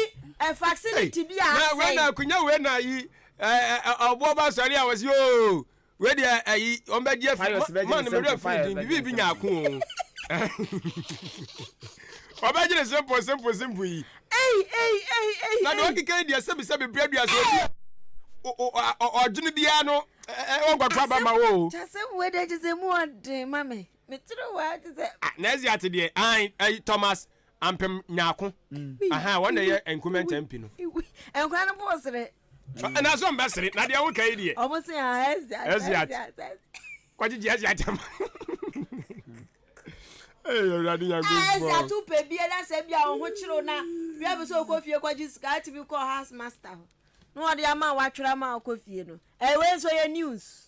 [SPEAKER 11] facility bi a asɛe.
[SPEAKER 1] Na wei na akunya wei na yi ɔboɔ ba sɔre a wɔsi ooo wei deɛ ɛyi wɔn bɛ gye afi man no mewura fi din bibi bi nya ako o ɔbɛgye ne simple simple simple yi.
[SPEAKER 11] Ei ei ei ei.
[SPEAKER 1] Na deɛ ɔkeka yi deɛ sɛbi sɛbi bere dua sɛ obi ɔdwene biara no ɔnkɔto aba ma wo o.
[SPEAKER 11] Kyasɛm wei deɛ kyɛ sɛ mu ɔden ma me. Metiri wa te sɛ.
[SPEAKER 1] Ah, na ɛzi ate deɛ an ɛyi Thomas Ampem Nyako. Mm. Aha, wɔn na ɛyɛ nkument MP no.
[SPEAKER 11] Nkura no bɔ sere.
[SPEAKER 1] Na so mbɛ sere na deɛ woka yi deɛ.
[SPEAKER 11] Ɔmo se ah ɛzi ate.
[SPEAKER 1] Ɛzi ate. Kɔgye gye ɛzi ate ma. Ee Awurade Nyankopɔn.
[SPEAKER 11] Ɛzi ate pɛ bi ɛna sɛ bi a ɔho kyerɛw na bi a bi sɛ ɔkɔ fie kɔgye sika atumi kɔ house master hɔ na wɔde ama watwerɛ ama ɔkɔ fie no. Ɛwei nso yɛ news.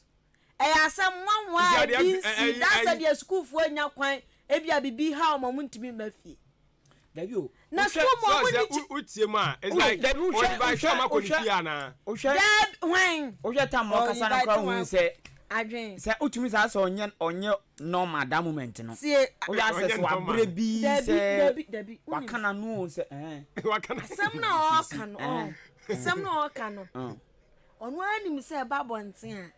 [SPEAKER 11] Ɛyɛ asɛm nwanwa a ebi nsi da sɛ deɛ sukuufoɔ nnya kwan, ebia biribi haw wɔn a wɔntumi mma fie.
[SPEAKER 12] Dabi o.
[SPEAKER 11] Na sukuu mu wɔn ni kyi.
[SPEAKER 1] Wotie mu a, it's like
[SPEAKER 12] Dabi wohwɛ
[SPEAKER 1] ɔinvite wɔn akɔ ne fie anaa?
[SPEAKER 12] Wohwɛ
[SPEAKER 11] Dabi hwan?
[SPEAKER 12] Wohwɛ tam ɔkasa no koraa wohu sɛ
[SPEAKER 11] Adwen.
[SPEAKER 12] Sɛ wotumi saa sɛ ɔnyɛ ɔnyɛ normal that moment no.
[SPEAKER 11] Tie.
[SPEAKER 12] Wohwɛ asɛ sɛ wabrɛ bi
[SPEAKER 11] sɛ. Dabi dabi dabi.
[SPEAKER 12] Waka n'ano o sɛ ɛɛ.
[SPEAKER 1] Waka n'ano.
[SPEAKER 11] Asɛm na ɔɔka no ɔɔ asɛm na ɔɔka no. Ɔno ara nim sɛ ɛba abɔnten a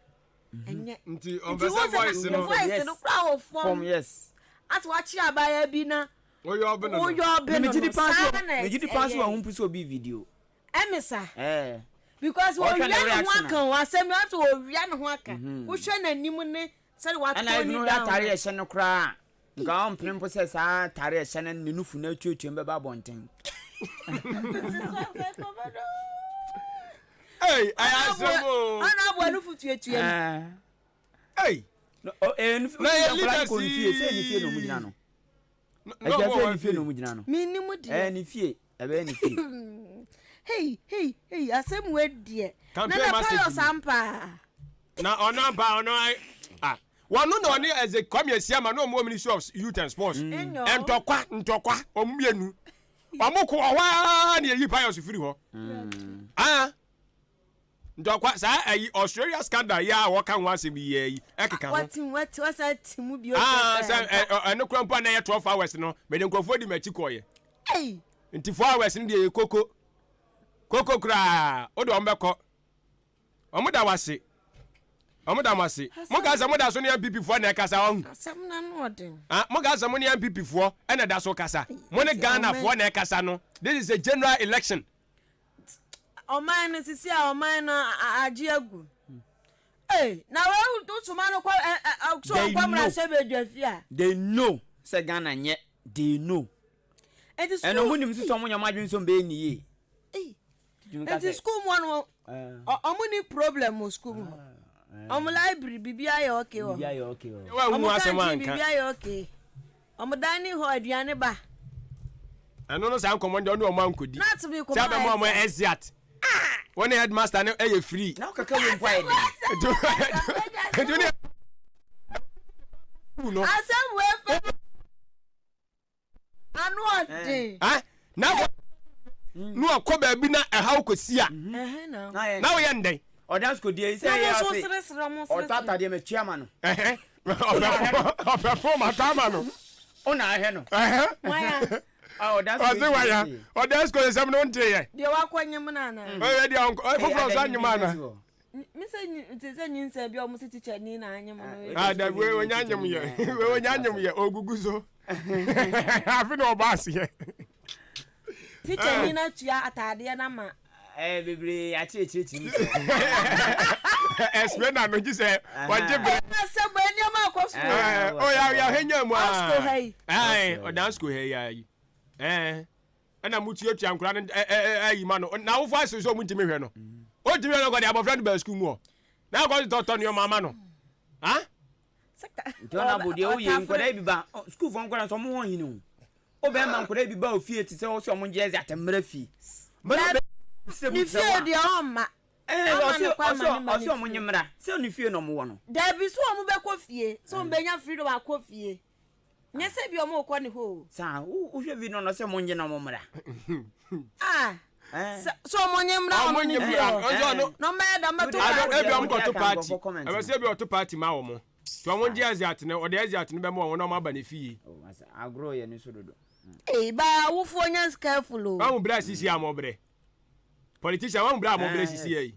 [SPEAKER 11] ɛnyɛ.
[SPEAKER 1] Nti ɔmpɛ sɛ voice no.
[SPEAKER 11] Voice no koraa wɔ fam.
[SPEAKER 12] Fam yes.
[SPEAKER 11] Asɛ wakye abaayewa bi na.
[SPEAKER 1] Woyɛ ɔbe no no.
[SPEAKER 11] Woyɛ ɔbe no no. Saa na ɛyɛ.
[SPEAKER 12] Megye di paa sɛ wɔn mpo sɛ obi video.
[SPEAKER 11] Ɛne sa.
[SPEAKER 12] Ɛɛ.
[SPEAKER 11] Because wɔwia ne ho aka o asɛm yi asɛ wɔwia ne ho aka. Wohwɛ n'anim ne sɛde watɔ ne
[SPEAKER 12] down. Ɛna
[SPEAKER 11] no.
[SPEAKER 12] Atare ɛhyɛ no koraa nka ɔmpene mpo sɛ saa atare ɛhyɛ no ne nufu no atuatua mu bɛba abɔnten.
[SPEAKER 1] Hey, ɛyɛ asɛm o.
[SPEAKER 11] Ɔna aboa nufu tuatua mu.
[SPEAKER 1] Hey.
[SPEAKER 12] Na yɛ leaders yi. Sɛ ne fie na ɔmo gyina no. Ɛkyɛ sɛ ne fie na ɔmo gyina no.
[SPEAKER 11] Menim deɛ.
[SPEAKER 12] Ɛɛ ne fie ɛbɛyɛ ne fie.
[SPEAKER 11] Hei hei hei asɛm wei deɛ.
[SPEAKER 1] Campaign
[SPEAKER 11] Nana
[SPEAKER 1] message
[SPEAKER 11] Pius
[SPEAKER 1] ni.
[SPEAKER 11] ampa.
[SPEAKER 1] Na ɔno ampa ɔno ai ah wɔno na ɔne ɛdze Kwame Asiama na ɔmo wɔ Ministry of Youth and Sports.
[SPEAKER 11] Enyo.
[SPEAKER 1] Ntɔkwa ntɔkwa ɔmo mmienu ɔmo ko wɔ hɔ ara na yɛyi Pius firi hɔ. Ah ntɔkwa saa ayi Australia scandal yi a wɔka ho asɛm yi yi ɛkeka ho.
[SPEAKER 11] Wati wati wasa ti mu bio.
[SPEAKER 1] Ah sɛ ɛno kora mpo a na ɛyɛ 12 hours no mede nkurɔfoɔ di m'akyi kɔɔyɛ.
[SPEAKER 11] Ei.
[SPEAKER 1] Nti 4 hours no deɛ yɛ koko koko koraa wode wɔn bɛkɔ wɔn da wase wɔn da mo ase mo ka sɛ mo da so ne NPP foɔ na ɛkasa ɔhu
[SPEAKER 11] Asɛm na no ɔden.
[SPEAKER 1] ah mo ka sɛ mo ne NPP foɔ ɛna da so kasa mo ne Ghana foɔ na ɛkasa no this is a general election.
[SPEAKER 11] Ɔman no sisi a ɔman no agye agu. Ee na wei wosoma no kɔ ɛ ɛ so
[SPEAKER 12] They
[SPEAKER 11] ɔnkɔ
[SPEAKER 12] know.
[SPEAKER 11] mmarahyɛ badwa fie a.
[SPEAKER 12] They know sɛ Ghana nyɛ they know.
[SPEAKER 11] Enti
[SPEAKER 12] Ɛna
[SPEAKER 11] sukuu
[SPEAKER 12] ɔmo nim nso sɛ ɔmo nyɛ ɔmo adwene sɛ ɔmo bɛyɛ ne yie.
[SPEAKER 11] Ei.
[SPEAKER 12] Tumi ka
[SPEAKER 11] Enti
[SPEAKER 12] sɛ
[SPEAKER 11] sukuu mu hɔ no ɔmo ni problem wɔ sukuu mu hɔ. Ɔmo library biribiara yɛ okay wɔ hɔ.
[SPEAKER 12] biribiara yɛ okay wɔ hɔ.
[SPEAKER 1] Wa hu
[SPEAKER 11] Ɔmo
[SPEAKER 1] asɛm
[SPEAKER 11] canteen
[SPEAKER 1] anka.
[SPEAKER 11] biribiara yɛ okay. Ɔmo dining hall aduane ba.
[SPEAKER 1] Ɛno no saa nkɔmmɔ no deɛ ɔne ɔmo ankɔdi.
[SPEAKER 11] Na ate me
[SPEAKER 1] Sɛ
[SPEAKER 11] kɔma
[SPEAKER 1] abɛma ɔmo
[SPEAKER 11] exam.
[SPEAKER 1] exeat. Wɔne headmaster no ɛyɛ free.
[SPEAKER 12] Na wokaka wei mpo ayɛ den.
[SPEAKER 1] Nti ne no.
[SPEAKER 11] Asɛm wei pɛ. Ano ɔden.
[SPEAKER 1] Ah, na na ɔkɔ baabi na ɛhaw kɔsi a. Na woyɛ ndɛn?
[SPEAKER 12] Ɔdan sukuu die sɛ ɛyɛ ase. Ɔtɔ atadeɛ mɛ tua ma no.
[SPEAKER 1] Ɔpɛ fom atɔ ama no.
[SPEAKER 12] Ɔna ahwɛ no.
[SPEAKER 1] Ɔse waya. Ɔdan sukuu nsɛm no nte yɛ.
[SPEAKER 11] Deɛ wakɔ nyem no ana?
[SPEAKER 1] Ɔyɛ deɛ foforɔ nso anyem ana?
[SPEAKER 11] Me sɛ te sɛ nyinsɛn bi a wɔn sɛ teacher ni na anyem no.
[SPEAKER 1] Ah dabi wei onya anyem yɛ. Wei onya anyem yɛ ogugu so. Afi na ɔba aseɛ.
[SPEAKER 11] Teacher ni na tua ataadeɛ na ma.
[SPEAKER 12] Ɛɛ bebree akyerɛkyerɛkyerɛ mu.
[SPEAKER 1] Explain na no gye sɛ wɔgye bere.
[SPEAKER 11] Ɛna sɛ bɔ nneɛma akɔ so.
[SPEAKER 1] Ɛɛ o ya ya henya mu a.
[SPEAKER 11] Ɔsco ha yi.
[SPEAKER 1] Ɛɛ ɔdan sco ha yi ayi. Ɛɛ ɛna mo tuatua nkora no ɛ ɛ ayi ma no na awofo ase sɛ ɔmo ntumi hwɛ no. Ɔntumi hwɛ no kɔ de abɔfra no ba sukuu mu hɔ. Na akɔ tɔtɔ nneɛma ama no. Ha?
[SPEAKER 12] Nti ɔna abo deɛ woyɛ nkwadaa yi bi ba sukuufoɔ nkwadaa nso ɔmo ho ɔhene o. Wobɛma nkwadaa bi ba ofie te sɛ ɔsɛ ɔmo ngye ɛdze atɛmmerɛ fie.
[SPEAKER 11] Ne fie deɛ ɔmma. Ama no kwan ma ne ma ne
[SPEAKER 12] Ɔsɛ ɔmo
[SPEAKER 11] fie.
[SPEAKER 12] nye mmra sɛ ne fie na ɔmo wɔ no.
[SPEAKER 11] Dabi sɛ ɔmo bɛkɔ fie sɛ ɔmo bɛnya freedom akɔ fie. Nyɛ sɛ bi ɔmo rekɔ ne hɔ o.
[SPEAKER 12] Saa wohwɛ video no ɔsɛ ɔmo nye na ɔmo mmra.
[SPEAKER 11] Ah sɛ sɛ ɔmo nye mmra
[SPEAKER 1] Ɔmo
[SPEAKER 11] ɔmo
[SPEAKER 1] nye
[SPEAKER 11] ne fie
[SPEAKER 1] mmra.
[SPEAKER 11] hɔ.
[SPEAKER 1] Ɔnso ɔno.
[SPEAKER 11] Na ɔmo bɛyɛ dɛ ɔmo bɛto
[SPEAKER 1] Ado
[SPEAKER 11] party.
[SPEAKER 1] ebi ɔmo kɔto
[SPEAKER 12] Ɔmo
[SPEAKER 1] party.
[SPEAKER 12] de aka
[SPEAKER 1] Ɛbɛ sɛ ebi ɔto party ma wɔn. Nti ɔmo ngye Eziat no ɔde Eziat no bɛma wɔn na ɔmo aba ne fie.
[SPEAKER 12] Oh masa agorɔ yɛ ne so dodo.
[SPEAKER 11] Ei ba awofoɔ nyɛ careful o.
[SPEAKER 1] Wahu brɛ a sisi a mo brɛ. Politician wahu brɛ a mo brɛ sisi yɛ yi.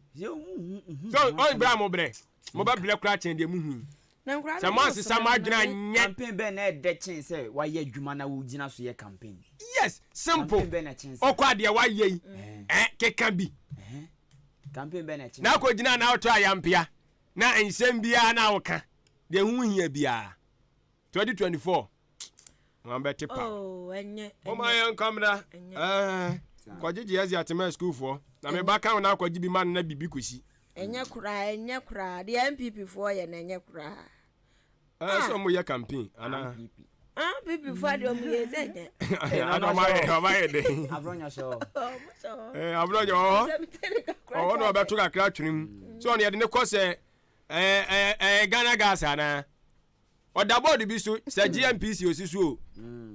[SPEAKER 1] So ɔn brɛ a mo brɛ. Mo bɛ brɛ koraa kyɛn deɛ mo hu yi. Sɛ mo ansesa mo adwene anyɛ.
[SPEAKER 12] Campaign bɛn na ɛdɛ kyen sɛ wayɛ adwuma na wogyina so yɛ campaign.
[SPEAKER 1] Yes simple.
[SPEAKER 12] Campaign bɛn na ɛkyen saa.
[SPEAKER 1] Ɔkɔ adeɛ wayɛ yi eh keka bi.
[SPEAKER 12] Campaign bɛn na ɛkyen
[SPEAKER 1] Na
[SPEAKER 12] saa.
[SPEAKER 1] akɔ gyina na ɔtɔ ayampea na nsɛm biara na woka deɛ ho hia biara. 2024 wɔn bɛte pa.
[SPEAKER 11] Oh, ɛnyɛ.
[SPEAKER 1] Wɔn ayɛ nkɔmra. Ɛɛ kɔgyegye ɛzi atema sukuufoɔ na me ba kan na akɔgye bi ma no na bibi kɔsi.
[SPEAKER 11] Ɛnyɛ koraa ɛnyɛ koraa deɛ NPP foɔ yɛ no ɛnyɛ koraa.
[SPEAKER 1] Ɛɛ sɛ ɔmo yɛ campaign ana.
[SPEAKER 11] NPP foɔ deɛ ɔmo yɛ sɛ ɛnyɛ.
[SPEAKER 1] Ana ɔmo ayɛ ɔmo ayɛ dɛ.
[SPEAKER 12] Abrɔnyɔ sɛ ɔ.
[SPEAKER 1] Ɛɛ abrɔnyɔ ɔhɔ ɔhɔ na ɔbɛto kakra twene mu sɛ ɔno yɛde ne kɔ sɛ ɛɛ ɛɛ ɛɛ Ghana gas anaa. Ɔda board bi so sɛ GNPC osi so o.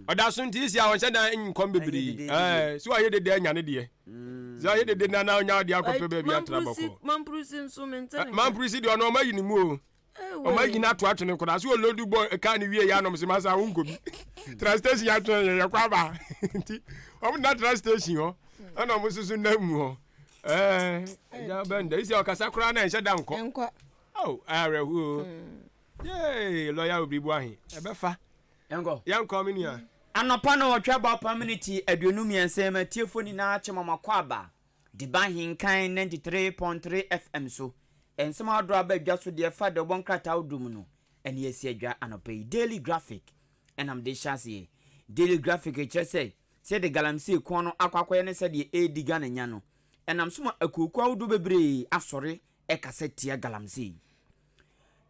[SPEAKER 1] Ɔda so nti isi a ɔnhyɛ da nkɔm bebree. Ɛɛ so ayɛ dede anya ne deɛ. Sɛ ayɛ dede na na ɔnya ɔde akɔpɛ baabi atra bɔkɔ.
[SPEAKER 11] Mampurusi nso mente ne nka.
[SPEAKER 1] Mampurusi deɛ ɔno ɔma yi ne mu o. Ɔma yi no ato atwene koraa. So ɔlodu bɔ kaa ne wie yɛ anom se masa wo nkɔ bi. Tra station atwene yɛ yɛkɔ aba. Nti ɔmo na tra station hɔ. Ɛna ɔmo soso nam mu hɔ. Ɛɛ ɛgya bɛnda isi a ɔkasa koraa na ɛnhyɛ da nkɔ.
[SPEAKER 11] Nkɔ.
[SPEAKER 1] Oh awerɛhoɔ. Yay, lɔya Obiri Boahe, ɛbɛfa.
[SPEAKER 12] Yɛnkɔ.
[SPEAKER 1] Yɛnkɔ, me nua.
[SPEAKER 12] Anɔpa nnɔnwɔtwe abɔ apam miniti 23 ma atiefoɔ nyinaa kyɛ ma makɔ aba de ba Ahenkan 93.3 FM so. Nsɛm ahodoɔ a aba adwa so deɛ ɛfa dawubɔ nkrataa ahodoɔ mu no ɛne asi adwa anɔpa yi. Daily Graphic ɛna mede hyɛ aseɛ. Daily Graphic kyerɛ sɛ sɛdeɛ galamsey ko no akɔ akɔyɛ ne sɛdeɛ ɛredi Ghana nya no, ɛnam so ma akuokuo ahodoɔ bebree asɔre ɛkasa tia galamsey.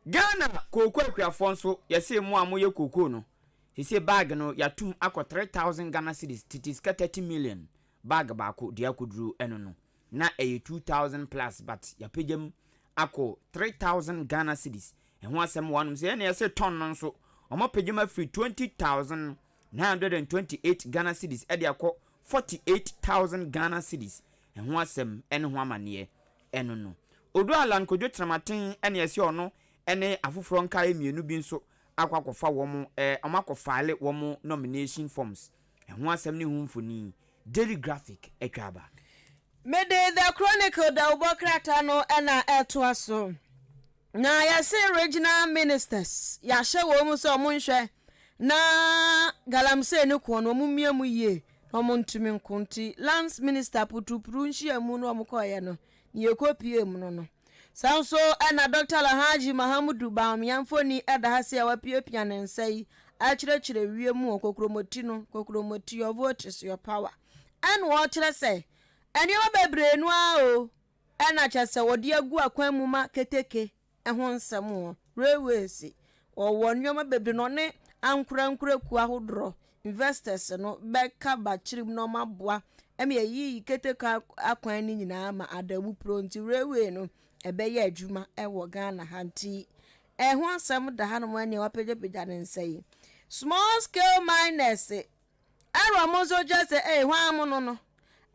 [SPEAKER 12] Ghana kooko akuafoɔ nso yɛse mo a moyɛ kooko no sese bag no yatum akɔ 3000 Ghana cedis tete sika 30 million. Bag baako deɛ akɔduru ɛno no na ɛyɛ 2000 plus but yɛapagya mu akɔ 3000 Ghana cedis. Ɛho asɛm wɔ anom sɛ ɛna yɛse tɔn no nso wɔapagya mu afiri 20,928 Ghana cedis ɛde akɔ 48,000 Ghana cedis. Ɛho asɛm ɛne ho amaneɛ ɛno no. Odu Allan Kojo Kyerematen ɛna yɛse ɔno ɛne afoforɔ nkaeɛ mmienu bi nso akɔ akɔfa wɔn ɛɛ wɔn akɔ file wɔn nomination forms. Ɛho asɛm ne ho mfoni Daily Graphic atwa aba.
[SPEAKER 11] Mede The Chronicle dawubɔ krataa no na ɛtoa so. Na yɛse regional ministers yɛahyɛ wɔn mu sɛ wɔn nhwɛ na galamsey no koɔ no wɔn mmia mu yie na wɔn ntumi nko nti lands minister putrupuru nhyiamu no wɔn kɔɔyɛ no nea ɛkɔpuee mu no no. Saa nso na Dɔkta Alhaji Mahamudu Bawumia mfoni da ha sei a wapiapia ne nsa yi akyerɛkyerɛ wiem wɔ kokromoti no, kokromoti, your vote is your power. Ɛna ɔkyerɛ sɛ nneɛma bebree no ara o ɛna kyerɛ sɛ wɔde agu akwan mu ma keteke ho nsɛm wɔ railways, wɔwɔ nneɛma bebree na ɔne ankorankore kuo ahodoɔ, investors no bɛka bakyirim na wɔaboa ma yɛayiyi keteke akwan no nyinaa ma ada mu puro nti railway no ɛbɛyɛ adwuma wɔ Ghana ha nti ɛho asɛm da hanom ɛnea wapagyapagya ne nsa yi. Small scale miners Ɛna wɔn nso kyerɛ sɛ, Ei, hwan mo no no?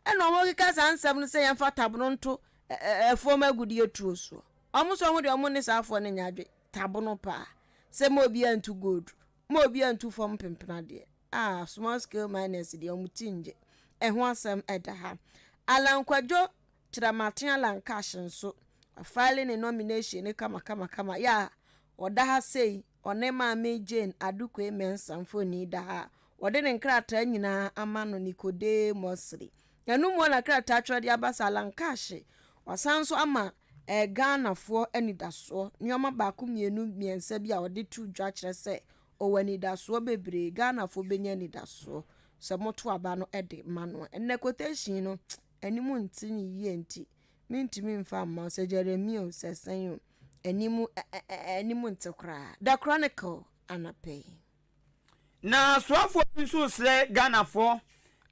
[SPEAKER 11] Ɛna wɔkeka saa nsɛm no sɛ yɛmfa tabono nto ɛfam agudeɛ tuo soɔ. Wɔn nso wɔn deɛ wɔn ne saa afoɔ no nyɛ adwe. Tabono paa. Sɛ ma obiara ntu gold, ma obiara ntu fam mpempena deɛ. Ah, small scale miners deɛ wɔn ti ngye. Ɛho asɛm ɛda ha. Alan Kwadwo Kyerɛmaten Alan Cash nso, wafile ne nomination no kamakamakama. Yɛ a, ɔda ha sei, ɔne Maame Jane Adukwei Mensah mfoni da ha a wɔde ne nkrataa nyinaa ama no Nicodemusly. Ɛno mua na krataa twerɛ de aba sɛ Alan Cash wasan nso ama eh, Ghanafoɔ anidasoɔ. Nneɛma baako mmienu mmiɛnsa bi a ɔde to dwa kyerɛ sɛ ɔwɔ anidasoɔ bebree. Ghanafoɔ bɛnya anidasoɔ sɛ moto aba no de ma no a. Ɛnnɛ quotation no anim nte no yie nti mentumi mfa mma wo sɛ Jeremia o sɛ sɛn o anim anim nte koraa. The Chronicle anapa yi.
[SPEAKER 12] Na soafoɔ bi nso resrɛ Ghanafoɔ,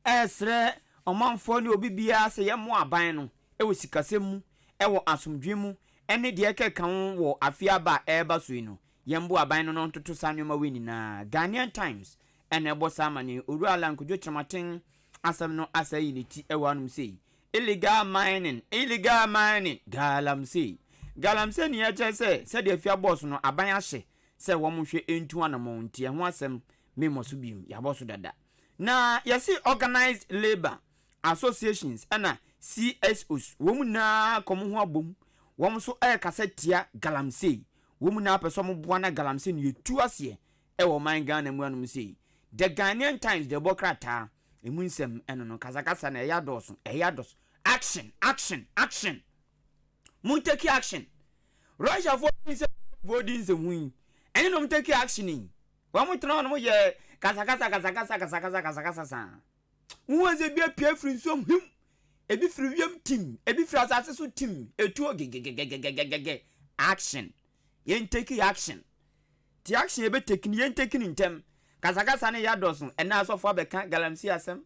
[SPEAKER 12] resrɛ ɔmanfoɔ ne obi biara sɛ yɛmmoa aban no wɔ sikasɛm mu, wɔ asomdwoeɛ mu ne deɛ ɛkeka ho wɔ afe aba a ɛreba so yi no. Yɛmmoa aban no na ɔntoto saa nneɛma wei nyinaa. Ghanaian Times na ɛbɔ saa amanneɛ yi. Owura Allan Kojo Kyerematen asɛm no asa ayi ne ti wɔ hanom sei. Illegal mining, illegal mining, galamsey. Galamsey nea ɛkyerɛ sɛ sɛdeɛ afia bɔɔ so no aban ahyɛ sɛ wɔn nhwɛ ntu anamɔn nti ɛho asɛm memmɔ so biom, yɛabɔ so dada. Na yɛse organised labour associations ɛna CSOs wɔn nyinaa aka wɔn ho abom, wɔn nso ɛrekasa tia galamsey. Wɔn nyinaa pɛ sɛ wɔn boa na galamsey no yɛtu aseɛ ɛwɔ ɔman Ghana mu anom sei. The Ghanaian Times de ɛbɔ krataa Emu nsɛm ɛno no kasakasa na ɛyɛ adɔɔso ɛyɛ adɔso action action action mo take action Russia foɔ fi sɛ foɔ di nsɛm ho yi ɛne nom take action yi wɔn mo tena hɔ nom yɛ kasakasa kasakasa kasakasa kasakasa saa wɔn sɛ bi apue firi nsuom him ebi firi wiem tim ebi firi asase so tim etuo gegegegegegege action yɛn take action Ti action yɛbɛ take no yɛn take no ntɛm. Kasakasa no yɛ adɔso. Ɛnɛ asɔfo abɛka galamsey asɛm.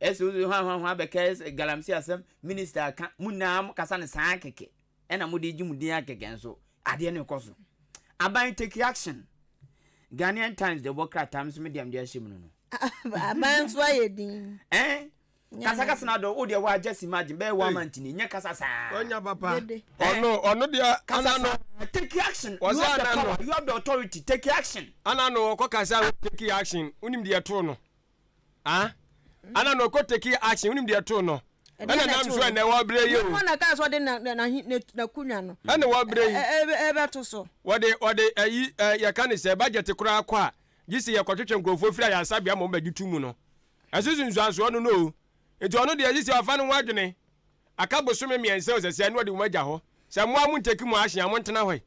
[SPEAKER 12] SOS hwan hwan hwan abɛka galamsey asɛm. Minister aka. Mo nyinaa mo kasa no saa kɛkɛ. Ɛna mo de gye mo din akɛkɛ nso. Adeɛ no kɔ so. Aban take action. Ghanaian Times de bɔ krataa nso me deɛ mede ahyɛ mu no no.
[SPEAKER 11] Aban nso ayɛ din.
[SPEAKER 12] Eh? Kasa kasa na dɔ wo deɛ wa just imagine bɛyɛ one month ni nyɛ kasa saa.
[SPEAKER 1] Wanya papa. Ɔno ɔno deɛ
[SPEAKER 12] ana no. Take action. You have the power. You have the authority. Take action.
[SPEAKER 1] Ana no ɔkɔ kasa take action. Wonim deɛ ɛtoo no. Ah? Ana no ɔkɔ take action. Wonim deɛ ɛtoo no. Ɛna nam so ɛnɛ wɔbrɛ yi o.
[SPEAKER 11] Wɔn na kaa sɛ ɔde na na n'akonnwa no.
[SPEAKER 1] Ɛna wɔbrɛ yi.
[SPEAKER 11] Ɛbɛto so.
[SPEAKER 1] Wɔde wɔde ɛyi yɛka ne sɛ budget koraa kɔ a gye sɛ yɛkɔtwetwe nkurɔfoɔ firi ayaresabea ma wɔbɛgye to mu no. Ɛso nsunsuansoɔ no no o. Nti ɔno deɛ sisi ɔfa ne ho adwene. Aka bosome mmiɛnsa o sɛsɛ ne ɔde mo agya hɔ. Sɛ mo a mo nteki mo action a mo ntena hɔ yi.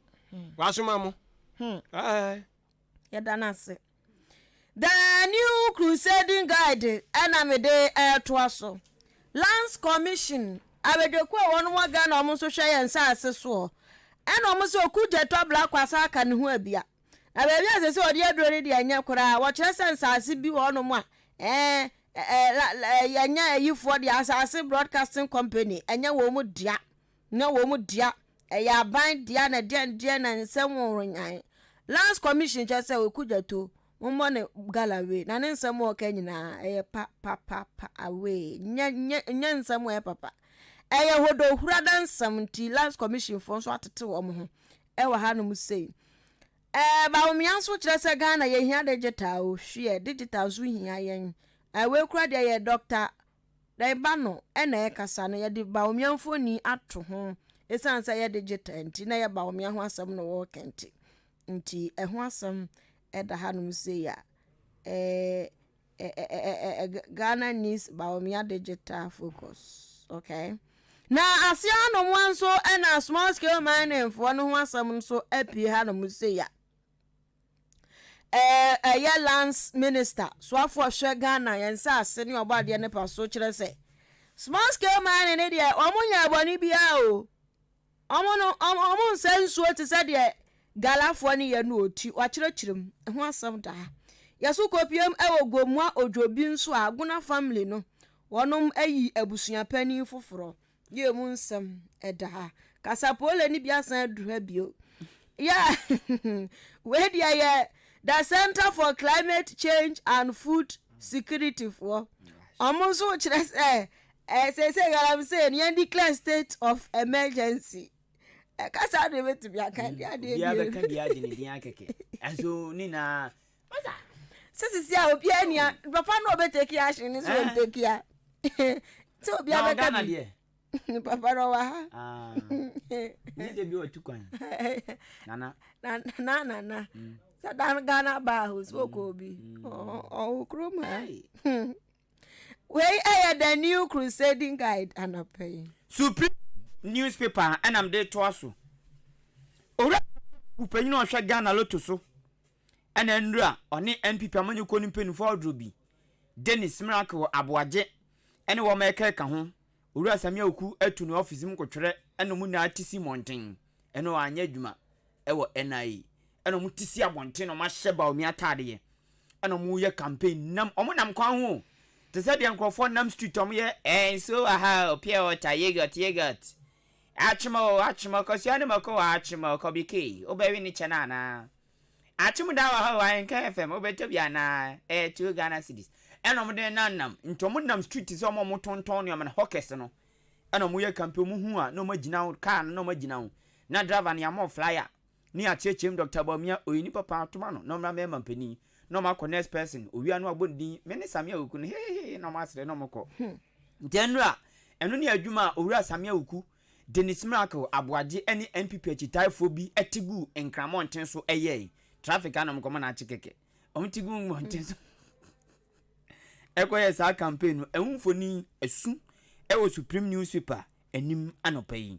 [SPEAKER 1] Wasoma mo. Ɛɛ.
[SPEAKER 11] Yɛda no ase. The New Crusading Guide ɛna mede ɛretoa so. Lands Commission, abadwakuo a wɔn wɔ Ghana wɔn nso hwɛ yɛn nsaase soɔ. Ɛna wɔn sɛ Okudzeto Ablakwa asan aka ne ho abia. Na baabi a ɛsɛ sɛ wɔde aduro no deɛ ɛnyɛ koraa. Wɔkyerɛ sɛ nsaase bi wɔ hɔnom a, ɛɛ, Ɛɛ ɛnyɛ ayifoɔ deɛ Asase Broadcasting Company ɛnyɛ wɔn dea, nyɛ wɔn dea, ɛyɛ aban dea na deɛn deɛn na nsɛm nwonwonyan. Lands Commission kyerɛ sɛ Okudzeto mommɔ ne gala wei na ne nsɛm a ɔka nyinaa ɛyɛ pa pa pa pa away nyɛ nyɛ nyɛ nsɛm a ɛyɛ papa. Ɛyɛ hodohurada nsɛm nti Lands Commission foɔ nso atete wɔn ho ɛwɔ hanom sei. Ɛɛ Bawumia nso kyerɛ sɛ Ghana yɛhia digital o, hweɛ digital nso hia yɛn. Ɛɛ wei koraa deɛ yɛ Doctor Dɛn na ɛrekasa no yɛde Bawumia mfoni ato ho ɛsiane sɛ ɛyɛ digital nti na ɛyɛ Bawumia ho asɛm na wɔreka nti. Nti ɛho asɛm ɛda hanom sei a ɛɛ Ghana needs Bawumia digital focus. Okay. Na aseɛ hanom nso ɛna small scale mining foɔ no ho asɛm nso apue hanom sei a ɛyɛ lands minister soafoɔ hwɛ Ghana yɛn nsaase ne ɔbɔ adeɛ ne pa so kyerɛ sɛ small scale mining ne deɛ wɔn nyɛ bɔne biara o. Wɔn no, wɔn nsɛ nsuo te sɛ deɛ Galafoɔ no yɛ no ɔti, wakyerɛkyerɛ mu, ɛho asɛm da ha. Yɛso kɔpiam wɔ Gomoa Odwobi nso a, Agona family no, wɔnom ayi abusua panin foforɔ, yɛ emu nsɛm da ha. Kasapoole no bi asan aduru ha bio. Yeah, wei deɛ yɛ The Center for Climate Change and Food Security foɔ. Wɔn nso kyerɛ sɛ Eh seesei galamsey no yɛn declare state of emergency. Ɛka saa deɛ bɛtumi aka deɛ adeɛ
[SPEAKER 12] bi. Obiara bɛka bi agye ne din akɛkɛ. Ɛnso ne nyinaa.
[SPEAKER 11] Sɛ sisi a obiara nia papa no ɔbɛteki action ne so ɔnteki a. Sɛ obiara bɛka bi. Papa no ɔwɔ ha.
[SPEAKER 12] Ah. Ne sɛ bi ɔtu kwan. Nana.
[SPEAKER 11] Nana nana. Sɛ dan Ghana baa hɔ so ɔkɔ obi. Ɔwɔ kurom ha. Wei yɛ The New Crusading Guide anɔpa yi.
[SPEAKER 12] Supreme Newspaper na mede retoa so. Owura panyin a ɔhwɛ Ghana Lotto so na nnura ɔne NPP amanyɔkuo no mpanimfoɔ ahodoɔ bi, Dennis Miracle Aboagye ne wɔn ɛkɛka ho. Owura Samia Oku atu ne ɔfisi mu kotwerɛ ɛna wɔn nyinaa te si mmɔnten ɛna wɔanyɛ adwuma ɛwɔ NIA ɛna wɔn te si abɔnten na wɔn ahyɛ Bawumia ataadeɛ. ɛna ɔmo yɛ campaign nam ɔmo nam kwan ho o te sɛ deɛ nkorɔfoɔ nam street ɔmo yɛ ɛɛ nsuo wɔ ha o pure water yogurt yogurt akyem o akyem o kosua ne mako wɔ akyem o kɔbi kei wobɛwe ne kyɛ no anaa akyem da wɔ ha o ahenka fm wobɛtɔ bi anaa ɛyɛ 2 Ghana cedis ɛna ɔmo de nam nam nti ɔmo nam street sɛ ɔmo ɔmo tontɔn nneɛma no hawkers no ɛna ɔmo yɛ campaign ɔmo hu a na ɔmo agyina ho car no na ɔmo agyina ho na driver no yɛama flyer Ne akyerɛkyerɛm Doctor Bawumia ɔyɛ nipa paa toma no na ɔmmra mmɛyɛ mampanin na ɔmo akɔ next person owia no abɔ ne din me ne Sammy Awuku no hehehe na ɔmo asrɛ na ɔmo kɔ nti ɛnora ɛno ne adwuma a owura Sammy Awuku Dennis Miracle Aboagye ɛne NPP akyitaafoɔ bi ɛte guu Nkran mmɔnten so ɛyɛɛe traffic a na ɔmo kɔ ma no akye kɛkɛ ɔmo te guu mmɔnten so ɛkɔyɛɛ saa campaign no ɛho mfoni ɛsu ɛwɔ Supreme Newspaper anim anɔpa yi.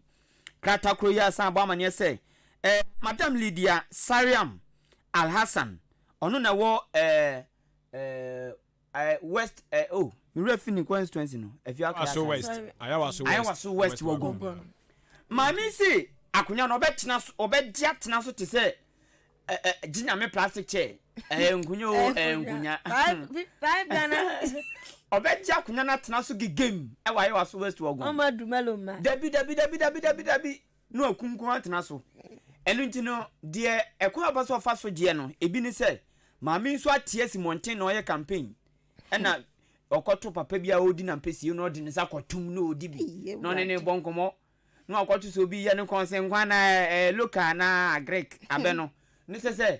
[SPEAKER 12] Krataa koro yi ara san bɔ amanneɛ sɛ, eh, Madam Lydia Sariam Alhassan, ɔno na ɛwɔ eh, eh, eh, West, eh, oh, me werɛ fi ne constituency no, Afia
[SPEAKER 1] Ayawaso West, Ayawaso West,
[SPEAKER 12] Ayawaso West wɔ Gɔn. Maame se akonnwa no ɔbɛtena so, ɔbɛgye atena so te sɛ gye nyame plastic chair ɛyɛ nkonya o ɛyɛ nkonya ɔbɛgye akonya no atena so gegem ɛwɔ ayɛ waso west wɔ gɔn dabi dabi dabi dabi dabi dabi na wakunkun atena so ɛno nti no deɛ ɛkwan ɔpɛ sɛ ɔfa so gyeɛ no ebi ne sɛ maame nso ate asi mmɔnten na ɔyɛ campaign ɛna ɔkɔto papa bi a ɔredi nampɛsie na ɔde ne nsa kɔtom na ɔdi bi na ɔne ne bɔ nkɔmmɔ na wakɔto sɛ obi yɛ no kɔnsenkwa na ɛɛ local anaa agric abɛ no ne sɛ sɛ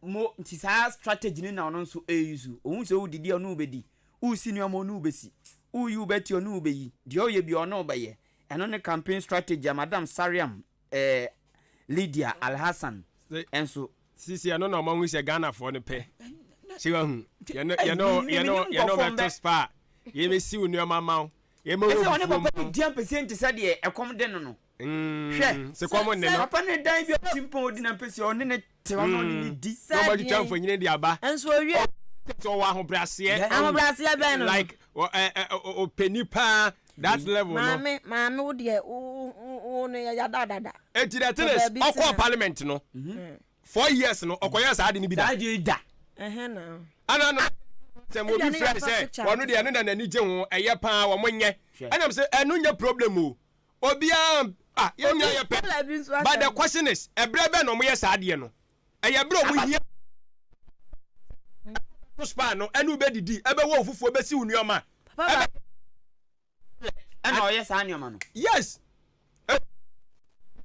[SPEAKER 12] mo nti saa strategy no na ɔno nso ɛyi so ohun sɛ wodidi ɔno wobɛdi wosi nneɛma ɔno wobɛsi woyi wobɛti ɔno wobɛyi deɛ ɔyɛ bi ɔno wobɛyɛ ɛno ne campaign strategy a madam Sariam ɛɛ Lydia Alhassan nso
[SPEAKER 1] Sisi ɛno na ɔmo ahu sɛ Ghana foɔ no pɛ. Sɛ wahu yɛne yɛne yɛne yɛne ɔbɛto spa yɛbɛsi wo nneɛma ma wo.
[SPEAKER 12] Ɛsɛ ɔne papa no di ampesie nte sɛ deɛ ɛkɔm de no no. Hwɛ,
[SPEAKER 1] sɛ kɔm ne no.
[SPEAKER 12] Papa no dan bi a ɔte mpɔn odi n'ampesie ɔne ne te hɔ na ɔne ne di.
[SPEAKER 1] Na ɔmo atwitwa mfonyin de aba.
[SPEAKER 11] Nso owie.
[SPEAKER 1] Sɛ ɔwɔ ahobrɛaseɛ.
[SPEAKER 11] Ahobrɛaseɛ bɛn no.
[SPEAKER 1] Like ɔpɛ nipa that level no.
[SPEAKER 11] Maame maame wo deɛ wo wo no yɛ yada dada.
[SPEAKER 1] Eti the thing is ɔkɔɔ parliament no 4 years no ɔkɔyɛɛ saa ade no bi da.
[SPEAKER 12] Saa ade yi da.
[SPEAKER 11] Ɛhɛn na.
[SPEAKER 1] Ana no. Sɛ mo obi frɛ sɛ ɔno deɛ ɛno na n'ani gye ho ɛyɛ paa wɔn nyɛ ɛnam sɛ ɛno nyɛ problem o obiara ah yɛn nyinaa yɛ pɛ but the question is ɛbrɛ bɛn na wɔn yɛ saa adeɛ no ɛyɛ berɛ wɔn hia spa no ɛne wobɛdidi ɛbɛwɔ wo fufuo bɛsi wo nneɛma ɛbɛ
[SPEAKER 12] ɛna ɔyɛ saa nneɛma no.
[SPEAKER 1] Yes.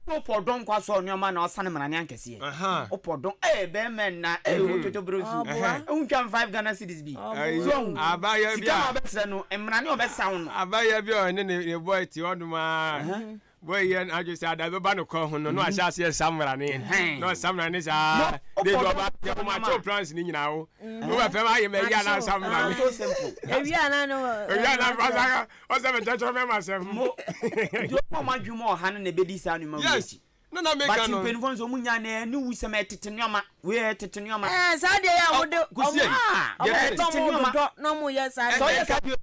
[SPEAKER 12] Wopɔ dɔn kwa sɔ nneɛma na ɔsane mmarane ankɛseɛ. Wopɔ dɔn ee bɛrima nna ee wototo bere nsu. Ehu twa 5 Ghana cedis bi. So ahu.
[SPEAKER 1] Abayɛ bi a.
[SPEAKER 12] Sika na ɔbɛsrɛ no mmarane ɔbɛsaw no.
[SPEAKER 1] Abayɛ bi a ɔne ne boy te hɔnom a. Boy yɛ n'adwene sɛ ada bɛba no kɔn ho no na wahyɛ aseɛ sa mmarane na ɔsa mmarane saa de bi ɔba yɛ mo akyɛw plans ne nyinaa wo wo bɛ fɛm ayɛ mɛ yɛ anasa mmarane.
[SPEAKER 12] So simple.
[SPEAKER 11] Ewi ana no.
[SPEAKER 1] Ewi ana fasa ɔsɛ mɛ kyɛkyɛ mɛ ma sɛm.
[SPEAKER 12] Mo nti ɔmo a ɔmo adwene mu ɔha no na ebedi saa nneɛma wei
[SPEAKER 1] Yes
[SPEAKER 12] akyi.
[SPEAKER 1] ne na meka
[SPEAKER 12] But
[SPEAKER 1] no.
[SPEAKER 12] mpanyinfoɔ nso ɔmo nya na ɛne wusɛm ɛtete nneɛma wei ɛtete nneɛma.
[SPEAKER 11] Ɛɛ saa deɛ yɛ a wɔde
[SPEAKER 1] Kusie
[SPEAKER 11] ɔmo
[SPEAKER 12] Ah
[SPEAKER 1] deɛ
[SPEAKER 11] ɔmo
[SPEAKER 1] ɛte
[SPEAKER 11] tɔ
[SPEAKER 12] tete
[SPEAKER 11] ɔmo
[SPEAKER 12] nneɛma.
[SPEAKER 11] dodɔ na ɔmo yɛ saa
[SPEAKER 12] Sɛ
[SPEAKER 11] deɛ.
[SPEAKER 12] ɔyɛ saa deɛ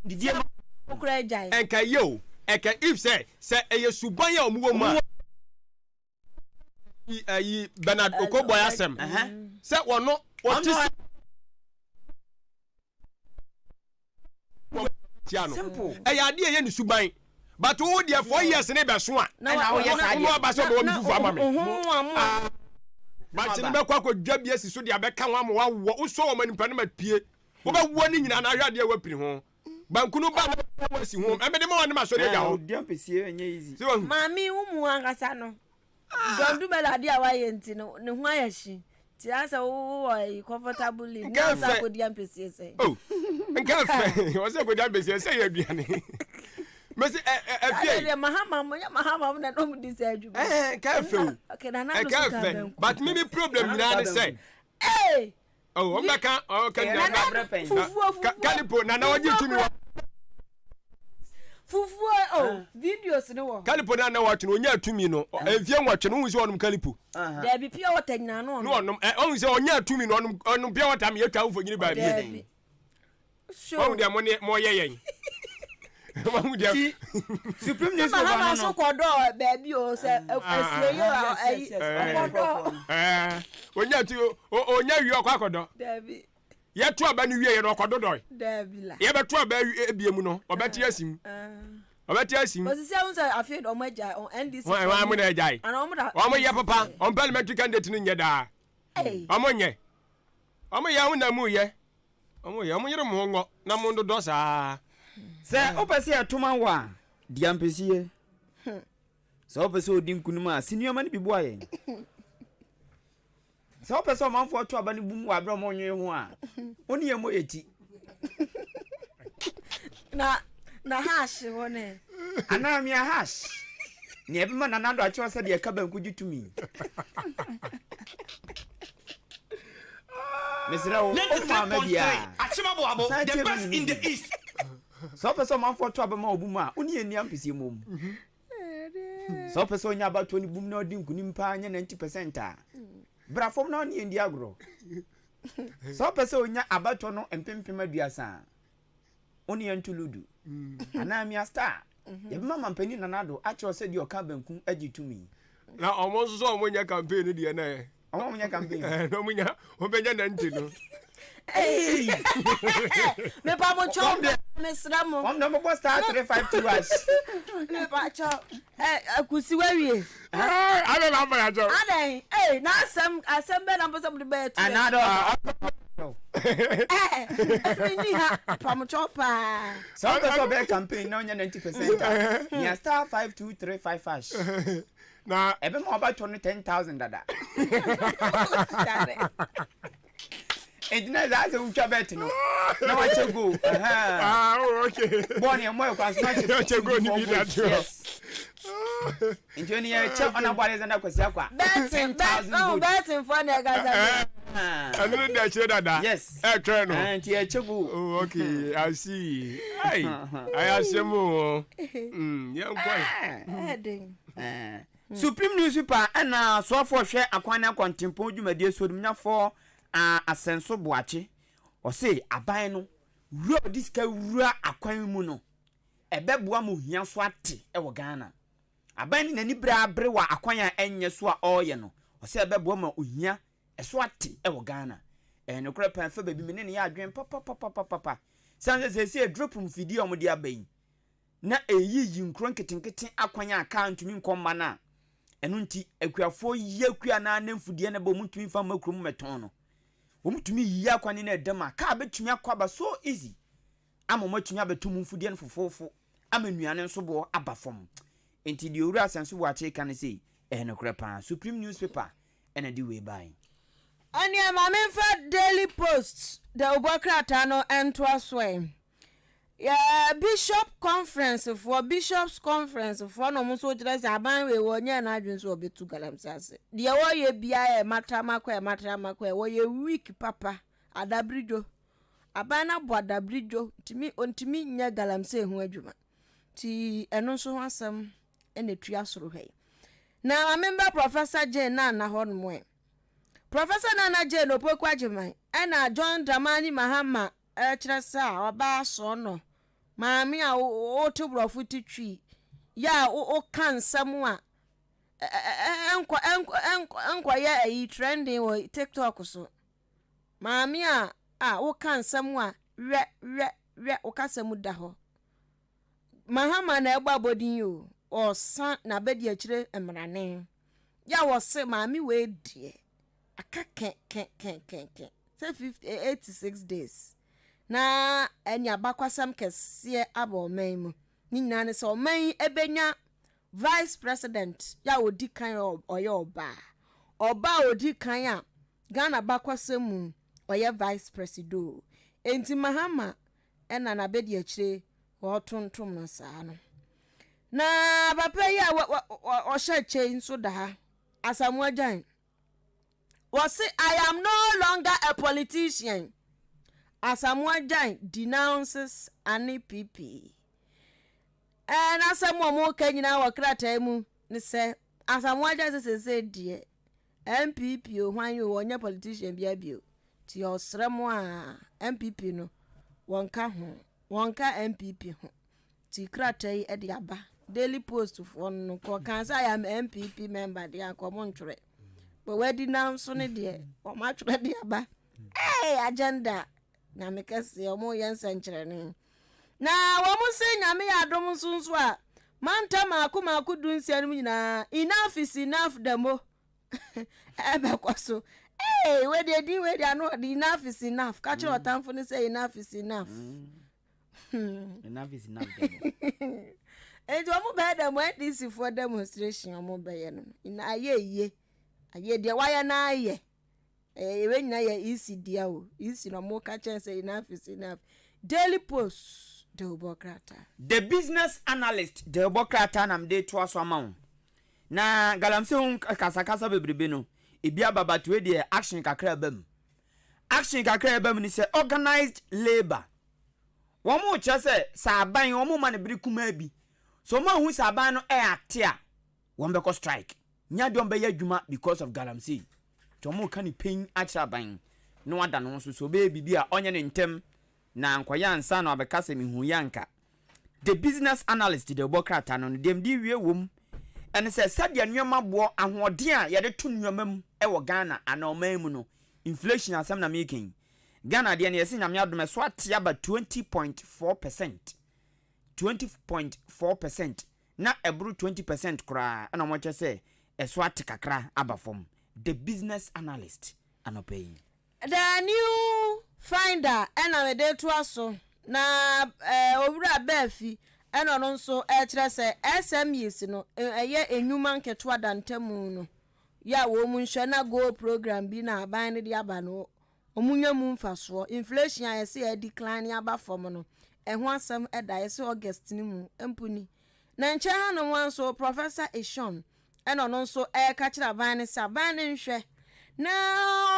[SPEAKER 12] didie ma.
[SPEAKER 11] Ɔmo kura agyae.
[SPEAKER 1] Ɛnka yɛ o ɛka if sɛ sɛ ɛyɛ suban a ɔmo wɔ mu a. Ayi Bernard Okoboy asɛm sɛ wɔno wɔte sɛ tia no ɛyɛ adeɛ ɛyɛ ne suban but wo deɛ 4 years ne bɛso a wo aba sɛ ɔbɛwɔ me fufu ama me bakye no bɛkɔ akɔdwa bi asi so de abɛka ho ama wawɔ wosɔ wɔn nipa no ma pie wobɛwɔ ne nyinaa na ahwɛ adeɛ wapiri ho banku no ba na wasi ho ɛmɛde ma wa ne ma sɔre agya hɔ.
[SPEAKER 11] Maame wo mu ankasa no John Dumelo adeɛ a wayɛ nti no ne ho ayɛ hye nti asɛ wowɔ ayi comfortable life na ɔsɛ akɔdi ampesie sɛ.
[SPEAKER 1] Oh, nka fɛ ɔsɛ akɔdi ampesie sɛ yɛ aduane mɛsi ɛ ɛ ɛfie.
[SPEAKER 11] Ɛyɛ mahama mo nyɛ mahama mo na ɛna di sɛ adwuma.
[SPEAKER 1] Ɛɛ nka fɛ o nka fɛ but mi mi problem nyinaa ne sɛ.
[SPEAKER 11] Ee.
[SPEAKER 1] Oh, wɔn bɛ ka ɔ ka
[SPEAKER 11] nyina fufuo fufuo
[SPEAKER 1] kalipo nana ɔgye tumi wɔ.
[SPEAKER 11] Fufuo o oh, videos ne wɔ.
[SPEAKER 1] Kalipo nana wɔtwe no onya tumi no mfie 8 no ohun sɛ ɔnom kalipo.
[SPEAKER 11] Dɛbi pure water nyinaa no ɔnom.
[SPEAKER 1] No ɔnom ɛ ohun sɛ ɔnya tumi no ɔnom ɔnom pure water mi etwa mfonyin baabi.
[SPEAKER 11] Dɛbi.
[SPEAKER 1] Wɔn deɛ mo ne mo yɛ yɛn. Wɔn deɛ.
[SPEAKER 12] Ti Supreme Newspaper no no.
[SPEAKER 11] Mahama so kɔdɔ baabi o sɛ esie yi o ayi ɔkɔdɔ.
[SPEAKER 1] Ɛɛ onya ti onya wie ɔkɔ akɔdɔ.
[SPEAKER 11] Dɛbi.
[SPEAKER 1] Yɛto aba no wie yɛ no ɔkɔdɔ dɔe.
[SPEAKER 11] Dɛbi la.
[SPEAKER 1] Yɛbɛto aba ebie mu no ɔbɛte asim. Ɔbɛte asim.
[SPEAKER 11] Osisi ahun sɛ afei de ɔmo agya NDC.
[SPEAKER 1] Wɔn wɔn mo na agya yi. Wɔn yɛ papa wɔn parliamentary candidate no nyɛ daa. Wɔn nyɛ. Wɔn yɛ wɔn na mu yɛ. Ɔmo yɛ, ɔmo yere mo ho ngɔ na mo ndodɔ saa.
[SPEAKER 12] Sɛ wopɛ sɛ yɛto ma wo a, di ampesie. Sɛ wopɛ sɛ odi nkunim a, si nneɛma no bi boa yɛn. Sɛ wopɛ sɛ ɔmanfoɔ to aba no bum wɔ aberɛ a wɔnnwen ho a, wo ne yɛn mmɔ yɛ ti.
[SPEAKER 11] Na na hash wɔ ne.
[SPEAKER 12] Anaa mia hash. Nea ɛbɛma Nana Addo akyerɛ sɛ deɛ ɛka banku gye tumi. Mesrɛ wo, woma ama biara. San tie me ne me bi. Sɛ wopɛ sɛ ɔmanfoɔ to aba ma wo bum a, wo ne yɛn nni ampesie mmom. Sɛ wopɛ sɛ onya abatoɔ no bum na ɔdi nkunim paa nyɛ 90% a, bra fam na wo ne yɛn di agorɔ. Sɛ wopɛ sɛ onya abatoɔ no mpempem 30 a, wo ne yɛn nto ludu anaa mia star. Yɛbɛma Mampanin Nana Addo akyerɛ wo sɛdeɛ ɔka banku gye tumi.
[SPEAKER 1] Na ɔmo nso sɛ ɔmo nyɛ campaign no deɛ na ɛ.
[SPEAKER 12] Ɔmo a ɔmo nyɛ campaign.
[SPEAKER 1] Ɛɛ na ɔmo nya ɔmo bɛnya 90 no.
[SPEAKER 11] Mepa mo kyɛw mesrɛ mo.
[SPEAKER 12] Wɔn na ɔmo bɔ star 352 hash.
[SPEAKER 11] Mepa kyɛw ɛ akusi wawie.
[SPEAKER 1] Adɛn na afa yɛ akyɛw.
[SPEAKER 11] Adɛn ee na asɛm asɛm bɛn na mpɛ sɛ mo de bɛyɛ tu.
[SPEAKER 12] Anaa dɛ
[SPEAKER 11] ɔtɔ. Ɛɛ mi ni ha mepa mo kyɛw paa.
[SPEAKER 12] Sɛ wopɛ sɛ ɔbɛyɛ campaign na ɔnya 90% a, mia star 5235 hash.
[SPEAKER 1] Na
[SPEAKER 12] ɛbɛma wabɛtɔ no 10,000 dada. Nti na saa sɛ wotwa bet no na wakyɛ goal.
[SPEAKER 1] Ah, oh, okay.
[SPEAKER 12] Bɔɔl no ɛmmɔ ɛkwan so na wakyɛ
[SPEAKER 1] goal no bi da to.
[SPEAKER 12] Yes. Nti oni yɛ kyɛ ɔnabɔ Alexander Kwasi Akwa.
[SPEAKER 11] Betting, bet, oh, betting for na ɛkasa.
[SPEAKER 1] Ɛno no da akyire dada.
[SPEAKER 12] Yes.
[SPEAKER 1] Ɛtwɛn no.
[SPEAKER 12] Nti yɛ kyɛ goal.
[SPEAKER 1] Oh, okay, I see. Hey, ayɛ asɛm o. Yɛn kɔ.
[SPEAKER 11] Ɛɛden.
[SPEAKER 12] Supreme Newspaper ɛna soafoɔ hwɛ akwan ne akwantempɔn dwumadie so odumnyafoɔ Asɛnso Boakye ɔse aban no wura ɔde sika wura akwan mu no ɛbɛboa ma ohia so ate wɔ Ghana. Aban no n'ani bere abere wɔ akwan a ɛnyɛ so a ɔreyɛ no, ɔsɛ ɛbɛboa ma ohia ɛso ate wɔ Ghana. Ɛyɛ nokorɛ paa, ɛfa baabi me ne no yɛ adwene papapapapapa. Sane sɛ seesei aduro pum mfidie a wɔde aba yi, na ɛreyiyi nkuro nketenkete akwan a kaa ntumi nkɔ mma no a, ɛno nti akuafoɔ yi akua no ara na mfudeɛ no ba wɔntumi mfa mma kurom mmɛtɔn no. Wɔtumi yiyi akwan no na ɛda mu a, kaa bɛtumi akɔ aba so easy ama wɔatumi abɛtɔ mu mfudeɛ no fofoofo ama nnuane nso boɔ aba fam. Nti deɛ Owura Asanso Boakye reka no sei, ɛyɛ nokorɛ paa. Supreme Newspaper na ɛde wei bae.
[SPEAKER 11] Ɛnneɛ ma memfa Daily Post dawubɔ krataa no ntoa so ɛ. Yɛ Bishop Conference foɔ, Bishops Conference foɔ na wɔn nso kyerɛ sɛ aban wei wɔnyɛɛ n'adwene sɛ wɔbɛtu galamsey ase. Deɛ wɔyɛ biara yɛ matra makɔ ɛ matra makɔ ɛ, wɔyɛ weak papa, adabiridwo. Aban no abɔ adabiridwo, ntumi ɔntumi nyɛ galamsey ho adwuma. Nti ɛno nso ho asɛm na ɛtua soro hɔ yi. Na ma memba Professor Jane Nana hɔ nom ɛ. Professor Nana Jane Opoku Agyemang ɛna John Dramani Mahama ɛkyerɛ sɛ a ɔbaa sɔɔ no maame a wote borɔfo te twi yɛ a woka nsɛm a ɛnkɔ ɛnkɔ ɛnkɔyɛ ayi trending wɔ TikTok so. Maame a a woka nsɛm a wɛ wɛ wɛ wo kasa mu da hɔ. Mahama na ɛbɔ abɔdin yi o, ɔɔsa n'abadiakyire mmarane. Yɛ a wɔse maame wei deɛ aka kɛ kɛ kɛ kɛ kɛ sɛ 50, 86 days na ɛne abakwasɛm kɛseɛ aba ɔman yi mu. Ne nyinaa ne sɛ ɔman yi ɛbɛnya vice president yɛ a ɔdi kan ɔyɛ ɔbaa. Ɔbaa a ɔdi kan a Ghana abakwasɛm mu ɔyɛ vice presido. Enti Mahama ɛna n'abadiakyire wɔretontom no saa no. Na papa yi a ɔhyɛ kyɛ yi nso da ha, Asamoah Gyan. Wɔse I am no longer a politician. Asamoah Gyan denounces ane PP. Ɛɛ n'asɛm a wɔka nyinaa wɔ krataa mu ne sɛ Asamoah Gyan sɛ sese deɛ NPP o hwan o ɔnyɛ politician bia bio nti ɔsrɛ mo a NPP no wɔnka ho wɔnka NPP ho nti krataa yi de aba Daily Post foɔ no nka ɔkaa sɛ I am NPP member deɛ anka ɔmo ntwerɛ but wadi nanso ne deɛ ɔmo atwerɛ de aba hey agenda nyame kɛseɛ ɔmo yɛ nsɛnkyerɛnne na wɔn se nyame yɛ adom nso nso a manta maako maako dunsia no mu nyinaa enough is enough demo ɛbɛkɔ so ee wei deɛ din wei deɛ ano ɔde enough is enough ka kyerɛ ɔtamfo no sɛ enough is enough.
[SPEAKER 12] Enough is enough demo.
[SPEAKER 11] Nti wɔn bɛyɛ demo NDC foɔ demonstration wɔn bɛyɛ no na ayɛ yie ayɛ deɛ wayɛ na ayɛ ɛyɛ wei nyinaa yɛ EC dea o EC na wɔn ka kyɛn sɛ enough is enough Daily Post de bɔ krataa.
[SPEAKER 12] The Business Analyst de bɔ krataa na mede retoa so ama wo. Na galamsey ho kasakasa bebrebe no, ebi aba but wei deɛ action kakra aba mu. Action kakra a ɛba mu ne sɛ organised labour. Wɔn rekyerɛ sɛ sɛ aban wɔn ma no bere kumaa bi, sɛ wɔn anhu sɛ aban no ɛate a, wɔn bɛkɔ strike. Nyɛ adeɛ wɔn bɛyɛ adwuma because of galamsey. Nti wɔn reka ne pain akyerɛ aban na wada ne ho so sɛ ɔbɛyɛ biribi a ɔnyɛ ne ntɛm na ankɔyɛ ansa na wabɛka sɛ mehu yɛ anka. The Business Analyst de bɔ krataa no no, deɛ mede rewie wɔ mu ne sɛ sɛdeɛ nneɛma boɔ, ahoɔden a yɛde to nneɛma mu wɔ Ghana anaa ɔman mu no, inflation asɛm na mereka yi. Ghana deɛ no yɛse Nyame adom ɛso ate aba 20.4 percent, 20.4 percent, na ɛboro 20 percent koraa ɛna wɔkyerɛ sɛ ɛso ate kakra aba fam. The Business Analyst anɔpa yi.
[SPEAKER 11] The New Finder na mede retoa so, na Owura Baafi na ɔno nso rekyerɛ sɛ SMEs no, ɛyɛ nnwuma nketewa da ntamu no, yɛ a wɔn nhwɛ na Goal program bi na aban no de aba no, wɔnya mu mfasoɔ. Inflation a yɛse ɛredecline aba fam no, ɛho asɛm da, yɛse August no mu mpo ni. Na nkyɛn hanom ara nso, Professor Eshon Ɛna ɔno nso reka kyerɛ aban no sɛ aban no nhwɛ na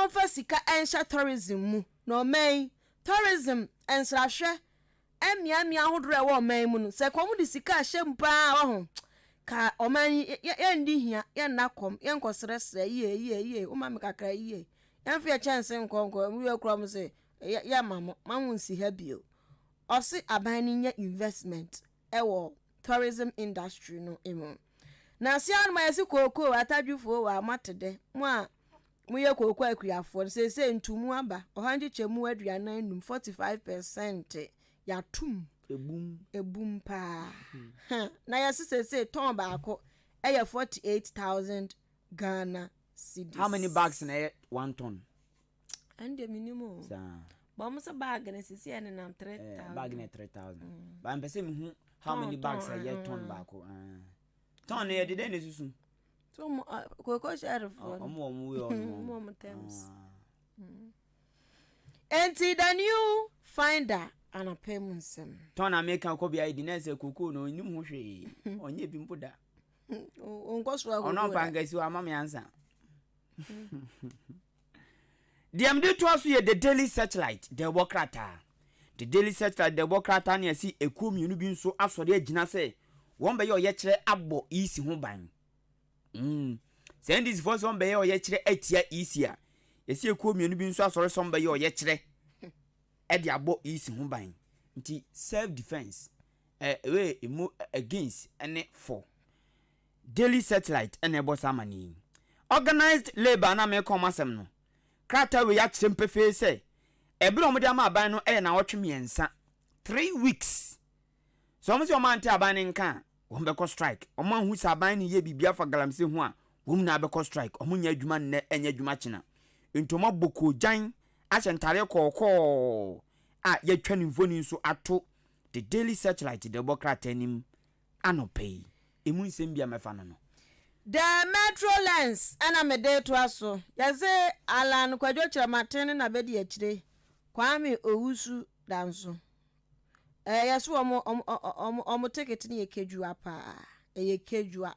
[SPEAKER 11] ɔmfa sika nhyɛ tourism mu na ɔman yi tourism nsrahwɛ mmeammea ahodoɔ a ɛwɔ ɔman yi mu no sɛ kɔm de sika ahyɛ mu paa waho ka ɔman yi yɛndi hia yɛnna kɔm yɛnkɔsrɛsrɛ yie yie yie woma me kakra yie yɛmfa yɛ kyɛnse nkɔ nkɔ mu yɛ kura mo sɛ yɛma mo ma mo nsi ha bio ɔse aban no nyɛ investment wɔ tourism industry no mu. Na ase ara no ma yɛse kookoo atadwefoɔ wɔ a moate dɛ mo a Moyɛ kooko akuafoɔ no, seesei ntomu aba, ɔha nkyekyɛmu 45, 45 percent, yɛatom.
[SPEAKER 12] Ebum.
[SPEAKER 11] Ebum paa. Hmm. Na yɛse seesei tɔn baako ɛyɛ 48,000 Ghana cedis.
[SPEAKER 12] How many bags na ɛyɛ one ton?
[SPEAKER 11] Ɛno deɛ menim o.
[SPEAKER 12] Saa.
[SPEAKER 11] Bɔn mo sɛ bag no sisi yɛ nenam 3,000.
[SPEAKER 12] Eh, bag no yɛ 3,000. Mm. Ba mpɛ sɛ mehu how many bags ɛyɛ ton baako. Ah. Ton no yɛde dɛn na esusu?
[SPEAKER 11] So ɔmo koko hyɛrefoɔ
[SPEAKER 12] no. Ɔmo wɔn wei ɔmo.
[SPEAKER 11] Ɔmo wɔn terms. Enti the new finder anapa mu nsɛm.
[SPEAKER 12] Tɔn na meka kɔ bea di na sɛ koko no onim ho hwee. Ɔnyɛ bi mpo da.
[SPEAKER 11] Ɔnkɔ so akoko.
[SPEAKER 12] Ɔno mpa nkasi hɔ ama me ansa. Deɛ mede toa so yɛ The Daily Searchlight dawubɔ krataa. The Daily Searchlight dawubɔ krataa ne ɛse ekuo mmienu bi nso asɔre agyina sɛ wɔn bɛyɛ ɔyɛkyerɛ abɔ EC ho ban. Mm. Sɛ NDC foɔ sɛ wɔn bɛyɛ ɔyɛkyerɛ atia EC a, yɛsi ekuo mmienu bi nso asɔre sɛ wɔn bɛyɛ ɔyɛkyerɛ ɛde abɔ EC ho ban. Nti self defense, ɛwɛ emu against ɛne for. Daily Searchlight na ɛbɔ saa amanneɛ yi. Organised Labour na mereka wɔn asɛm no, krataa wei akyerɛ mu pefee sɛ ɛberɛ a wɔde ama aban no yɛ nnawɔtwe mmiɛnsa, three weeks. Sɛ wɔn sɛ wɔn ante aban no nka a, wɔn bɛkɔ strike. Wɔn anhu sɛ aban no yɛ biribi afa galamsey ho a, wɔn nyinaa bɛkɔ strike. Wɔn nyɛ adwuma nnɛ, ɛnyɛ adwuma kyena. Nti wɔn abɔ koogyan ahyɛ ntadeɛ kɔɔkɔɔ a yɛatwa ne mfoni nso ato The Daily Searchlight de bɔ krataa no mu anɔpa yi. Emu nsɛm bi a mɛfa no no.
[SPEAKER 11] The Metro Lens na mede retoa so. Yɛse Allan Kwadwo Kyerematen ne n'abadiakyire, Kwame Owusu Danso. Ɛɛ yɛse wɔn wɔn wɔn wɔn ticket no yɛ kedwua paa. Ɛyɛ kedwua.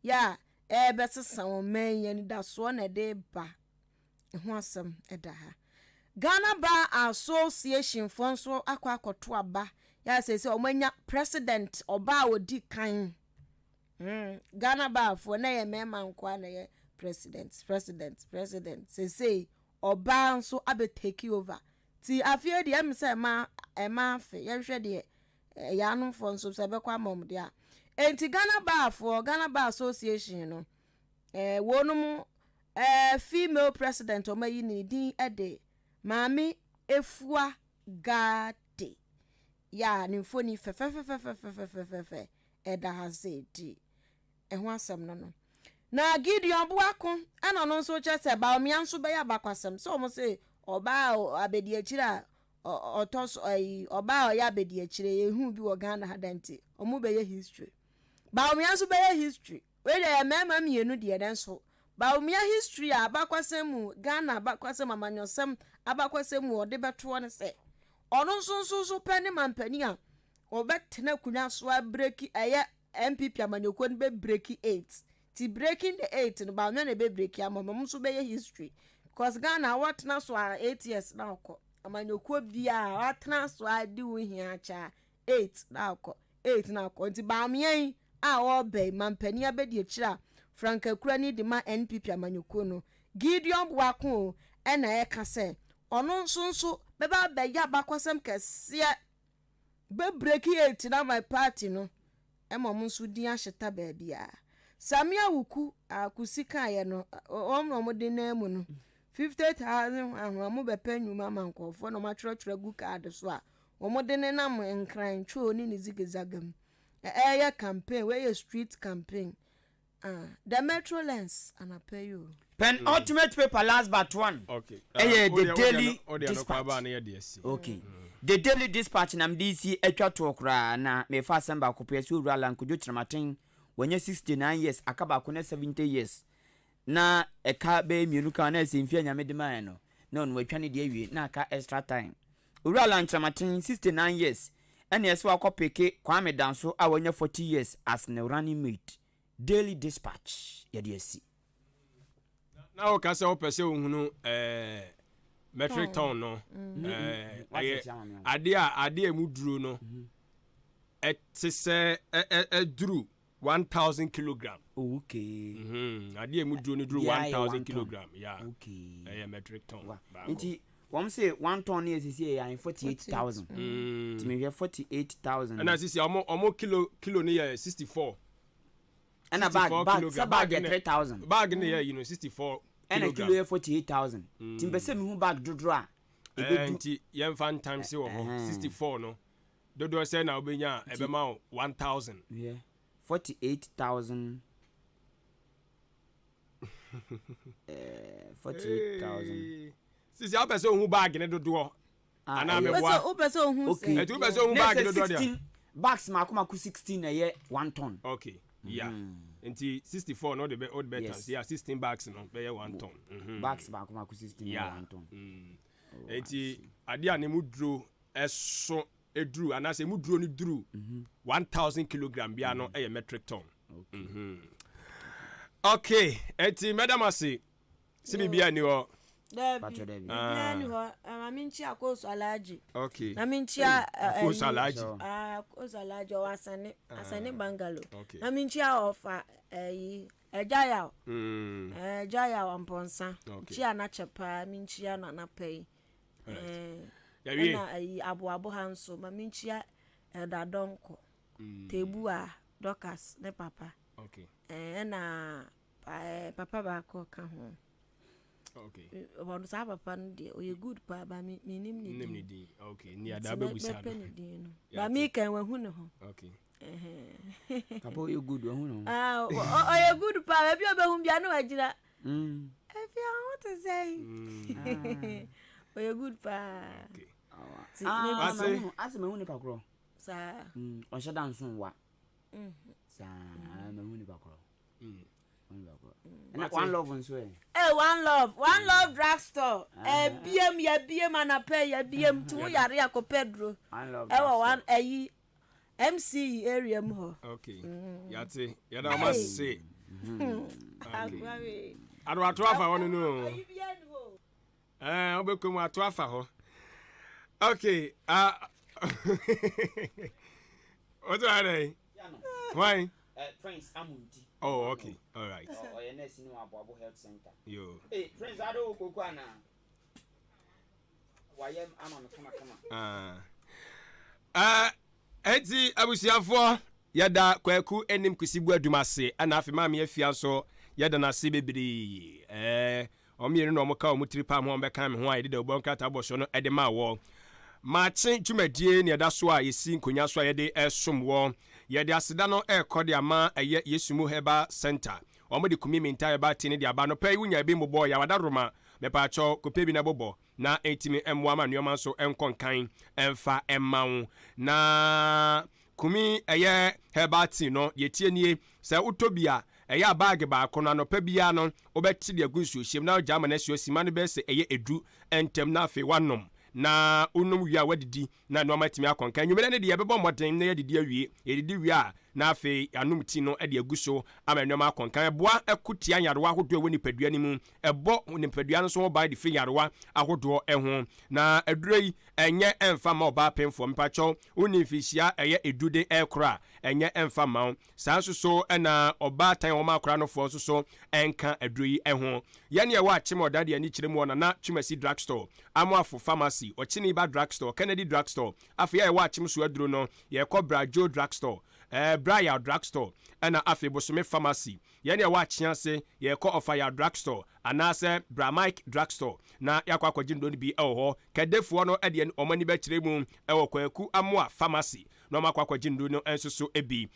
[SPEAKER 11] Yɛ a ɛrebɛsesa wɔn man yi anidasoɔ na ɛde reba. Ɛho asɛm da ha. Ghana Bar Association foɔ nso akɔ akɔto aba yɛ a seesei wɔn anya president ɔbaa a ɔdi kan. Hmm, Ghana Bar foɔ na ɛyɛ mmarima nkoa na ɛyɛ president, president, president. Seesei ɔbaa nso abɛ take over. Ti afei deɛ ɛm sɛ ɛma ɛma afe yɛnhwɛ deɛ ɛyɛ anomfoɔ nso sɛ ɛbɛkɔ ama wɔn deɛ a. Enti Ghana Bar foɔ, Ghana Bar Association no, eh, wɔnom Eh female president ɔmo ayi ne din de Maame Efua Gade yɛ a ne mfoni fɛfɛfɛfɛfɛfɛfɛfɛ ɛda ha sei nti ɛho asɛm no no. Na Gideon Boako ɛna ɔno nso kyerɛ sɛ Bawumia nso bɛyɛ abakwasɛm sɛ ɔmo se ɔbaa abɛdiakyire a ɔtɔ so ɛyi ɔbaa a ɔyɛ abɛdiakyire yɛhu bi wɔ Ghana ha da nti ɔmo bɛyɛ history. Bawumia nso bɛyɛ history. Wei deɛ ɛyɛ mmarima mmienu deɛ nanso Bawumia history a abakwasɛm mu, Ghana abakwasɛm, amanyɔsɛm abakwasɛm mu ɔde bɛtoɔ ne sɛ ɔno nso nso nso pɛ ne mampanin a ɔbɛtena akonnwa so abreki ɛyɛ NPP amanyɔkuo no bɛbreki eight ti breaking the eight no Bawumia na ɛbɛbreki ama ɔmo nso bɛyɛ history because Ghana wɔtena so a eight years na ɔkɔ amanyɔkuo biara wɔatena so a di wo hia akyɛ eight na akɔ eight na akɔ nti Bawumia yi a ɔreba yi mampanin abadiakyire a frankakurani de ma NPP amanyɔkuo no Gideon Boako ɛna ɛka sɛ ɔno nso nso bɛba abɛyɛ abakɔsɛm kɛseɛ bɛbreak eight na my party no ɛma ɔmo nso din ahyeta baabi a Sammi Awuku a Kusi kaeɛ no wɔn na wɔn de nan mu no 50,000 ahoa mo bɛpɛ nnwuma ama nkurɔfoɔ na wɔn atwerɛtwerɛ gu kaade so a wɔn de nenam nkran twoo ne ne zigzag mu ɛyɛ campaign wɔyɛ street campaign ah the Metro Lens anapa yi o.
[SPEAKER 12] Penultimate paper last but one
[SPEAKER 1] Okay.
[SPEAKER 12] ɛyɛ The Daily
[SPEAKER 1] Dispatch.
[SPEAKER 12] Okay. The Daily Dispatch na mede si atwa toɔ koraa na mefa asɛm baako pɛ sɛ owura Alan Kojo Kyerematen wanya 69 years aka baako na 70 years na ɛka bɛyɛ mmienu ka na ɛsɛ mfie a nyame de maeɛ no na ɔno watwa ne deɛ awie na aka extra time. Owura Alan Kyerematen 69 years ɛna ɛsɛ wakɔ pick Kwame Danso a wanya 40 years as ne running mate. Daily Dispatch yɛde asi.
[SPEAKER 1] Na woka sɛ wopɛ sɛ wohunu eh, metric ton no eh, ɛyɛ adeɛ a adeɛ a emu duro no ɛte sɛ ɛduru 1000 kilogram.
[SPEAKER 12] Oh, okay.
[SPEAKER 1] Adeɛ a emu duro no duru 1000 kilogram. Yeah.
[SPEAKER 12] Okay.
[SPEAKER 1] Ɛyɛ metric ton.
[SPEAKER 12] Nti wɔn sɛ one ton no yɛ sisi yɛ yan 48,000. Nti mehwɛ 48,000.
[SPEAKER 1] Ɛna sisi ɔmo kilo no yɛ 64.
[SPEAKER 12] Ɛna bag bag sɛ bag yɛ 3,000.
[SPEAKER 1] Bag no yɛ you know 64.
[SPEAKER 12] Ɛna kilo yɛ 48,000. Nti mpɛ sɛ mehu bag dodoɔ a ɛbɛdu.
[SPEAKER 1] Nti yɛmfa ntam se wɔ hɔ 64 no dodoɔ sɛ na wobɛnya a ɛbɛma wo 1000.
[SPEAKER 12] Yeah, 48,000. 48,000.
[SPEAKER 1] Sisi a wopɛ sɛ ohu bag ne dodoɔ anaa meboa?
[SPEAKER 11] Wopɛ sɛ ohu sɛ.
[SPEAKER 1] Ɛti wopɛ sɛ ohu bag dodoɔ deɛ.
[SPEAKER 12] Bags mako mako 16 na ɛyɛ 1 ton.
[SPEAKER 1] Okay, yeah. Nti 64 no wode bɛ wode bɛ tons. Yeah, 16 bags no bɛyɛ 1 ton.
[SPEAKER 12] Bags baako mako 16 yɛ 1 ton.
[SPEAKER 1] Nti adeɛ a ne mu duro ɛso eduru anaasɛ emu duro no duru 1000 kilogram biara no ɛyɛ metric ton. Okay, nti mɛdam ase si biribiara ni hɔ.
[SPEAKER 11] Dabi, biribiara ni hɔ. Ma menkyia Akoosu Alhaji.
[SPEAKER 1] Okay.
[SPEAKER 11] Na menkyia
[SPEAKER 1] Akoosu Alhaji.
[SPEAKER 11] Akoosu Alhaji ɔwɔ Asane, Asane Bungalow. Okay. Na menkyia ɔfa ɛyi Agya Yaw. Agya Yaw Ampɔnsa. Okay. Nkyia n'akyɛ paa, menkyia no anapa yi. Ɛna ɛyi Aboabo ha nso, ma menkyia Elder Donkor. Tebua Dorcas ne papa.
[SPEAKER 1] Okay.
[SPEAKER 11] Ɛna papa baako ka ho.
[SPEAKER 1] Okay.
[SPEAKER 11] Ɔno saa papa no deɛ ɔyɛ good paa ba mi mi nim ne din.
[SPEAKER 1] Nim ne din. Okay. Ni ada bɛ busa no.
[SPEAKER 11] Mɛpɛ ne din no. Ba mi kan wahu ne ho.
[SPEAKER 1] Okay.
[SPEAKER 12] Papa ɔyɛ good wahu ne ho.
[SPEAKER 11] Ah ɔyɛ good paa baabi a ɔbɛhu bia no wagyina. Efi aho te sɛn. Ɔyɛ good paa.
[SPEAKER 1] Okay.
[SPEAKER 12] Ah, ase mahu nipa korɔ.
[SPEAKER 11] Saa.
[SPEAKER 12] Ɔnhyɛ da nso nwa. Saa mahu nipa korɔ. Ɛna One Love nso ɛ.
[SPEAKER 11] Ee One Love, One Love drug store. Ɛbiem yɛbiem anapɛ yɛbiem ti wo yare akɔpɛ duro. Ɛwɔ one ɛyi MCE area mu hɔ.
[SPEAKER 1] Okay. Yate yɛda wɔn ase. Okay. Ado ato afa hɔ no no. Ɛɛ wobɛkɔ mu ato afa hɔ. Okay. Ah. What's that? Why?
[SPEAKER 12] Prince Amunti.
[SPEAKER 1] Oh, okay. All right.
[SPEAKER 12] Ɔyɛ nurse ni wɔ Aboabo Health Center.
[SPEAKER 1] Yo.
[SPEAKER 12] Hey, Prince Ado koko ana. Wayɛ ama me kama kama.
[SPEAKER 1] Ah. Enti abusuafoɔ yɛda Kwaku anim Kusi Buadum ase ɛna afei maame Afia nso yɛda no ase bebree. Ɛɛ wɔn mmienu na wɔka wɔn tiri pam ho a wɔbɛka me ho a yɛde dawubɔ nkrataa bɔ so no de maa wɔ. Maakye dwumadie ne ɛda so a yɛsi nkonnwa so a yɛde ɛsom wɔ. Yɛde aseda no ɛrekɔ de ama ɛyɛ Yesu mu Herbal Center. Wɔn de kumi minta herbal tea no de aba. Anɔpa yi wonya ebi mmobɔ yawada roma mepaakyɛw kɔpɛ bi na bobɔ na ɛntumi mmoa ma nneɛma nso nkɔ nkan ɛmfa mma wo. Na kumi ɛyɛ herbal tea no deɛ tie nie, sɛ wotɔ bi a ɛyɛ a baage baako no anɔpa biara no wobɛte de agu nsuohyɛm na wagya ama no asi hɔ sima no bɛyɛ sɛ ɛyɛ edu ntɛm na afei wanom na wonom wie a wadidi na nneɛma atumi akɔ nkan. Anwummerɛ no deɛ yɛbɛbɔ mmɔden na yɛadidi awie. Yɛdidi wie a na afei yɛanom tea no de agu so ama nneɛma akɔ nkan. Ɛboa ko tia nyarewa ahodoɔ a ɛwɔ nipadua no mu. Ɛbɔ nipadua no nso ho ban de firi nyarewa ahodoɔ ho. Na aduro yi ɛnyɛ ɛmfa mma ɔbaa pemfoɔ. Mepakyɛw, wonni mfirihyia ɛyɛ edu de ɛrekoro a, ɛnyɛ ɛmfa mma wo. Saa nso so na ɔbaatan a wɔma akora no foɔ nso so ɛnka aduro yi ho. Yɛne ɛwɔ Akyem Ɔda de ani kyerɛ mu wɔ Nana Twumasi Drug Store, Amoafo Pharmacy, Ɔkyeniba Drug Store, Kennedy Drug Store, afei a ɛwɔ Akyem so aduro no, yɛkɔ Bra Joe Drug Store, Bra Yaw Drug Store, ɛna afei Bosome Pharmacy. Yɛne ɛwɔ Akyease, yɛkɔ Ɔfa Yaw Drug Store anaasɛ Bra Mike Drug Store na yɛakɔ akɔgye nnuro no bi wɔ hɔ. Kɛdefoɔ no deɛ wɔn ani bɛkyerɛ mu wɔ Kwaku Amoah Pharmacy na wɔakɔ akɔgye nnuro no nso so bi.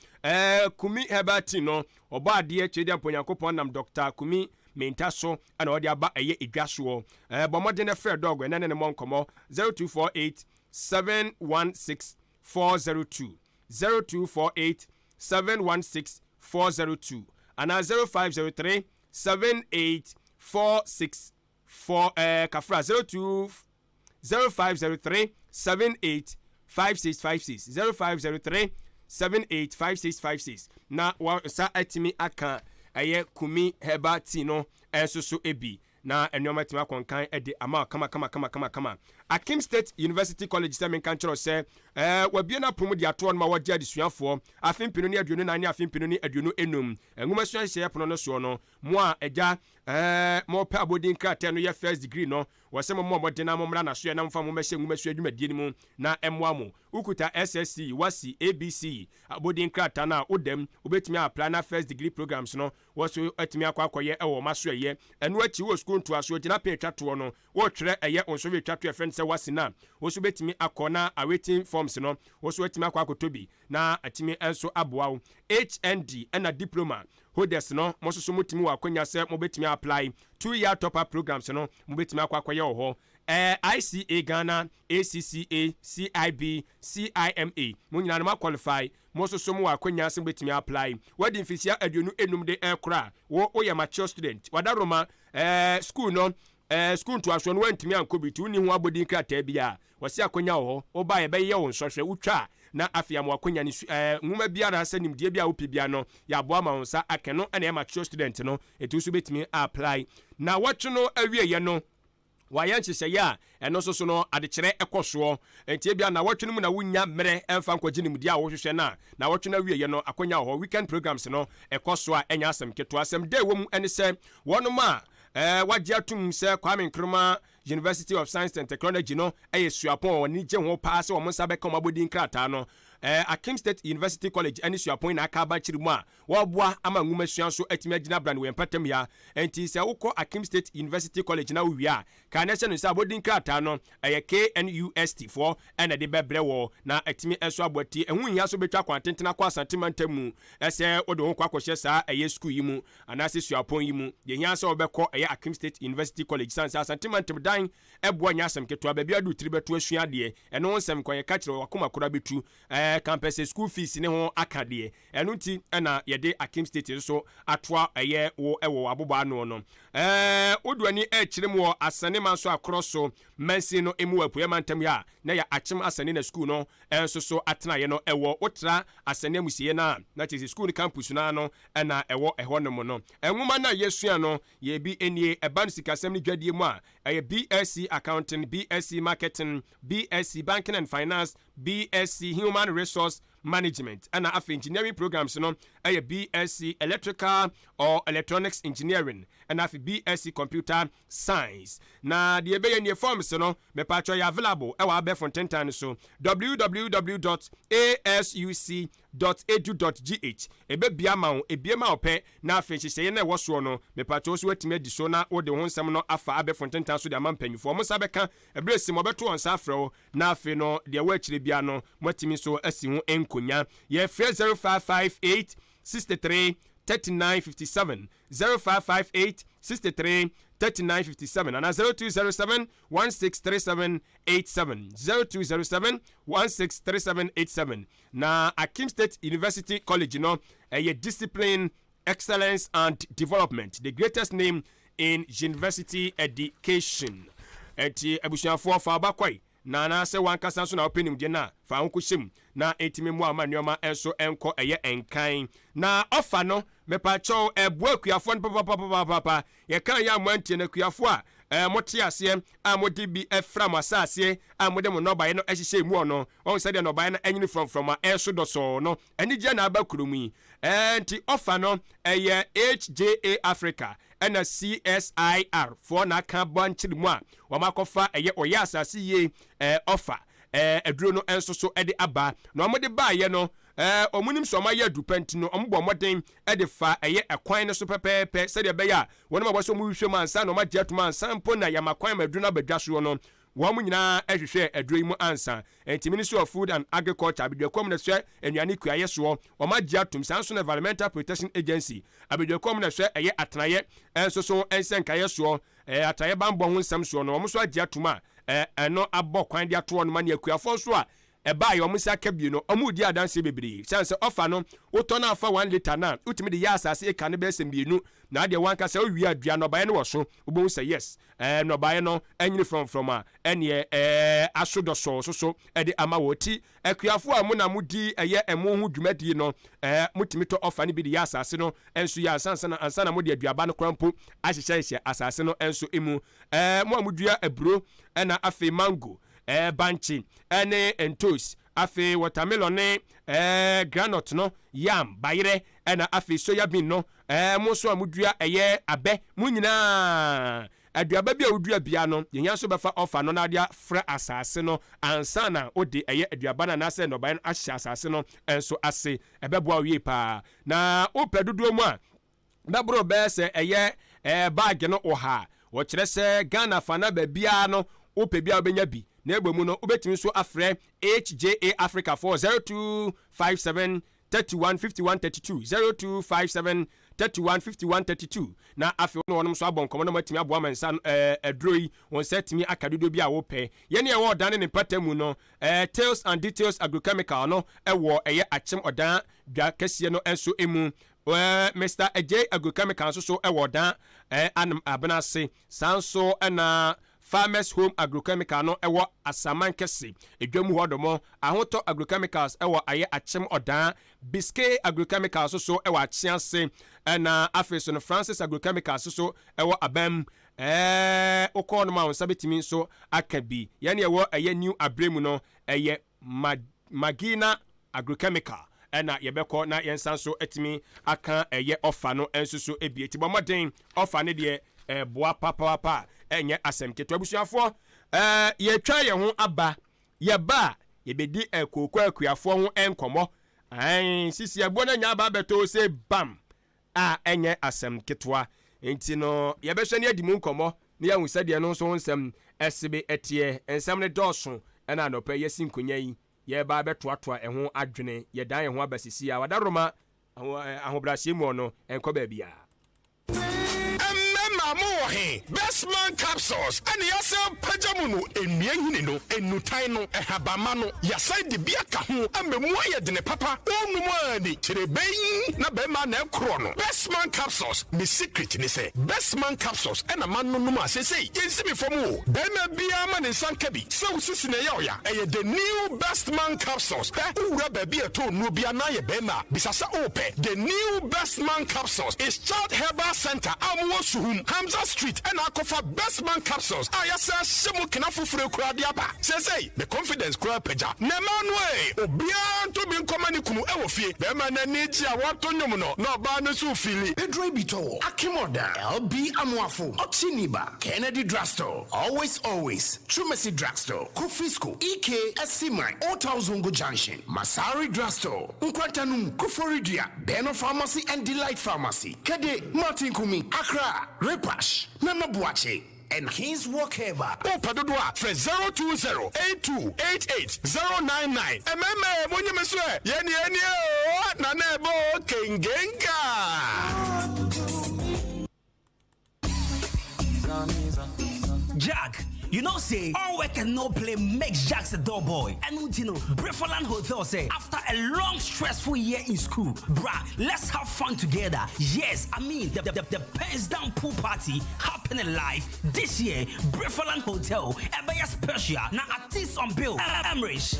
[SPEAKER 1] Kumi Herbal Tea no, ɔbɔ adeɛ Twedeɛ Mpo Nyankopɔn nam Dɔkta Kumi Mintah so na ɔde aba ɛyɛ edwa soɔ. Bɔ mmɔden na frɛ Dɔg ɛnɛ ne no mmɔ nkɔmmɔ 0248 716 402, 0248 716 402 anaa 0503 78 46 4 kafra 02 0503 78 5656, 0503 78 5656 na wɔn nsa atumi aka ɛyɛ Kumi Herbal Tea no nso so bi na nneɛma atumi akɔnkan de ama kama kama kama kama kama. Akim State University College sɛ menka nkyerɛ wo sɛ ɛɛ wɔabue n'apon de ato hɔ no ma wɔgye adesuafoɔ afe mpenu ne 24 ne afe mpenu ne 25 nwomasua nhyehyɛeɛ pono no soɔ no. Mo a agya ɛɛ mopɛ abɔdin nkrataa no yɛ first degree no, wɔsɛ mommɔ mmɔden na mommra n'asoɛeɛ na momfa mo ho mmɛhyɛ nwomasua dwumadie no mu na ɛmmoa mo. Wokuta SSC, WASSCE, ABC abɔdin nkrataa no a, woda mu, wobɛtumi a apply na first degree programs no wɔ so atumi akɔ akɔyɛ wɔ wɔn asoɛeɛ. Ɛno akyi wɔ sukuu ntoasoɔ gyinapɛn atwa toɔ no, woretwerɛ ɛyɛ wo nsɔhwɛ atwa toɔ a yɛfrɛ no sɛ WASSCE no a, wo nso wobɛtumi akɔ na awaiting forms no, wo nso woatumi akɔ akɔtɔ bi na atumi nso aboa wo. HND ɛna Diploma holders no, mo nso so motumi wɔ akwanya sɛ mobɛtumi a apply 2 year top up programs no, mobɛtumi akɔ akɔyɛ wɔ hɔ. ICA Ghana, ACCA, CIB, CIMA, mo nyinaa no mo qualify, mo nso so mowɔ akwanya sɛ mobɛtumi apply. Wadi mfirihyia 25 de ɛrekoro a, wo woyɛ mature student. Wadaroma school no, school ntoasoɔ no woantumi ankɔ bi nti wonni ho abɔdin krataa bi a, wɔsi akwanya wɔ hɔ. Woba yɛbɛyɛ wo nsɔhwɛ, wotwa a na afei ama wakwanya ne su nwoma biara sɛ nimdeɛ bi a wopɛ bia no yɛaboa ma wo nsa aka no. Ɛna ɛyɛ mature student no, ɛti nso bɛtumi apply. Na wɔtwe no awieɛ no, wayɛ nhyehyɛeɛ a ɛno nso so no adekyerɛ ɛkɔ soɔ. Nti ebia na wɔtwe no mu na wonya mmerɛ ɛmfa nkɔgye nimdeɛ a wohwehwɛ no a, na wɔtwe no awieɛ no, akwanya wɔ hɔ. Weekend programs no ɛkɔ so a ɛnyɛ asɛm ketewa. Asɛm da ɛwɔ mu ɛne sɛ wɔnom a wagye atom sɛ Kwame Nkrumah University of Science and Technology no ɛyɛ suapɔn a wɔn ani gye ho paa sɛ wɔn nsa bɛka wɔn abɔdin krataa no, Akim State University College ɛne suapɔn na aka aba akyiri mu a wɔreboa ama nwoma sua nso atumi agyina bra no wɔ mpatam ya. Nti sɛ wokɔ Akim State University College na wowie a, kaa na ɛhyɛ no sɛ abɔdin krataa no ɛyɛ KNUST foɔ ɛna de bɛbrɛ wɔ na atumi nso aboa tie. Ɛho nhia so bɛtwa kwan tenten akɔ Asante mantam mu ɛsɛ wode ho kɔ akɔhyɛ saa ɛyɛ sukuu yi mu anaasɛ suapɔn yi mu. Deɛ hia sɛ wɔbɛkɔ ɛyɛ Akim State University College, sane sɛ Asante mantam dan ɛboa nyɛ asɛm ketewa. Baabi ade tiri bɛto asua adeɛ, ɛno ho nsɛm nkwan yɛka kyerɛ wakoma kora bɛtu campus school fees ne ho aka deɛ. Ɛno nti ɛna yɛde Akim State nso atoa ɛyɛ wo ɛwɔ abobɔ ano no. Wode ani ɛkyerɛ mu wɔ Asane ma nso akorɔ so mansin no emu wɔ Apueɛ mantam yi a, na yɛ Akyem Asane na school no ɛnso so atenaeɛ no ɛwɔ. Wotra Asane amusieɛ no a, na kyerɛ sɛ school no campus no ano ɛna ɛwɔ ɛhɔ nom no. Nwoma no a yɛsua no yɛbi nie. Ɛba no sikasɛm no dwadie mu a, ɛyɛ BSc Accounting, BSc Marketing, BSc Banking and Finance, BSc Human Resource Management. Ɛna afei engineering programs no ɛyɛ BSc Electrical or Electronics Engineering, ɛna afei BSc Computer Science. Na deɛ ɛbɛyɛ nie, forms no mepatwɔ yɛ available ɛwɔ abɛɛfo ntentan no so, www.asuc.edu.gh. Ɛbɛbia ma wo, ebie ma wo pɛ, na afei nhyehyɛeɛ no ɛwɔ soɔ no, mepatwɔ so atumi adi so na wode ho nsɛm no afa abɛɛfo ntentan so de ama mpanyinfoɔ. Ɔmo nsa bɛka ɛberɛ si mu, ɔbɛto wɔn nsa afrɛ wo, na afei no deɛ ɛwɔ akyire bia no moatumi nso asi ho nkonya. Yɛfrɛ 0558 63 39 57, 0558 63 39 57 ana 0207 1637 87, 0207 1637 87. Na Akim State University College no ɛyɛ discipline, excellence and development, the greatest name in university education. Ɛnti abusuafoɔ, fa ɔba kɔe na anaasɛ wankasa nso na wopɛ nimdeɛ no a, fa ho kɔhyɛ mu na ɛtumi mmoa ama nneɛma nso nkɔ ɛyɛ nkan. Na ɔfa no, mepakyɛw, ɛboa akuafoɔ no papapapapapa. Yɛka yɛ a moantie no. Akuafoɔ a mote aseɛ a mode bi ɛfra mo asaseɛ a mode mo nnɔbaeɛ no ɛhyehyɛ mu no, ɔhu sɛdeɛ nnɔbaeɛ no ɛnyini frɔmfrɔm a ɛso dɔsɔɔ no, anigyeɛ na aba kurom yi. Nti ɔfa no ɛyɛ HJA Africa ɛna CSIR foɔ na aka bɔ nkyere mu a wɔn akɔfa ɛyɛ ɔyɛ asase yie ɔfa aduro no nso so ɛde aba. Na wɔn de baayɛ no, wɔn nim sɛ wɔn ayɛ adupa nti no, wɔn bɔ mmɔden ɛde fa ɛyɛ ɛkwan no so pɛpɛɛpɛ sɛdeɛ ɛbɛyɛ a wɔn a wɔsɛ wɔn hwehwɛ mu ansa na wɔn agye atum ansa mpo na yɛama kwan ma aduro no abadwa soɔ no, wɔn nyinaa hwehwɛ aduro yi mu ansa. Nti Ministry of Food and Agriculture, abadwakuo na ɛhwɛ nnuane kuayɛ soɔ, wɔn agye atum. Saa nso na Environmental Protection Agency, abadwakuo na ɛhwɛ ɛyɛ atenaeɛ nso so nsɛnkaeɛ soɔ, atenaeɛ bambɔ ho nsɛm soɔ no, wɔn nso agye atum a ɛno abɔ kwan de ato hɔ no ma ne akuafoɔ nso a. ɛbaeɛ wɔn nsa aka bio no, wɔredi adanseɛ bebree. Sane sɛ ɔfa no, wotɔ no afa one litre no a, wotumi de yɛ asase eka no bɛyɛ sɛ mmienu. Na adeɛ wankasa wowie a, dua nnɔbaeɛ no wɔ so. Wobɛhu sɛ yes, ɛɛ nnɔbaeɛ no anyini frɔmfrɔm a, ɛneɛ ɛɛ aso dɔsɔɔ soso de ama wɔ. Ti, akuafoɔ a mo na modi ɛyɛ ɛmo ho dwumadie no, ɛɛ motumi tɔ ɔfa no bi de yɛ asase no nso yɛ ansa na ansa na mode aduaba no koraa mpo ahyehyɛhyehyɛ asase no nso mu. Ɛɛ mo a modua aburo ɛna afei mango, ɛɛ bankye ɛne ntos, afei watermelon ne ɛɛ groundnut no, yam, bayerɛ ɛna afei soya bean no, ɛɛ mo nso a modua ɛyɛ abɛ, mo nyinaa aduaba bi a wodua biara no, yɛhia nso bɛfa ɔfa no na ade afra asase no ansa na wode ɛyɛ aduaba no anaasɛ nnɔbaeɛ no ahyɛ asase no nso ase. Ɛbɛboa wo yie paa. Na wopɛ dodoɔ mu a, bɛboro bɛyɛ sɛ ɛyɛ ɛɛ baage no ɔha a, wɔkyerɛ sɛ Ghana fa na baabiara no wopɛ bi a wobɛnya bi. Na ɛbɔ mu no, wobɛtumi nso afrɛ HJA Africa foɔ 0257 31 51 32, 0257 31 51 32, na afei wo ne wɔnom nso abɔ nkɔmmɔ na moatumi aboa ma nsa ɛɛ aduro yi wo nsa atumi aka dodoɔ bi a wopɛ. Yɛne ɛwɔ ɔdan ne ne mpata mu no, ɛɛ Tales and Details Agrochemical no ɛwɔ ɛyɛ Akyem Ɔdan dwa kɛseɛ no nso mu. Ɛɛ Mister Adjei Agrochemical nso so wɔ ɔdan ɛɛ anom abena ase. Saa nso na Farmers Home Agrochemical no wɔ Asaman Kɛse edwa mu hɔ nom. Ahotɔ Agrochemicals wɔ ayɛ Akyem Ɔdan. Biscay Agrochemicals nso so wɔ Akyease. Ɛna afei so no Francis Agrochemicals nso so wɔ Abam. Ɛɛ wokɔ hɔ nom a wo nsa bɛtumi nso aka bi. Yɛn ɛwɔ ɛyɛ New Abremu no ɛyɛ Ma Magina Agrochemical na yɛbɛkɔ na yɛnsan nso atumi aka ɛyɛ ɔfa no nso so bi. Eti bɔ mmɔden, ɔfa no deɛ ɛboa papaapa a ɛnyɛ asɛm ketewa. Abusuafoɔ, ɛɛ yɛtwa yɛn ho aba, yɛba a yɛbɛdi kooko akuafoɔ ho nkɔmmɔ. Ae, sisi ɛboɔ no anya aba abɛtɔ sɛ bam! a ɛnyɛ asɛm ketewa. Enti no, yɛbɛhwɛ na yɛadi mu nkɔmmɔ na yɛahu sɛdeɛ ɛno nso ho nsɛm sebe teɛ. Nsɛm no dɔɔso na anɔpa yi yɛasi nkonnwa yi, yɛreba abɛtoatoa ɛho adwene. Yɛdan yɛn ho aba sisi a, Wadaroma ahobrɛaseɛ mu ɔno, ɛnkɔ baabiara.
[SPEAKER 13] Mmɛma mo wɔ he? Bestman capsules ɛna yasan pagya mu no, nnua nhini no, nnutan no, nhabamma no, yasan de bi aka ho ama mu ayɛ dene papa. Wonom a ni kyerebɛn na bɛrima na ɛkorɔ no. Bestman capsules, me secret ne sɛ Bestman capsules ɛna manonom a seesei yɛnsi me fam o. Bɛrima biara ma ne nsa nka bi. Sɛ wo sisi na ɛyɛ wo ya, ɛyɛ the new Bestman capsules. Hwɛ, wowura baabi a ɛtɔ nnuro bi anaa yɛ bɛrima a, bisa sɛ wopɛ the new Bestman capsules. Is Child Herbal Centre a wɔwɔ Suhum, Hamza Street na akɔfa Bestman capsules a yɛasan ahyɛ mu kena foforo koraa de aba. Seesei, me confidence koraa apagya. Na mmaa no ee, obiara ntɔ bi nkɔma ne kunu wɔ fie. Barima no ani gye a wɔreto nnwom no, na ɔbaa no nso refeeli.
[SPEAKER 14] Pedro Ibitowo, Akim Oda, LB Amoafo, Ochi Niba, Kennedy Drugstore, Always Always, Twumasi Drugstore, Kofisco, EK Asiman, Old Town Zongo Junction, Masari Drugstore, Nkwantanum, Koforidua, Beno Pharmacy and Delight Pharmacy, Kede, Martin Kumi, Accra, Repash, Nana Buache, and Kings Walk Herbal.
[SPEAKER 13] Wopɛ dodoɔ a, frɛ 020 82 88 099. Mmarima ɛ, monye me so ɛ, yɛn deɛ nie oo, Nana ɛbɔ oo, kengenka.
[SPEAKER 9] Jack, you know say all work and no play makes Jack a dull boy. Ɛno nti no, Brefoland Hotel sɛ after a long stressful year in school, bra, let's have fun together. Yes, I mean the, the, the pens down pool party happening live this year. Brefoland Hotel, ɛbɛyɛ special. Na artists on bill, Emirates.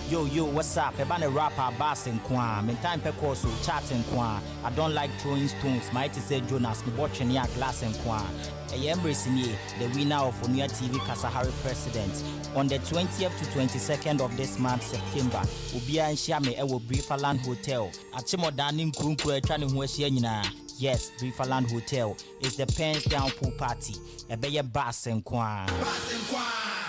[SPEAKER 15] Yo yo what's up ɛba ne rap a bass nko a me ntaa mpɛ calls o chat nko a I don't like throwing stones mayɛ te sɛ Jonas mebɔ twene a glass nko a ɛyɛ Emirates nie the winner of Onua TV Kasahare President on the 20th to 22nd of this month September obiara nhyia me ɛwɔ Briefaland Hotel Akyemɔdan ne nkuro nkuro a atwa ne ho ahyia nyinaa yes Briefaland Hotel is the pens down pool party ɛbɛyɛ bass nko a.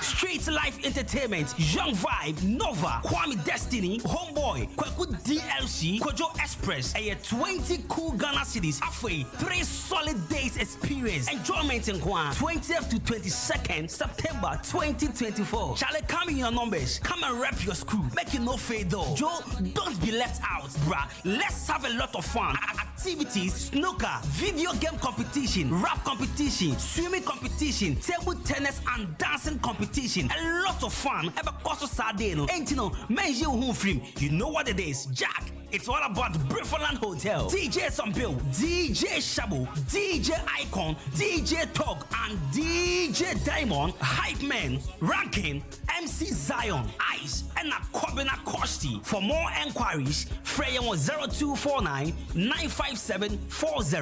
[SPEAKER 9] Street Life Entertainment, Young Vibe, Nova, Kwame Destiny, Homeboy, Kwaku DLC, Kojo Express, ɛyɛ 20 cool Ghana cedis. Afei, 3 solid days experience, enjoyment nko a. 20th to 22nd September 2024. Charlie, come in your numbers. Come and rep your school. Make you no fade though. Joe, don't be left out, bruh. Let's have a lot of fun. Activities, snooker, video game competition, rap competition, swimming competition, table tennis and dancing competition. competition, a lot of fun ɛbɛkɔ so saa day no. Enti no, mɛnyi wo ho mfirim. You know what it is, Jack. It's all about Brifoland Hotel. DJ Sampil, DJ Shabu, DJ Icon, DJ Talk, and DJ Diamond, Hype Man, Ranking, MC Zion, Ice, and Akobina Kosti. For more enquiries, frɛ yɛn wɔ 0249 957 40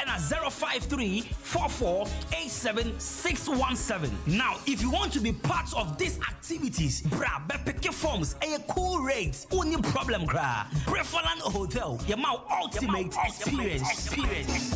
[SPEAKER 9] and at 053 44 87 617. Now, if you want to be part of these activities, bra, bɛ forms, a cool rate, only problem cry. Brefaland Hotel, your mouth ultimate experience. Experience.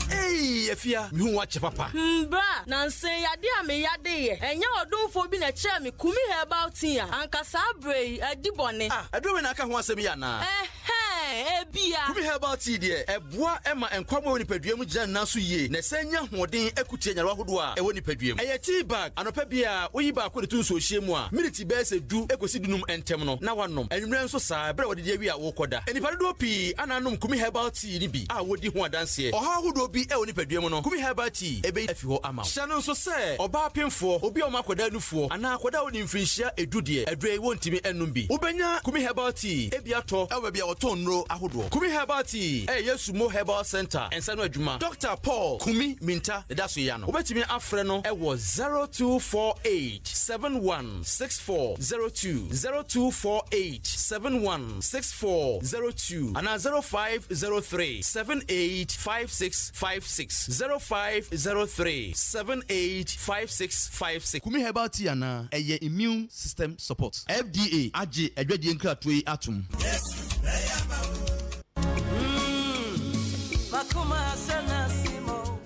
[SPEAKER 16] Hey, Afia, mehu wakyɛ papa.
[SPEAKER 17] Mbra, nansa yi ade a meyade yɛ, ɛnyɛ ɔdomfoɔ bi na ɛkyerɛɛ me Kumi Herbal Tea a, anka saa berɛ yi adi bɔne.
[SPEAKER 16] Ah, aduro wei na aka ho asɛm yi anaa?
[SPEAKER 17] Ɛhɛn, ebia.
[SPEAKER 16] Kumi Herbal Tea deɛ, ɛboa ma nkwa mu a ɛwɔ nipadua mu gyina ne nan so yie na ɛsan nya ahoɔden ko tia nyarewa ahodoɔ a ɛwɔ nipadua mu. Ɛyɛ tea bag, anɔpa biara woyi baako de to nsuohyeɛ mu a, miniti bɛyɛ sɛ du kɔsi dunum ntam no na woanom. Anwummerɛ nso saa, berɛ a woadidi awie a worekɔda. Nnipa dodoɔ pii ana anom Kumi Herbal Tea no bi a wɔdi ho adanseɛ. Ɔhaw ahodoɔ bi wɔ nipadua mu no, Kumi Herbal Tea bɛyi afi hɔ ama wo. Hyɛ no nso sɛ ɔbaa pemfoɔ, obi a ɔma akwadaa nufoɔ, anaa akwadaa a ɔdi mfirinhyia edu deɛ, aduro yi wɔntumi nnom bi. Wobɛnya Kumi Herbal Tea bi atɔ wɔ baabi a wɔtɔn nnuro ahodoɔ. Kumi Herbal Tea yɛ Yesu Mo Herbal Centre nsa ano adwuma. Dɔkta Paul Kumi Minta na ɛda so yi ano. Wobɛtumi afrɛ no wɔ 0248 71 6402, 0248 71 6402 anaa 0503 78 5656, 0503 78 5656.
[SPEAKER 18] Kumi Herbal Tea anaa? Ɛyɛ immune system support. FDA agye adwadie nkratoɔ yi atom.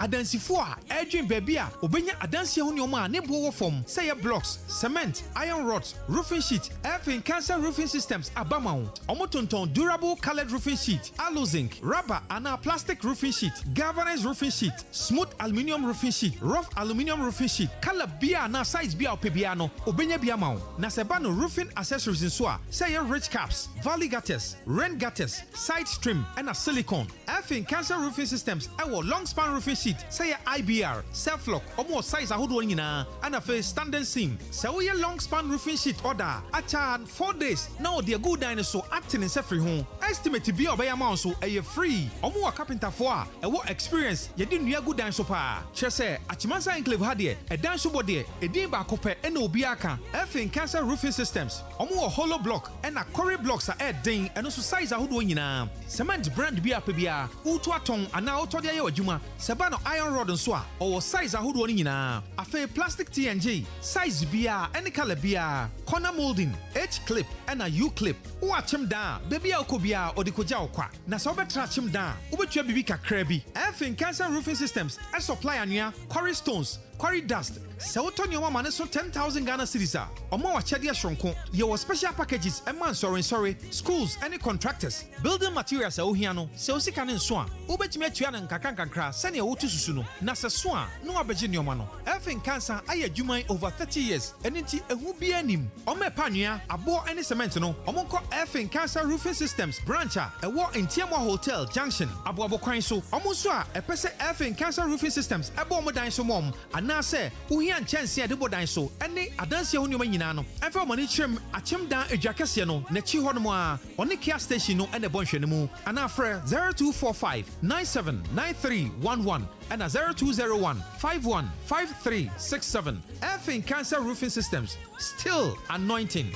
[SPEAKER 19] Adansifo a ɛredwen baabi a wɔbɛnya adansi ho nneɛma a ne bo wɔ fam, sɛ ɛyɛ blocks, cement, iron rods, roofing sheet, ɛrefe Nkansah Roofing Systems aba ma wo. Wɔtontɔn durable coloured roofing sheet, aluzinc, rubber anaa plastic roofing sheet, galvanized roofing sheet, smooth aluminium roofing sheet, rough aluminium roofing sheet, colour biara anaa size biara a wopɛ biara no, wɔbɛnya bi ama wo. Na sɛ ɛba no roofing accessories nso a, sɛ ɛyɛ ridge caps, valley gutters, rain gutters, side trim ɛna silicone. Afei Nkansah Roofing Systems wɔ long span roofing sheet sɛ yɛ IBR, Selflock, wɔn wɔ size ahodoɔ no nyinaa ɛna afei standing seam. Sɛ woyɛ long span roofing sheet order a, akyɛ a four days na wɔde agu wo dan no so ate ne nsa firi ho. Estimate biara a wɔbɛyɛ ama wo nso ɛyɛ free. Wɔn wɔ carpenterfoɔ a ɛwɔ experience yɛde nnua gu dan so paa. Kyerɛ sɛ Akyemansa Enclave ha deɛ ɛdan so bɔ deɛ edin baako pɛ ɛna obiara ka. Afei Nkansah Roofing Systems wɔn wɔ hollow block ɛna quarry blocks a ɛyɛ den ɛno nso size ahodoɔ nyinaa. Cement brand biara pɛ biara woretu atɔn anaa wotɔ de ayɛ w'adwuma. Sɛ ɛba no iron rod nso a, ɔwɔ size ahodoɔ no nyinaa. Afei plastic TNG, size biara ɛne colour biara, corner moulding, H-clip ɛna U-clip. Wowɔ akyem dan a, baabi a wokɔ biara ɔde kɔgya wo kwa. Na sɛ wobɛtra akyem dan a, wobɛtua biribi kakraa bi. Ɛfei Nkansah Roofing Systems supply anwea, quarry stones, Quarry dust, Sɛ wotɔ nneɛma ma no so 10,000 Ghana cedis a, ɔma wo akyɛdeɛ soronko. Yɛwɔ special packages ma nsɔrensɔre, schools ne contractors. Building materials a wohia no, sɛ wo sika no nso a, wobɛtumi atua no nkakrankakra sɛnea wotu susu no. Na sɛ so a, na woabɛgye nneɛma no. Elfin Nkansah ayɛ adwuma yi over 30 years, ɛno nti ehu biara nnim. Wɔn a ɛpɛ anwea, aboɔ ne cement no, wɔnkɔ Elfin Nkansah Roofing Systems branch a ɛwɔ Ntiamoa Hotel Junction, Aboabo kwan so. Wɔn nso a ɛpɛ sɛ Elfin Nkansah Roofing Systems bɔ wɔn dan so ma wɔn, anaasɛ wohia nkyɛnsee a yɛde bɔ dan so ne adansi ho nneɛma nyinaa no, ɛmfa wɔn ani nkyerɛ mu Akyem Dan Adwa Kɛseɛ no n'akyi hɔnom ara, ɔne Kia Station no na ɛbɔ nhwɛanimu, anaa frɛ 0245 97 9311 ɛna 0201 51 5367. Airfin Cancer Roofing Systems, still anointing.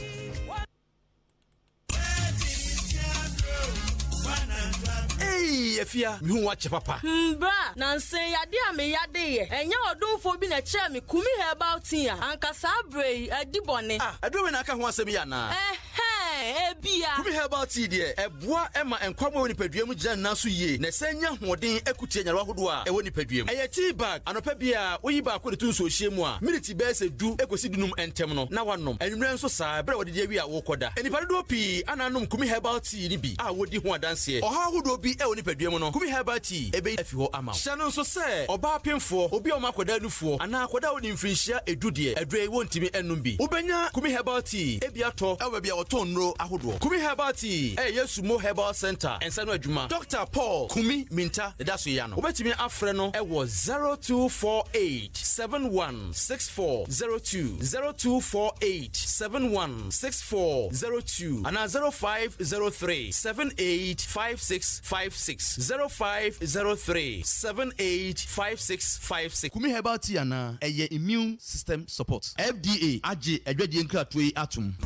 [SPEAKER 16] Eii Afia, mehu wo akyɛ papa.
[SPEAKER 17] Hmm bra, nansa yi ade a me yade yɛ, ɛnyɛ ɔdomfoɔ bi na ɛkyerɛɛ me Kumi herbal tea a, anka saa berɛ yi adi bɔne.
[SPEAKER 16] Ah, aduro wei na aka ho asɛm yi anaa?
[SPEAKER 17] Ɛhɛn, ebia.
[SPEAKER 16] Kumi herbal tea deɛ, ɛboa ma nkwa mu a ɛwɔ nipadua mu gyina ne nan so yie na ɛsan nya ahoɔden ko tia nyarewa ahodoɔ a ɛwɔ nipadua mu. Ɛyɛ tea bag, anɔpa biara woyi baako de to nsuohyeɛ mu a, miniti bɛyɛ sɛ du kɔsi dunum ntam no na woanom. Anwummerɛ nso saa, berɛ a woadidi awie a worekɔda. Nnipa dodoɔ pii ana anom Kumi Herbal Tea no bi a wɔdi ho adanseɛ. Ɔhaw ahodoɔ bi wɔ nipadua mu no, Kumi Herbal Tea bɛyi afi hɔ ama wo. Hyɛ no nso sɛ ɔbaa pemfoɔ, obi a ɔma akwadaa nufoɔ, anaa akwadaa a ɔdi mfirinhyia edu deɛ, aduro yi wɔntumi nnom bi. Wobɛnya Kumi Herbal Tea bi atɔ wɔ baabi a wɔtɔn nnuro ahodoɔ. Kumi Herbal. Herbal Tea ɛyɛ Sumo Herbal Center nsa no adwuma. Dɔkta Paul Kumi Minta na ɛda so yi ano. Wobɛtumi afrɛ no wɔ 0248 71 6402, 0248 71 6402 anaa 0503 78 5656, 0503 78 5656.
[SPEAKER 18] Kumi Herbal Tea anaa? Ɛyɛ immune system support. FDA agye adwadie nkratoɔ yi atom.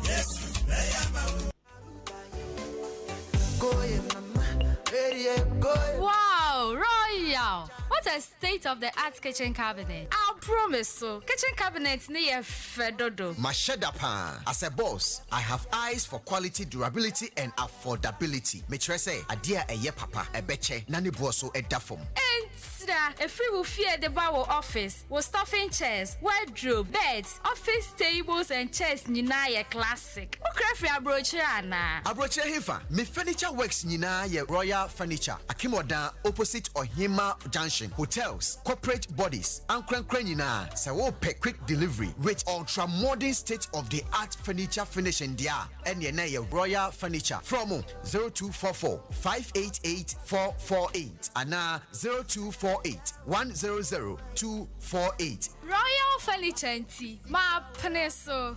[SPEAKER 20] Wow, Royal! What a state of the art kitchen cabinet. Abro me so. Kitchen cabinet ne yɛ fɛ dodo.
[SPEAKER 21] Mahyɛ da paa. As a boss, I have eyes for quality, durability and affordability. Mekyerɛ sɛ, adeɛ a ɛyɛ papa, ɛbɛkyɛ, na ne boɔ so da fam.
[SPEAKER 20] Entira, ɛfiri wo fie de ba wo office, wo stuffing chairs, wardrobe, beds, office tables and chairs nyinaa yɛ classic. Wokra firi aburokyire anaa?
[SPEAKER 21] Aburokyire hefa? Me furniture works nyinaa yɛ Royal Furniture, Akim-Odan opposite Ɔhemmaa Junction, hotels, corporate bodies, ankorankora nyinaa. Sɛ wopɛ quick delivery with ultra modern state of the art furniture finishing deɛ a, ɛneɛ na ɛyɛ Royal Furniture. Frɛ wɔn 0244 588 448 anaa 0248 100 248.
[SPEAKER 20] Royal Furniture nti, mapene so.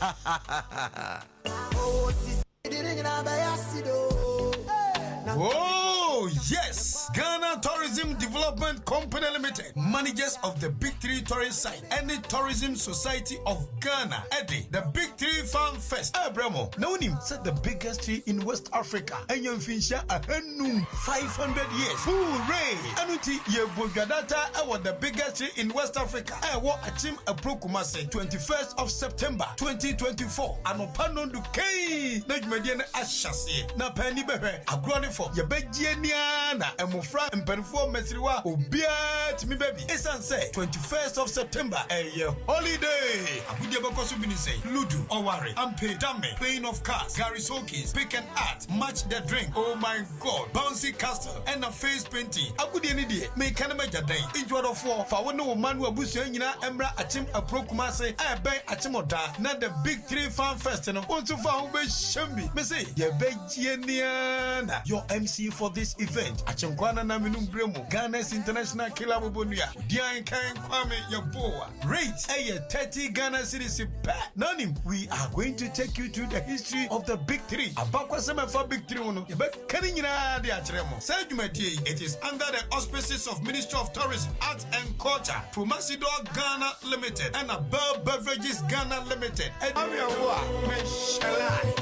[SPEAKER 22] Oh, yes! Ghana Tourism Development Company Limited, managers of the Big Three Tourist Site and the Tourism Society of Ghana, Eddie, the Big Three Fan Fest, Abramo, Naunim, said the biggest tree in West Africa, and Finshia Ahenum, 500 years. Hooray! Anuti, Yebogadata, our the biggest tree in West Africa, Ewo Achim Apro Kumasi, 21st of September, 2024. Anɔpa nnɔndu kɛi na dwumadie no ahyɛ aseɛ na paani bɛhwɛ agorɔ ne fam. Yɛbɛgye ani ara na mmofra, mpanimfoɔ, mmasiriwa, obiara tumi ba bi. Esiane sɛ 21st of September ɛyɛ holiday, agodie bɛkɔ so bi ne sɛ Ludo, Ɔware, Ampe, Dame, Playing of Cards, Gary Sokins, Pick and Art, Match the Drink, Oh My God, Bouncy Castle, ɛna Face Painting. Agodie no deɛ, meka na magya dan. Enti ɔdɔfoɔ, fa wo ne wo mma ne w'abusua nyinaa mmra Akyem Apuro Kumase a ɛbɛn Akyem Ɔda na The Big 3 Fan Fest no, wo nso fa ho bɛhyɛm bi. Mese, yɛbɛgye ani ara na Your MC for this event, Akyenkwaa Nana Menum Bremu, Ghana's International Killer Bobonua, Odian Kan Kwame Yeboah. Rate ɛyɛ 30 Ghana cedis pɛ. Nanim, we are going to take you through the history of the Big 3. Abakwasɛm ɛfa Big 3 ho no, yɛbɛka ne nyinaa de akyerɛ mo. Saa dwumadie yi, it is under the auspices of Ministry of Tourism, Arts and Culture, Promasidor Ghana Limited, ɛna Bell Beverages Ghana Limited. Awerɛhoɔ a mehyɛ line.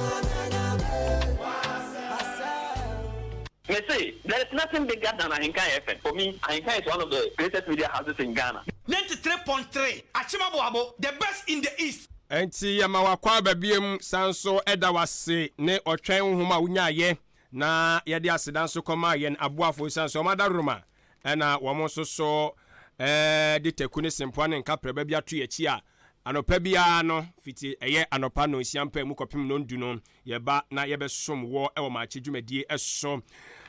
[SPEAKER 23] Mese, there is nothing bigger than Ahenkan FM. For me, Ahenkan is one of the greatest media houses in Ghana.
[SPEAKER 9] 93.3 Akyem Aboabo, the best in the East.
[SPEAKER 1] Enti yɛma wo akwaaba biom san nso da wo ase ne ɔtwɛn honhom a wonyaeɛ na yɛde aseda nso kɔma yɛn aboafo esiane sɛ wɔn adaworoma na wɔn nso so de taku ne sempoa ne nkaprɛba bi ato yɛn akyi a anɔpa biara no fiti ɛyɛ anɔpa nnɔnsia mpaa mu kɔpem nnɔndu no Yɛba na yɛbɛsom wɔ wɔ maakye dwumadie so.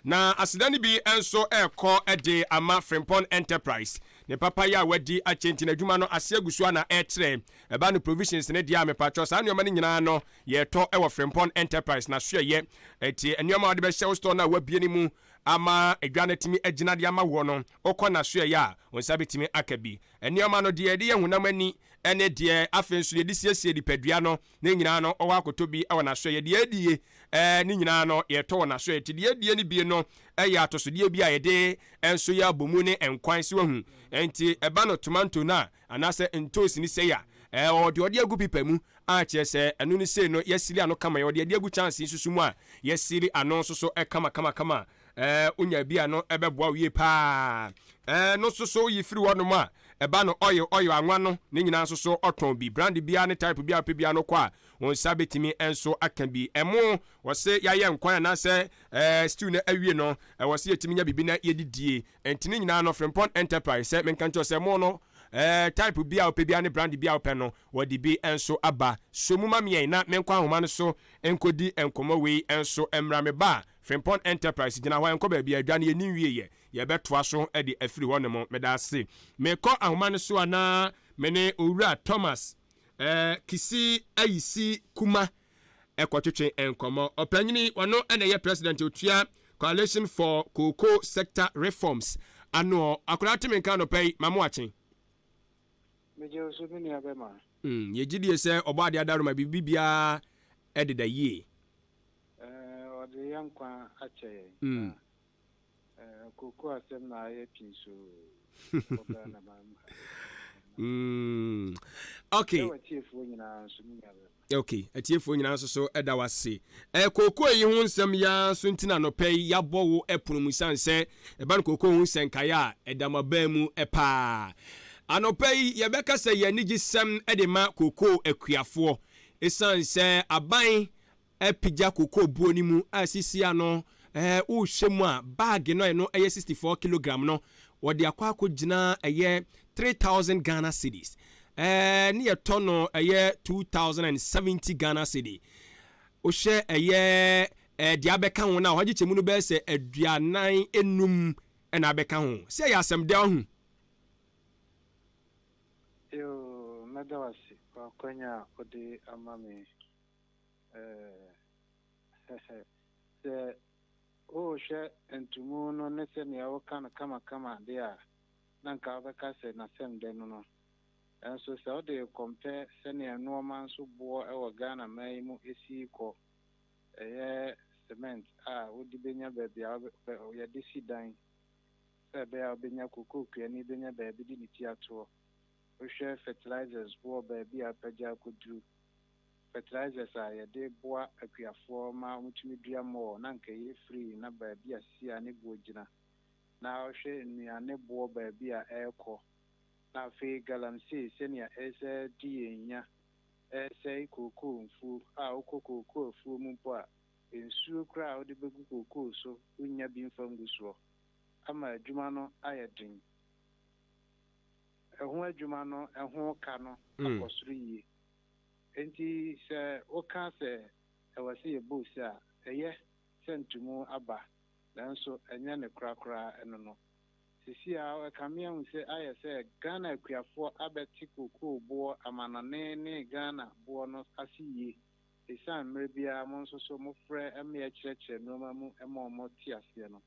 [SPEAKER 1] Na aseda no bi nso rekɔ de ama Frimpong Enterprise. Ne papayɛ a wadi akyɛ nti n'adwuma no ase agu so a na ɛretrɛ. Ɛba no provisions no deɛ a mepakyɛw saa nneɛma no nyinaa no yɛtɔ wɔ Frimpong Enterprise n'asoɛyɛ. Nti nneɛma a wode bɛhyɛ wo store no a wabue no mu ama dwa no atumi agyina de ama woɔ no wokɔ n'asoɛyɛ a wo nsa bɛtumi aka bi. Nneɛma no deɛ yɛde yɛ honam ani ne deɛ afei nso yɛde siesie nipadua no Ne nyinaa no ɔwɔ akoto bi wɔ n'asoɛeɛ. Deɛ adie ɛɛ ne nyinaa no yɛtɔ wɔ n'asoɛeɛ. Nti deɛ adie no bie no yɛ atosodeɛ bi a yɛde nso yɛ abomu ne nkwan. So wahu? Nti ɛba no tomanto no a anaasɛ ntoosi no sei a, ɛɛ ɔwɔ deɛ ɔde agu pipa mu a kyerɛ sɛ ɛno no sei no yɛasili ano kama. Yɛwɔ deɛ yɛde agu kyɛnsee nso so mu a yɛasili ano nso so kama kama kama. Ɛɛ wonya bi a no ɛbɛboa wo yie paa. Ɛɛ no nso so woyi firi hɔnom a, Ɛba no oil oil anwa no ne nyinaa nso so ɔtɔn bi brand biara ne type biara wopɛ biara no kɔ a wo nsa bɛtumi nso aka bi. Ɛmo wɔse yɛayɛ nkwan anaasɛ eh, stew no awie no ɛwɔ sɛ yɛtumi nya biribi na yɛde die nti ne nyinaa no Frimpong Enterprise sɛ menka nkyerɛ sɛ ɛmo no eh, type biara wopɛ biara ne brand biara wopɛ no wɔde bi nso aba. So mu ma meɛn na menkɔ ahoma no so nkɔdi nkɔmmɔ wei nso mmra me ba a Frimpong Enterprise gyina hɔ ɛnkɔ baabi a adwa no yɛnni nwieɛ. Yɛbɛtoa so de afiri hɔ nom. Meda ase. Mekɔ ahoma no so a na me ne Owura Thomas eh, Kisi Ayisi Kuma. kɔtwetwe nkɔmmɔ. Ɔpanyini, ɔno na ɛyɛ President otua Coalition for Cocoa Sector Reforms ano. Akwadaa te me nka anɔpa yi, ma mo akye.
[SPEAKER 2] Megye wo so me nua bɛma.
[SPEAKER 1] Mm, yɛgye die sɛ ɔbɔ adeɛ adaroma biribi biara ɛdeda yie.
[SPEAKER 2] Ɛɛ, ɔde yɛn nkwa akyɛ yɛn. Mm. Na ɛɛ, koko asɛm na ayɛ pii so wɔ Ghana man mu ha.
[SPEAKER 1] Mm. Okay.
[SPEAKER 2] Ɛwɔ atiefoɔ nyinaa nso me nua bɛma.
[SPEAKER 1] Okay, atiefoɔ nyinaa nso so ɛda wase. Ɛ kooko yi ho nsɛm ya so nti na nɔpɛ yi yɛabɔ wo ɛpono mu san sɛ ɛba no kooko ho nsɛnkaeɛ a ɛda mo abaa mu paa. Anɔpɛ yi yɛbɛka sɛ yɛn anigyesɛm de ma kooko akuafoɔ ɛsiane sɛ aban apagya kooko buo no mu a sisi ano ɛɛ wohwɛ mu a bag no a ɛno ɛyɛ 64 kilogram no wɔde akɔ akɔgyina ɛyɛ 3000 Ghana cedis, ɛɛ ne yɛtɔ no ɛyɛ 2070 Ghana cedi. Wohwɛ ɛyɛ ɛɛ deɛ abɛka ho no a wɔagye kyɛmu no bɛyɛ sɛ 45 ɛna abɛka ho sɛ ɛyɛ asɛm dɛ ɔho.
[SPEAKER 2] Yoo, mɛda wo ase wɔ akwanya a wode ama me. Ɛɛ, sɛ worehwɛ ntomu no ne sɛnea woka no kamakama de a, na nka wobɛka sɛ n'asɛm dɛ no no. Nanso sɛ wode rekɔmpɛ sɛnea nnoɔma nso boɔ wɔ Ghana man yi mu si rekɔ, ɛyɛ cement a wode bɛnya baabi a yɛde si dan sɛ ɛbɛyɛ a wobɛnya kokoo kuani bɛnya baabi de ne ti atoɔ. Wohwɛ fertilizers boɔ baabi a apagya akɔduru, fertilizers a yɛde boa akuafoɔ ma wɔtumi dua more na anka ɛyɛ free na baabi a sisi a ne boɔ gyina. Na wohwɛ nnuane boɔ baabi a ɛrekɔ. Na afei galamsey sɛnea ɛresɛ di yɛn nya, ɛresɛe kookoo mfuo a wokɔ kookoo afuo mu mpo a, nsuo koraa a wode bɛgu kookoo so wonnya bi mfa ngu soɔ ama adwuma no ayɛ den. Ɛho adwuma no ho ka no akɔ soro yie. Enti sɛ woka sɛ ɛwɔ sɛ yɛbɔ ose a, ɛyɛ sɛ ntomu aba, nanso ɛnyɛ ne korakora ɛno no. Seesei ara ɛkame ahu sɛ ayɛ sɛ Ghana akuafoɔ abɛte kookoo boɔ amanɔne ne Ghana boɔ no ase yie esiane mmerɛ biara mo nso so mofrɛ ma yɛkyerɛkyerɛ nnoɔma mu ma wɔn te aseɛ no.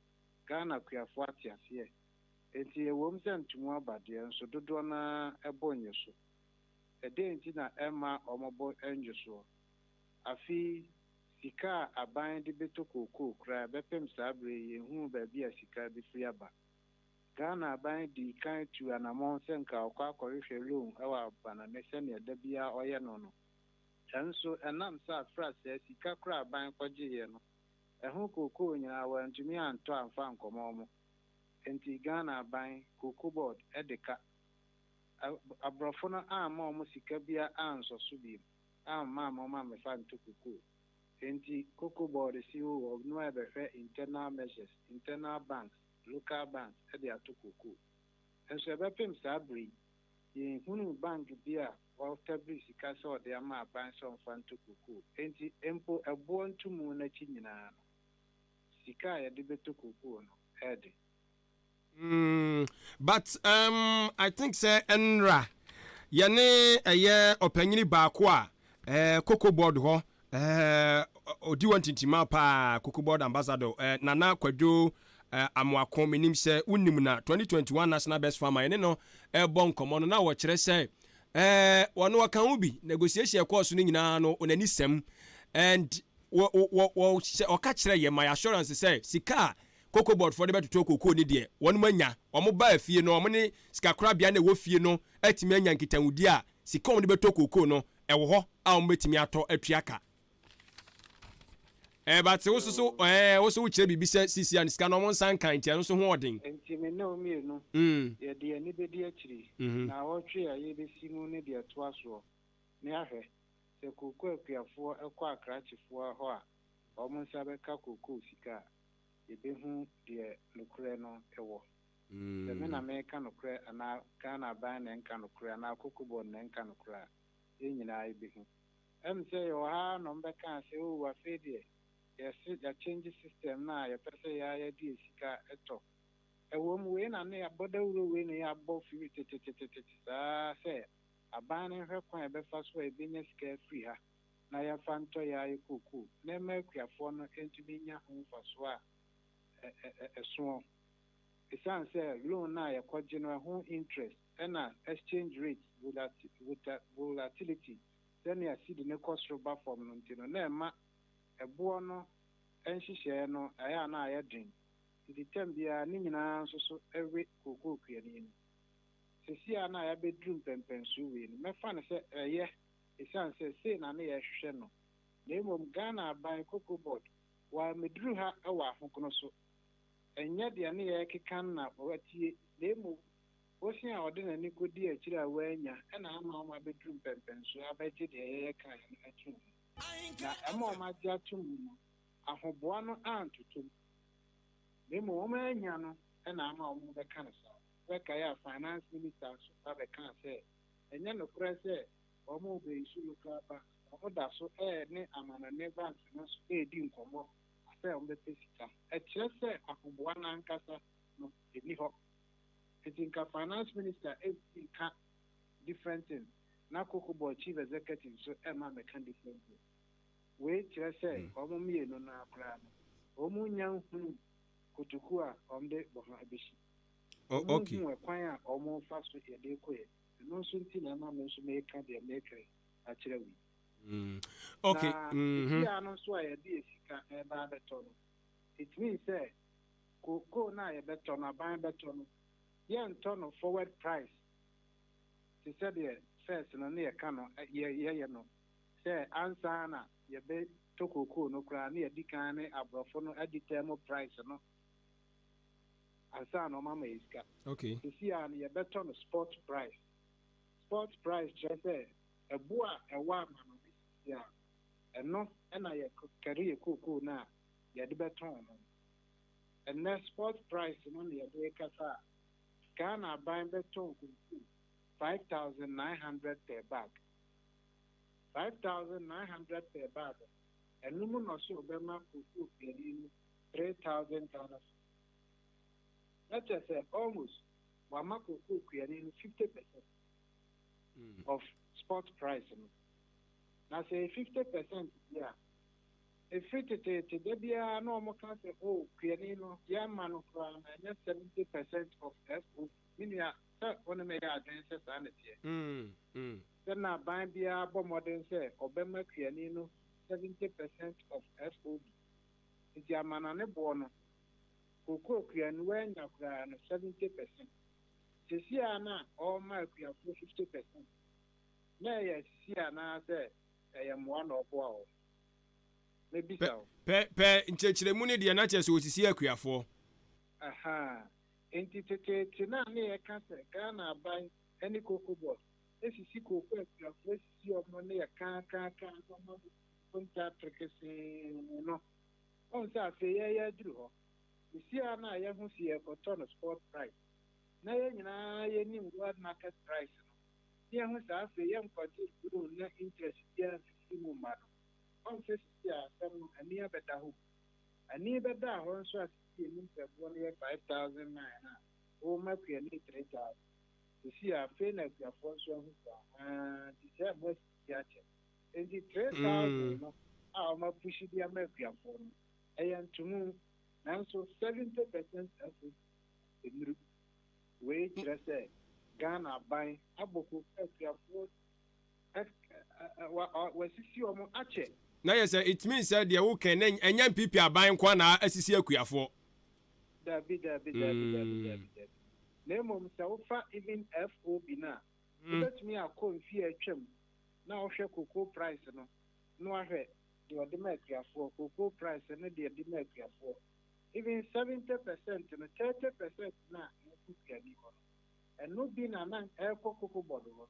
[SPEAKER 2] Ghana akuafoɔ ate aseɛ. Enti ɛwom sɛ ntomu aba deɛ, nso dodoɔ no ara bo nnye so. Ɛdɛn nti na ɛmma wɔn bo nnye soɔ? Afe yi, sika a aban de bɛtɔ kookoo koraa bɛpem saa berɛ yi yɛnhuu baabi a sika bɛfiri aba. Ghana aban dii kan tuu anamɔn sɛ nka ɔkɔ akɔhwehwɛ loan wɔ abanane sɛdeɛ da biara ɔyɛ no no. Nso ɛnam sɛ afrasɛɛ sika koraa aban kɔgyeeɛ no, ɛho kookoo nyinaa wantumi antɔ amfa ankɔma wɔn. Enti Ghana aban, Cocoa Board, de ka. Aborɔfo no amma wɔn sika biara ansɔ so bio, amma amma wɔn ammɛfa nto kokoo. Enti Cocoa Board si o, ɔno ɛbɛhwɛ internal measures, internal banks, local banks de ato kokoo. Nso ɛbɛpem saa bere yi, yɛnhunuu bank bi a watabiri sika sɛ ɔde ama aban sɛ ɔmfa nto kokoo. Enti mpo ɛboɔ ntomu no akyi nyinaa no, sika a yɛde bɛtɔ kokoo no, ɛyɛ den.
[SPEAKER 1] But I think sɛ ɛnra yɛne ɛyɛ ɔpanyini baako a eh, Cocoa Board hɔ eh, ɔdi hɔ ntintima paa, Cocoa Board Ambassador eh, Nana Kwadwo eh, Amoako, menim sɛ wonim na 2021 National Best Farmer, yɛne no ɛbɔ nkɔmmɔ no na wɔkyerɛ sɛ eh, wɔno wɔka ho bi negotiation ɛkɔɔ so no nyinaa no ɔnani sɛm and wɔka kyerɛ yɛ my assurance sɛ sika a Cocoa Board foɔ de bɛtotɔ cocoa no deɛ wɔnom anya. Wɔn baa fie no, wɔn ne sikakorabea no a ɛwɔ fie no atumi anya nkitahodie a sika a wɔn de bɛtɔ cocoa no ɛwɔ hɔ a wɔn bɛtumi atɔ atua ka. Ɛɛ but wo nso so ɛɛ wo nso wokyerɛ biribi sɛ sisi a sika no wɔn nsa nka nti ɛno nso ho ɔden.
[SPEAKER 2] Nti me ne wo mmienu yɛde yɛn ani bɛdi akyiri naawɔtwe a yɛrebɛsi mu ne deɛ ɛtoa soɔ ne ahwɛ sɛ kooko akuafoɔ kɔ akrakyefoɔ hɔ a wɔn nsa bɛka kookoo sika a. Yɛbɛhu deɛ nokorɛ no wɔ. Sɛ me na mereka nokorɛ anaa Ghana aban na ɛnka nokorɛ anaa Cocobod na ɛnka nokorɛ a, yɛn nyinaa yɛbɛhu. Ɛm sɛ yɛwɔ ha ara na wɔbɛkaa sɛ oh afei deɛ yɛse yɛakyɛngye system no a yɛpɛ sɛ yɛn ara yɛde yɛn sika tɔ. Ɛwom wei na ne yɛabɔ dawuro wei na yɛabɔ firi tetetetete saa sɛ aban no nhwɛ kwan a ɛbɛfa so a yɛbɛnya sika afiri ha. na yɛmfa ntɔ yɛn ara yɛn kookoo na ɛmma akuafoɔ no ntumi nnya ho mfasoɔ a ɛsoɔ. Ɛsiane sɛ loan no a yɛkɔgye no ɛho interest ɛna exchange rate volatility sɛnea cedi no kɔ soro ba fam no nti no na ɛma ɛboɔ no nhyehyɛeɛ no ɛyɛ a na ayɛ den. Nti tɛm biara ne nyinaa nso so we kookoo kuani no. Seesei a na yɛabɛduru mpɛnpɛnsoɔ wei no, mɛfa no sɛ ɛyɛ ɛsiane sɛ sei na ne yɛrehwehwɛ no. Na mmom Ghana aban, Cocoa Board, wɔammɛduru ha wɔ ahogono so. Ɛnyɛ deɛ ne yɛrekeka no na wɔatie, na mmom bosea a ɔde n'ani kɔdii akyire a wannya na ama wɔabɛduru mpɛnpɛnsoɔ abɛgye deɛ yɛyɛ kaeɛ no ato mu. Na ɛma wɔagye ato mu no, ahoboa no antoto mu. Na mmom wɔannya no na ama wɔbɛka no saa. Wobɛkae a Finance Minister nso ba bɛkaa sɛ ɛnyɛ nokorɛ sɛ wɔrebɛuse local banks na wɔda so ne amanɔne banks no nso redi nkɔmmɔ sɛ wɔbɛpɛ sika. Ɛkyerɛ sɛ ahoboa no ankasa no ɛnni hɔ. Nti nka Finance Minister ntumi nka different thing na Cocobod Chief Executive nso mma mmɛka different thing. Wei kyerɛ sɛ wɔn mmienu no ara koraa no, wɔnnya nhunuu kotoku a wɔde bɔha bɛsi. Wɔnhuu ɛkwan a wɔrefa so yɛde rekɔ yi. Ɛno nso nti na ɛma me nso mereka deɛ mereka yi akyerɛ wo yi. Na seesei ara no nso a yɛde yɛn sika reba abɛtɔ no, it means sɛ kookoo no a yɛbɛtɔ no, aban bɛtɔ no, yɛntɔ no forward price te sɛ deɛ first no ne yɛka no, yɛyɛ no sɛ ansa na yɛbɛtɔ kookoo no koraa na yɛadi kan ne aborɔfo no adi term price no ansa na wɔama yɛn sika. Seesei ara no yɛbɛtɔ no spot price. Spot price kyerɛ sɛ ɛbo a ɛwɔ ama no seesei ara, ɛno na yɛkari yɛn kookoo no a yɛde bɛtɔn no. Ɛnnɛ spot price no na yɛde rekasa a, Ghana aban bɛtɔn kookoo 5,900 per bag. 5,900 per bag no, ɛno mu na ɔse ɔbɛma kookoo kuani no 3,000 Ghana cedis. Na kyerɛ sɛ almost wama kookoo kuani no 50% of spot price no. Na sɛ ɛyɛ 50% deɛ a, ɛfiri teteete da biara na wɔka sɛ oh kuani no yɛmma no koraa no ɛnyɛ 70% of FOB. Me nua, sɛ wo ne me yɛ adwene sɛ saa na ɛteɛ? Sɛ na aban biara bɔ mmɔden sɛ ɔbɛma kuani no 70% of FOB. Nti amanane boɔ no, kookoo kuani wannya koraa no 70%. Seesei ara na ɔrema akuafoɔ 50%. Na ɛyɛ asisi anaa sɛ ɛyɛ mmoa na ɔboa wɔn? Mɛbisa wo.
[SPEAKER 1] Pɛ, pɛ nkyerɛkyerɛmu no deɛ na kyerɛ sɛ ɔsisi akuafoɔ.
[SPEAKER 2] Ahaa. Enti teteete no a ne yɛka sɛ Ghana aban ne Cocoa Board sisi kooko akuafoɔ asisi wɔn ne yɛ kaa kaa kaa na wɔn abɔ nkontaa prekesee no, woahu sɛ afei yɛreyɛ aduru hɔ. Seesei ara no a yɛahu sɛ yɛrekɔtɔ no spot price na yɛn nyinaa yɛnim world market price no, na yɛahu sɛ afei yɛnkɔgye loan na interest biara mfifiri mu mma no, woahu sɛ seesei a asɛm no ani abɛda hɔ mu. Ani bɛdaa hɔ nso a seesei yɛnim sɛ boɔ no yɛ 5,009 a woma akuani 3,000. Seesei a afei na akuafoɔ nso ahu sɛ ahaa nti sɛ moasisi akyɛ. Enti 3,000 no a wɔapuhyi de ama akuafoɔ no, ɛyɛ ntomu, nanso 70 percent FOP nnuru. Wei kyerɛ sɛ Ghana aban abɔ koko akuafoɔ wasisi wɔn akyɛ.
[SPEAKER 1] Na yɛ sɛ it means sɛ deɛ wo kɛn na ɛnyɛ NPP aban nkoa na asisi akuafoɔ.
[SPEAKER 2] Dabi dabi dabi dabi dabi dabi. Na mmom sɛ wofa even FOB no a, wobɛtumi akɔ mfie a atwam na wohwɛ cocoa price no na wahwɛ deɛ ɔde ma akuafoɔ, cocoa price ne deɛ ɛde ma akuafoɔ. Even 70% no, 30% no a ɛrekɔ kuani hɔ no, ɛno bi na na ɛrekɔ cocoa board hɔ no.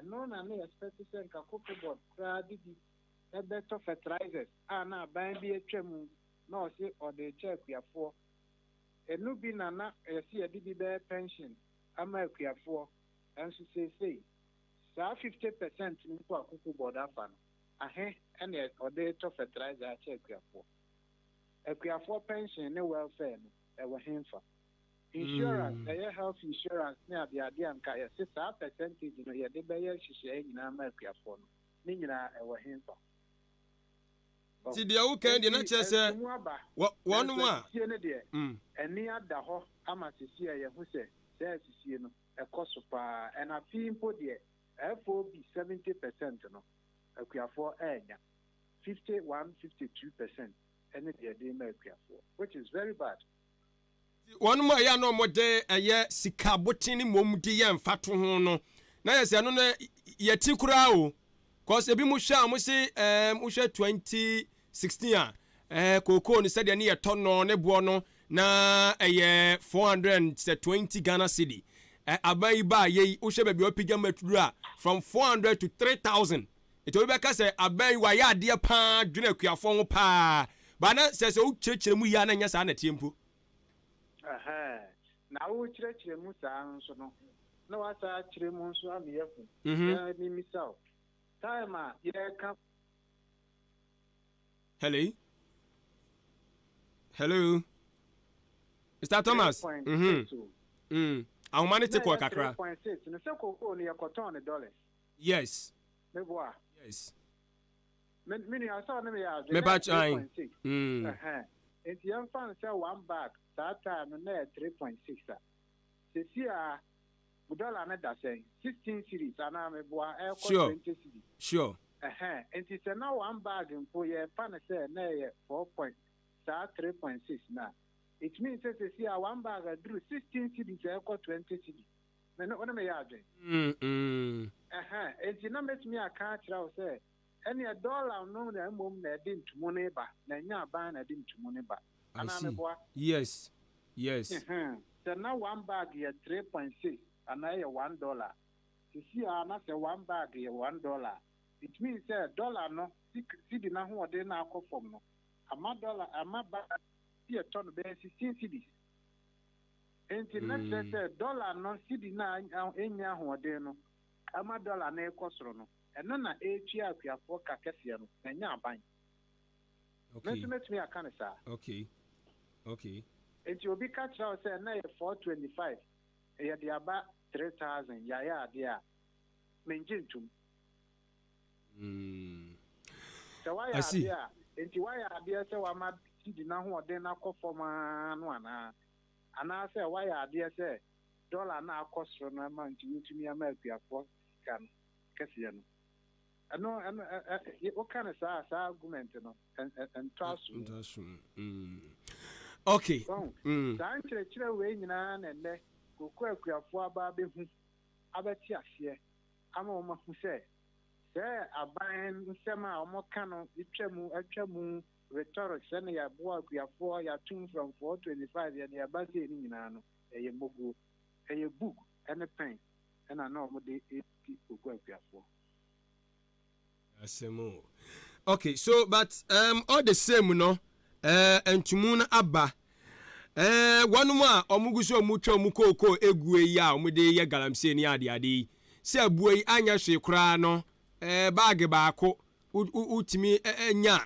[SPEAKER 2] Ɛno na na yɛexpect sɛ nka cocoa board koraa de bi bɛtɔ fertilizers a na aban bi atwa mu na ɔse ɔde rekyɛ akuafoɔ. Ɛno bi na na yɛse yɛde bi bɛyɛ pension ama akuafoɔ. Nanso seesei, saa 50% no mpo a cocoa board afa no, ahe na ɔde retɔ fertilizer akyɛ akuafoɔ? Akuafoɔ pension ne welfare no, ɛwɔ henfa? Insurance, ɛyɛ health insurance ne adeade a nka yɛse saa percentage no yɛde bɛyɛ nhyehyɛeɛ nyinaa ama akuafoɔ no, ne nyinaa ɛwɔ henfa?
[SPEAKER 1] Nti deɛ woka yi deɛ na kyerɛ sɛ
[SPEAKER 2] Nti ntumu aba,
[SPEAKER 1] wɔnom
[SPEAKER 2] nanso
[SPEAKER 1] a.
[SPEAKER 2] asisie no deɛ, ani ada hɔ ama sesie a yɛahu sɛ saa asisie no, ɛkɔ so pa ara. And afei mpo deɛ, FOB 70% no, akuafoɔ annya. 51, 52% ne deɛ yɛde rema akuafoɔ, which is very bad.
[SPEAKER 1] Nti wɔnom a ɛyɛ a na wɔde ɛyɛ sika aboten no mmom de yɛ mfatoho no, na yɛ sɛ ɛno no yɛte koraa o. Cause ebi mo hwɛ a wɔn se ɛɛm wohwɛ 2016 a ɛɛ kookoo no sɛdeɛ ne yɛtɔ no ne boɔ no na ɛyɛ 420 Ghana cedi. Ɛ aban yi baa yei wohwɛ baabi a wɔapagya mu aduru a from 400 to 3000. Nti obi bɛka sɛ aban yi wayɛ adeɛ paa dwene akuafoɔ ho paa but na sɛ sɛ wokyerɛkyerɛ mu yie a na ɛnyɛ saa na ɛteɛ mpo.
[SPEAKER 2] Ɛhɛɛ, na wokyerɛkyerɛ mu saa nso no, na woasan akyerɛ mu nso ama yɛahu. Na memmisa wo, time a yɛreka.
[SPEAKER 1] Hello? Hello? Mr. Thomas?
[SPEAKER 2] 3.6 o.
[SPEAKER 1] Ahoma no te
[SPEAKER 2] Na
[SPEAKER 1] kɔɔ
[SPEAKER 2] ɛyɛ
[SPEAKER 1] kakra.
[SPEAKER 2] 3.6 no, sɛ kokoo no yɛkɔtɔn no dollars.
[SPEAKER 1] Yes.
[SPEAKER 2] Meboa?
[SPEAKER 1] Yes.
[SPEAKER 2] Me me nua sɛ ɔne me yɛ adwene
[SPEAKER 1] Me
[SPEAKER 2] na
[SPEAKER 1] ba
[SPEAKER 2] ɛyɛ
[SPEAKER 1] kyan.
[SPEAKER 2] 3.6. Ɛhɛn. Nti yɛmfa no sɛ one bag saa time no na ɛyɛ 3.6 a. Sɛsi a dollar no da sɛn? 16 cedis anaa meboa ɛrekɔ 20 cedis.
[SPEAKER 1] Sure.
[SPEAKER 2] Ɛhɛn. Nti sɛ na one bag mpo yɛfa no sɛ na ɛyɛ 4 point saa 3.6 no a, it means sɛ sɛsi a one bag aduru 16 cedis ɛrekɔ 20 cedis. Me ne wo ne me yɛ adwene. Ɛhɛn. Enti na mɛtumi aka akyerɛ wo sɛ ɛneɛ dɔla no na mmom na ɛde ntumu no reba, na ɛnyɛ aban na ɛde ntumu no ba.
[SPEAKER 1] I
[SPEAKER 2] Anaa
[SPEAKER 1] see.
[SPEAKER 2] meboa?
[SPEAKER 1] Yes. Yes.
[SPEAKER 2] Ɛhɛn. Sɛ na one bag yɛ 3.6 anaa ɛyɛ $1 a, seesei ara na sɛ one bag yɛ $1 a, it means sɛ dɔla no, cedi no ahoɔden no akɔ fam no, ama dɔla, ama bag bi yɛtɔ no bɛyɛ 16 cedis. Enti na kyerɛ sɛ dɔla no, cedi no a enni ahoɔden no ama dɔla no rekɔ soro no, ɛno na ɛretua akuafoɔ ka kɛseɛ no, na ɛnyɛ aban. Me nso mɛtumi aka no saa.
[SPEAKER 1] Okay. Okay.
[SPEAKER 2] Enti obi ka kyerɛ wo sɛ na ɛyɛ 425, yɛde aba 3000, yɛayɛ adeɛ a, mengye ntom. Sɛ woayɛ adeɛ a, enti woayɛ adeɛ sɛ wama cedi no ahoɔden no akɔ fam ara no anaa? Anaasɛ woayɛ adeɛ sɛ dɔla no a akɔ soro no ama nti wotumi ama akuafoɔ sika no kɛseɛ no? Ɛno, ɛno, ɛ, ɛ, woka no saa a, saa argument no, ɛ, ɛ, ɛntɔ asom.
[SPEAKER 1] Ɛntɔ asom. Mm. Okay.
[SPEAKER 2] Wahu? Saa nkyerɛkyerɛ wei nyinaa na ɛnnɛ kooko akuafoɔ aba abɛhu, abɛte aseɛ, ama wɔahu sɛ, sɛ aban nsɛm a wɔka no twa mu, atwa mu, rhetoric sɛnea yɛaboa akuafoɔ, yɛato mframfoɔ 25, yɛde aba sei no nyinaa no, ɛyɛ mmoguo. Ɛyɛ book ne pen na na wɔde redi kooko akuafoɔ.
[SPEAKER 1] Asɛm o. Okay, so but um, all the same no, eh, ntumu no aba. Eh, wɔnom a wɔn gu so wɔn twa wɔn kooko eguo yi a wɔn de yɛ galamsey ne adeade yi, sɛ abuo yi anyɛ hwee koraa no, eh, baage baako wotumi nya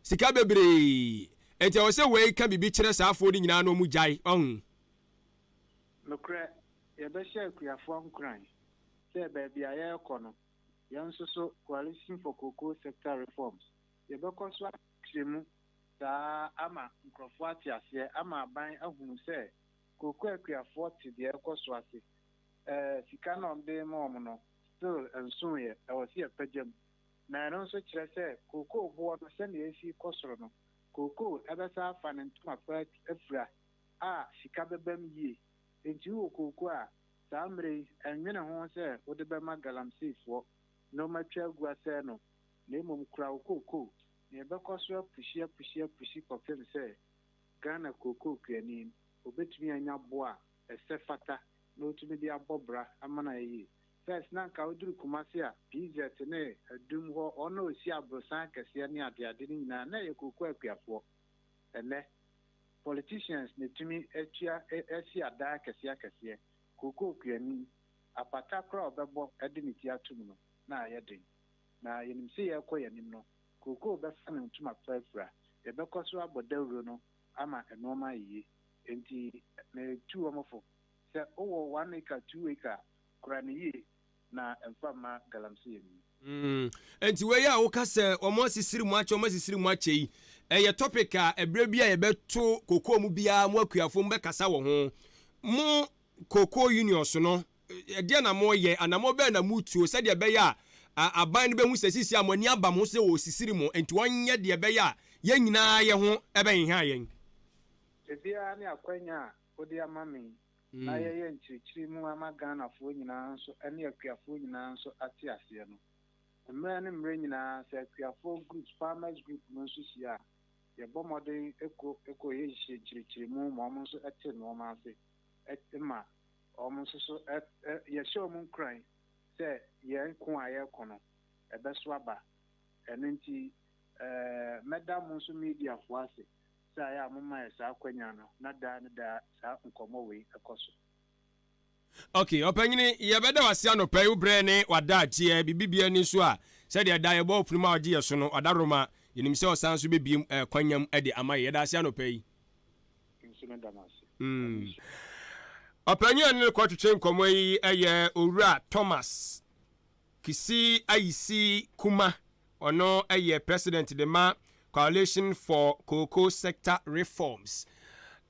[SPEAKER 1] sika bebree. Enti ɛwɔ sɛ wei ka biribi kyerɛ saa afoɔ no nyinaa na wɔn gyae, wahu.
[SPEAKER 2] Nokorɛ, yɛbɛhyɛ akuafoɔ nkuran sɛ baabi a yɛrekɔ no, yɛn nso so, Coalition for Cocoa Sector Reforms, yɛbɛkɔ so akyerɛ mu saa ara ama nkorɔfoɔ ate aseɛ, ama aban ahunu sɛ kooko akuafoɔ te deɛ ɛrekɔ so ase. Ɛɛ, sika no a wɔde rema wɔn no, still ɛnsoeɛ, ɛwɔ sɛ yɛpagya mu. Na ɛno nso kyerɛ sɛ kookoo boɔ no sɛnea ɛresi rekɔ soro no, kookoo bɛsan afa ne ntoma pa afira a sika bɛbam yie. Enti wowɔ kookoo a, saa mmerɛ yi, nnwene ho sɛ wode bɛma galamseyfoɔ na wɔatwa agu asɛe no, na mmom kura wo kookoo na yɛbɛkɔ so apushi apushi apushi kɔpem sɛ Ghana kookoo kuani no, ɔbɛtumi anya boɔ a ɛsɛ fata na ɔtumi de abɔ bra ama no ayɛ yie. First na nka woduru Kumasi a, PZ ne Adum hɔ, wɔn a wɔsi aborosan akɛseɛ ne adeade no nyinaa, na ɛyɛ kooko akuafoɔ. Ɛnnɛ, politicians na ɛtumi tua si adan akɛseɛ akɛseɛ. Kooko okuani, apata koraa a ɔbɛbɔ de ne ti atom no, na ayɛ den. Na yɛnim sɛ yɛrekɔ yɛn anim no, kooko bɛfa ne ntoma pa afira. Yɛbɛkɔ so abɔ dawuro no ama nnoɔma ayɛ yie. Enti metu wɔn fo sɛ wowɔ one acre, two acre a, kora no yie na mfa mma galamsey nni.
[SPEAKER 1] Mm. Nti wei a woka sɛ wɔn asisiri mu akyɛ, wɔn asisiri mu akyɛ yi, ɛyɛ topic a ɛberɛ bi a yɛbɛto kokoo mu biara mo akuafoɔ mu bɛkasa wɔ ho. Mo kokoo unions no, ɛdeɛ na moyɛ, anammɔn bɛn na motuo sɛdeɛ ɛbɛyɛ a aban no bɛhu sɛ sisi a mo ani aba mo ho sɛ wɔresisiri mo, nti wɔnyɛ deɛ ɛbɛyɛ a yɛn nyinaa yɛ ho ɛbɛheha yɛn.
[SPEAKER 2] Ebiara ne akwanya a wode ama me yi na yɛyɛ nkyerɛkyerɛmu ama Ghanafoɔ nyinaa nso ne akuafoɔ nyinaa nso ate aseɛ no. Mmerɛ ne mmerɛ nyinaa sɛ akuafoɔ groups, farmers group no nso hyia a, yɛbɔ mmɔden kɔ kɔyɛ nkyerɛkyerɛmu ma wɔn nso te nnoɔma ase ma wɔn nso so yɛhyɛ wɔn nkuran sɛ yɛn ko a yɛreko no ɛbɛso aba. Ɛno nti mɛda mo nso mediafoɔ ase sɛ ayɛ a moma yɛ saa akwanya no na daa ne daa saa nkɔmmɔ wei kɔ so.
[SPEAKER 1] Ok, ɔpanyini, yɛbɛda wo ase anɔpa yi, wo brɛ ne w'adaagyeɛ, biribi biara ni nso a, sɛdeɛ daa yɛbɔ wo pono mu a wogye yɛ so no, w'adaworoma, yɛnim sɛ ɔsan nso bɛbue eh, kwanyam de ama yɛ. Yɛda ase anɔpa yi.
[SPEAKER 2] Nso meda mo ase.
[SPEAKER 1] Mm. Ɔpanyin a ne no kɔtwetwe nkɔmmɔ yi yɛ Owura Thomas Kisi Ayisi Kuma, ɔno yɛ President de ma Coalition for Cocoa Sector Reforms.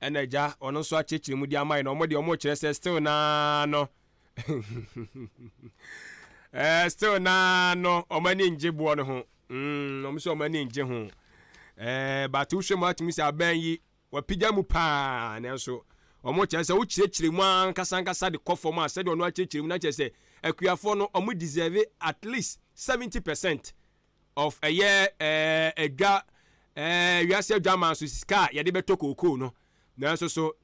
[SPEAKER 1] Ɛna agya ɔno nso akyerɛkyerɛ mu de ama yɛn na wɔn deɛ wɔn kyerɛ sɛ still naa no eh, still naa no wɔn ani ngye boɔ no ho mm, wɔn nso wɔn ani ngye ho eh, but wohwɛ mu atumi sɛ abɛn yi Wɔapagya mu paa, nanso wɔkyerɛ sɛ wokyerɛkyerɛ mu ankasa ankasa de kɔ fam a, sɛdeɛ ɔno akyerɛkyerɛ mu no akyerɛ sɛ akuafoɔ no wɔn deserve at least 70 percent of ɛyɛ ɛɛ adwa ɛɛ wiase adwaman so sika a yɛde bɛtɔ kookoo no. Nanso so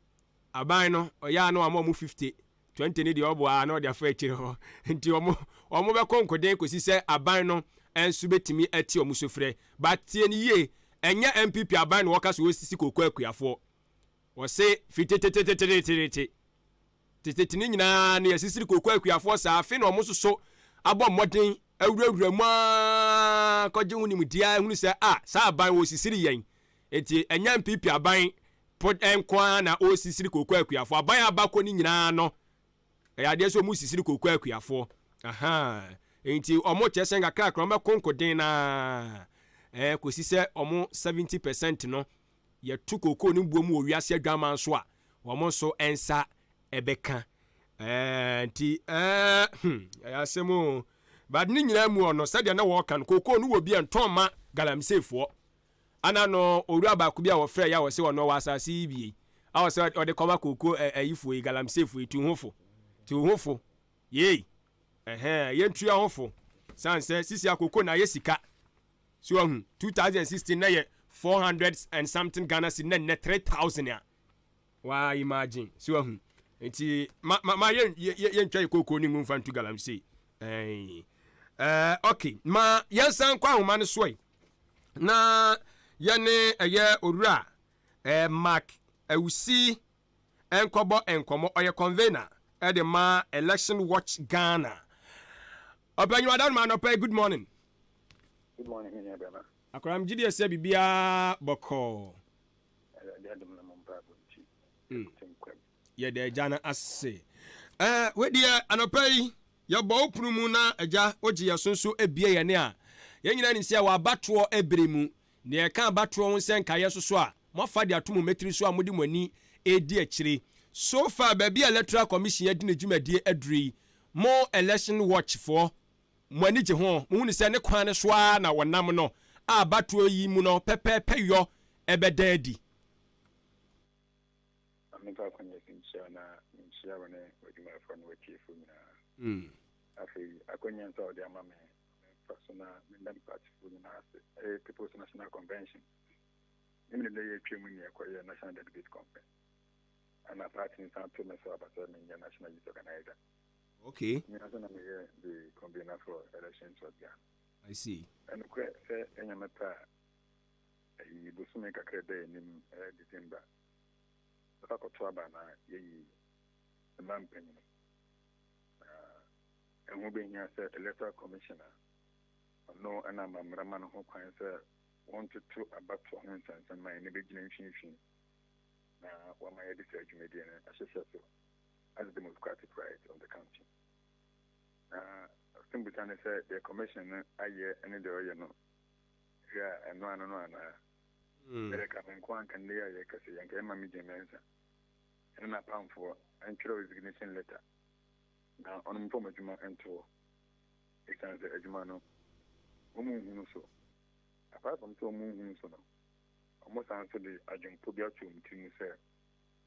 [SPEAKER 1] aban no ɔyɛ a na wɔama wɔn 50 20 no deɛ ɔboa a na ɔde afa akyire hɔ nti wɔn wɔn bɛkɔ nkoden kɔsi sɛ aban no nso bɛtumi ati wɔn sufrɛ. But tie no yie, ɛnyɛ NPP aban na wɔka sɛ wɔsisi kooko akuafoɔ. Wɔse firi tetetetetetete tetete no nyinaa no yɛsisiri kooko akuafoɔ saa, afei na wɔn nso so abɔ mmɔden awurawura mu ara kɔgye ho nimdeɛ ara hunu sɛ ah saa aban wɔsisiri yɛn. Nti ɛnyɛ NPP aban po nko ara na ɔresisiri kooko akuafoɔ. Aban a aba kɔ no nyinaa no, ɛyɛ adeɛ sɛ wɔresisiri kooko akuafoɔ. Ahaa. Nti wɔn kyerɛ sɛ nkakrakra wɔbɛko nkoden no ara ɛɛ kɔsi sɛ wɔn 70% no yɛto kooko no buo mu wɔ wiase adwaman so a, wɔn nso nsa ɛbɛka. Ɛɛ nti ɛɛ hmm ɛyɛ asɛm o. But ne nyinaa mu ɔno sɛdeɛ na wɔreka no kooko no wɔ bi a ntɔn ma galamseyfoɔ. Ana no owura baako bi a wɔfrɛ yi a ɔse ɔno ɔwɔ asase yi bi yi a ɔsɛ ɔde kɔma kooko ayifoɔ yi galamseyfoɔ yi tu ho fo tu ho fo yei ɛhɛn yɛntua ho fo san sɛ sisi akoko na ayɛ sika so ahu 2016 na yɛ 400 and something Ghana cedi na nnɛ 3000 a Waa imagine so wahu nti ma ma ma yɛn yɛntwa yɛ kooko ne ngu nfa ntu galamsey ɛɛ ɛɛ okay ma yɛnsan kɔ ahoma no soɛ na yɛne ɛyɛ owura ɛɛ Mark Awusi nkɔbɔ nkɔmɔ. Ɔyɛ convener ɛde ma Election Watch Ghana. Ɔpanyin Adanoma anɔpa, good morning.
[SPEAKER 4] Good morning, me nua bɛma.
[SPEAKER 1] Akwaraa megye deɛ sɛ biribiara bɔkɔɔ.
[SPEAKER 4] Awurade adom na mo mpaebɔ nti, yɛte nkwa mu.
[SPEAKER 1] Yɛda Agya no ase. Ɛɛ, wei deɛ anɔpa yi, yɛbɔ wo pono mu na Agya wogye yɛn so nso bue yɛn a, yɛn nyinaa nim sɛ wɔ abatoɔ bere mu, nea ɛka abatoɔ ho sɛ nkaeɛ nso so a, moafa de ato mo mmatiri so a mode mo ani redi akyire. So far, baabi a Electoral Commission adi ne dwumadie aduru yi, mo Election Watch foɔ, mo ani gye ho? Mohu no sɛ ne kwan no so ara na wɔnam no a abatoɔ yi mu no pɛpɛɛpɛ yɔ ɛbɛda adi?
[SPEAKER 4] Ma memfa akwanya yi so nkyia wo na menkyia wo ne w'adwumayɛfoɔ ne w'atiefoɔ nyinaa. Afei akwanya nso a wode ama me ma memfa so na menda me partyfoɔ nyinaa ase. Ɛyɛ People's National Convention. Ne mene dɛ yɛatwa mu ne yɛkɔyɛ National Delegate Conference. Ana party no san to me so aba sɛ menyɛ National Youth Organizer.
[SPEAKER 1] Okay.
[SPEAKER 4] Me nso na meyɛ the convener for elections of Ghana.
[SPEAKER 1] I see.
[SPEAKER 4] Ɛnokorɛ sɛ ɛnyɛ me pɛ a, ayi bosome kakra da anim ɛyɛ December bɛkɔ akɔto aba na yɛayi mmaa mpanyini. Na ɛho bɛhia sɛ Electoral Commission a ɔno na amammerɛ ma no ho kwan sɛ wɔntoto abatoɔ ho nsɛnsɛm ma yɛn no bɛgyina mfimfini na wama yɛde saa dwumadie no ahyehyɛ so as the democratic right of the country. Na M'asɛmbusa ne sɛ deɛ commission no ayɛ ne deɛ ɔyɛ no hwɛ a ɛno ano no anaa? Ɛdeɛ ka me nko a anka nnɛ yi a yɛrekasa yi anka yɛmma me Jane Mensah ɛne n'apamfoɔ ntwerɛ resignation letter na ɔnom mfa wɔn adwuma nto hɔ ɛsiane sɛ adwuma no wɔn nhunu so. Apart from sɛ wɔn nhunu so no, wɔn san nso de adwempɔ bi ato wɔn tiri mu sɛ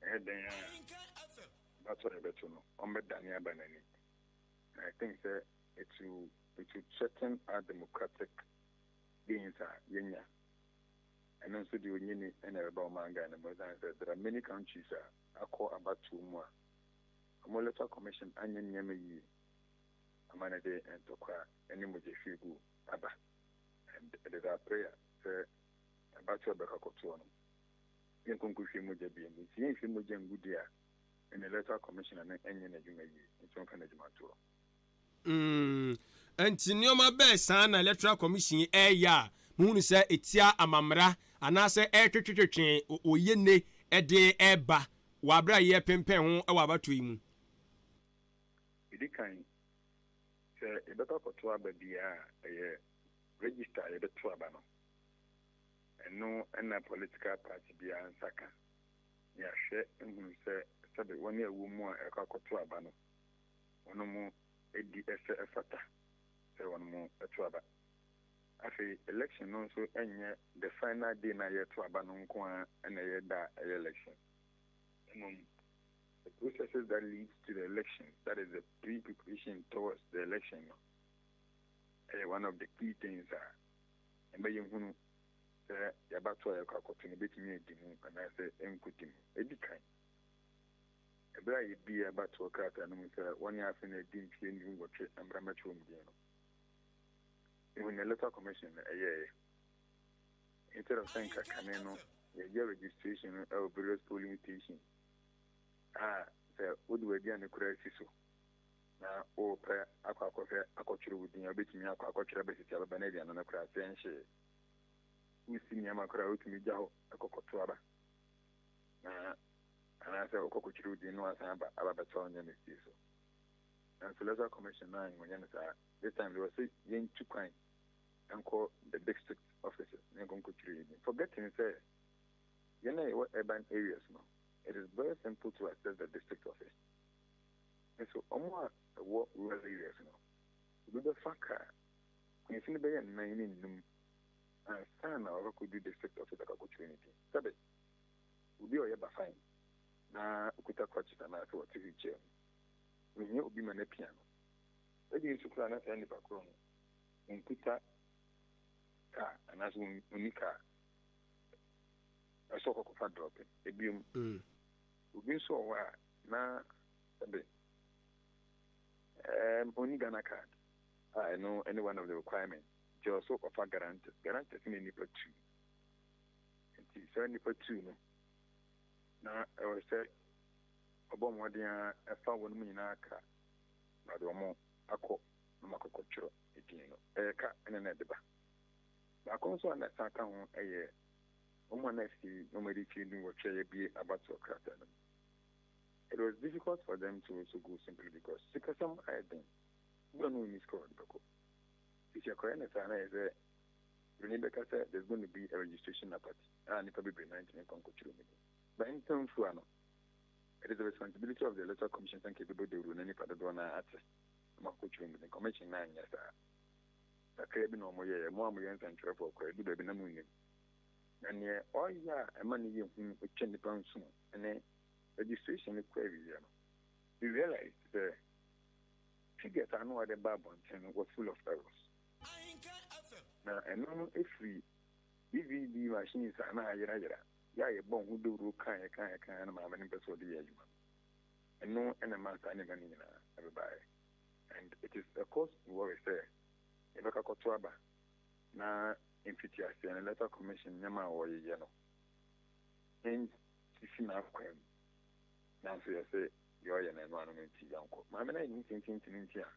[SPEAKER 4] ɛyɛ dɛn a batɔ a yɛbɛto no wɔbɛdane aba n'ani. And I think sɛ it will it will threaten our democratic gains a yɛnya. Ɛno nso deɛ onyini na ɛbɛba ɔman Ghana mu ɛsiane sɛ there are many countries a akɔ abatoɔ mu a wɔn electoral commission anyɛ nneɛma yie ama no de ntɔkwa ne mogyahwiegu aba. And it is our prayer sɛ abatoɔ a ɛbɛkɔ akɔtoɔ no yɛnkɔ nkɔhwie mogya biara ngu. Nti yɛnhwie mogya ngu deɛ a ɛnna electoral commissioner no nyɛ n'adwuma yie nti ɔmfa n'adwuma nto hɔ.
[SPEAKER 1] Mm, nti nneɛma bɛɛ saa na electoral commission yi ɛreyɛ a muhunu sɛ ɛtia amammara anaasɛ ɛretwetwetwetwe oyene de ɛreba wɔ abere a yɛrepempɛn ho wɔ abatoɔ yi mu?
[SPEAKER 4] Ɛdi kan, sɛ yɛbɛkɔ akɔto aba biara a, ɛyɛ register a yɛde to aba no, ɛno na political party biara nsa ka. Na yɛahwɛ ahunu sɛ sɛbe wɔn a ɛwɔ mu a ɛrekɔ akɔto aba no, wɔn di ɛsɛ ɛfata sɛ wɔn to aba. Afei election no nso nyɛ the final day no a yɛreto aba no nko ara na ɛyɛ da a ɛyɛ election. Mmom the processes that leads to the election, that is the pre-preparation towards the election no, ɛyɛ one of the key things a ɛma yɛhunu sɛ yɛabatoɔ a yɛkɔ akɔto no bɛtumi adi mu anaasɛ ɛnkɔdi mu. Ɛdi kan, ɛberɛ a yɛbie abatoɔ krataa no mu sɛ wɔne afe no adi mfeɛ nnunwɔtwe mmra mmɛtwerɛ wɔn din no, yɛhu nea Electoral Commission no ɛyɛeɛ. Instead of sɛ nka kane no yɛyɛ registration no ɛwɔ various polling stations a sɛ wode w'aduane koraa si so na worepɛ akɔ akɔhwɛ akɔtwerɛ wo din a wobɛtumi akɔ akɔtwerɛ abɛsisi abɛba no aduane no koraa sɛ ɛnhyee. Wosi nneɛma koraa a wotumi gya hɔ kɔ kɔto aba na anaasɛ wokɔ kɔtwerɛ wo din na wasan aba aba bɛtɔ wo nneɛma sie so. Nanso Electoral Commission no anyɛ no saa. This time they wɔ sɛ yɛntu kwan nkɔ the district offices na yɛnkɔ nkɔtwerɛ yɛn din. Forgetting sɛ yɛn a yɛwɔ urban areas no, it is very simple to access the district office. Nso wɔn a ɛwɔ rural areas no, obi bɛfa kaa kwansin bɛyɛ nnan ne nnum ansa na wakɔdu district office akɔkɔtwerɛ ne din. Sɛbe, obi a ɔyɛ bafan na ɔkuta crutches anaasɛ ɔte wheelchair mu, ohia obi ma no apia no. Ebi nso koraa na saa nipa korɔ no ɔnkuta kaa anaasɛ ɔnni kaa, ɛsɛ ɔkɔkɔfa drɔpin. Ebiom, obi nso wɔ hɔ a na sɛbe, ɛɛm, ɔnni Ghana card a ɛno ne one of the requirements. Nti ɔwɔ sɛ ɔfa guarantors. Guarantors no yɛ nnipa two. Nti saa nnipa two no, na ɛwɔ sɛ ɔbɔ mmɔden ara ɛfa wɔn mu nyinaa ka na ɔde wɔn akɔ na wɔn akɔkɔtwerɛ edin no. Ɛyɛ ka ɛna na ɛde ba. Baako nso a na ɛsan ka ho yɛ wɔn a na afei na wɔn adi mfeɛ dunwɔtwe a yɛabue abatoɔ krataa no mu. It was difficult for them to also go simply because sikasɛm ayɛ den. Obi a ɔne ɔnni sika a ɔde bɛkɔ. Sisi akɔyɛ no saa na ayɛ sɛ buroni bɛka sɛ there's going to be a registration apathy a nnipa bebree no ara ntumi nkɔ nkɔtwerɛ mu din. But nsɛmfua no, it is the responsibility of the electoral commission sɛ nka ɛbɛbɔ dawuro na nnipa dodoɔ no ara ate na wɔakɔtwerɛ mu din. Commission no anyɛ saa. Kakraa bi na wɔyɛeɛ. Mo a moyɛ nsɛntwerɛfoɔ koraa, ɛdu baabi na monnim. Na neɛ ɔyɛ a ɛma no yɛ hu twa nnipa nsono ne registration no kɔ awieɛ no, we realized sɛ figures a na wɔde ba abɔnten no were full of errors. Na ɛno no firi DVD machines a na ayerayera yɛ a yɛbɔɔ ho dawuro kaeɛ kaeɛ kaeɛ na maame no mpɛ sɛ ɔde yɛ adwuma no. Ɛno na ɛmaa saa nneɛma no nyinaa ɛbebaeɛ. And it is a cause to worry sɛ yɛbɛka kɔto aba na mfitiaseɛ no Electoral Commission nneɛma a wɔreyɛ no ɛnsisi n'akwan mu. Nanso yɛse deɛ ɔyɛ no ɛno ano no nti yɛnkɔ. Maame no ayɛ ne ntintintin nti a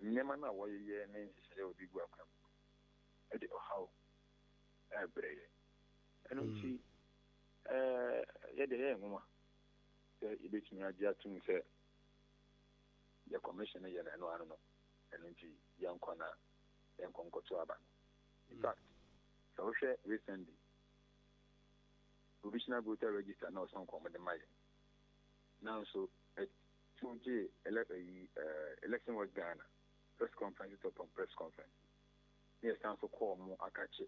[SPEAKER 4] nneɛma no a wɔyeyɛ ne nhyehyɛeɛ a wɔde gu akwan mu no de ɔhaw rebrɛ yɛn. Ɛno nti yɛ deɛ yɛyɛ nwonwa sɛ yɛbɛtumi agye atom sɛ deɛ commission no yɛ no ɛno ano no. Ɛno nti yɛnkɔ na yɛnkɔ nkɔto aba no. In fact, sɛ wohwɛ recently, provisional voter register na ɔsɛ nka wɔde ma yɛn. Nanso ɛto gye ele ayi eh, Election Watch Ghana press conference upon press conference. Ne yɛsan so kɔɔ mo akakye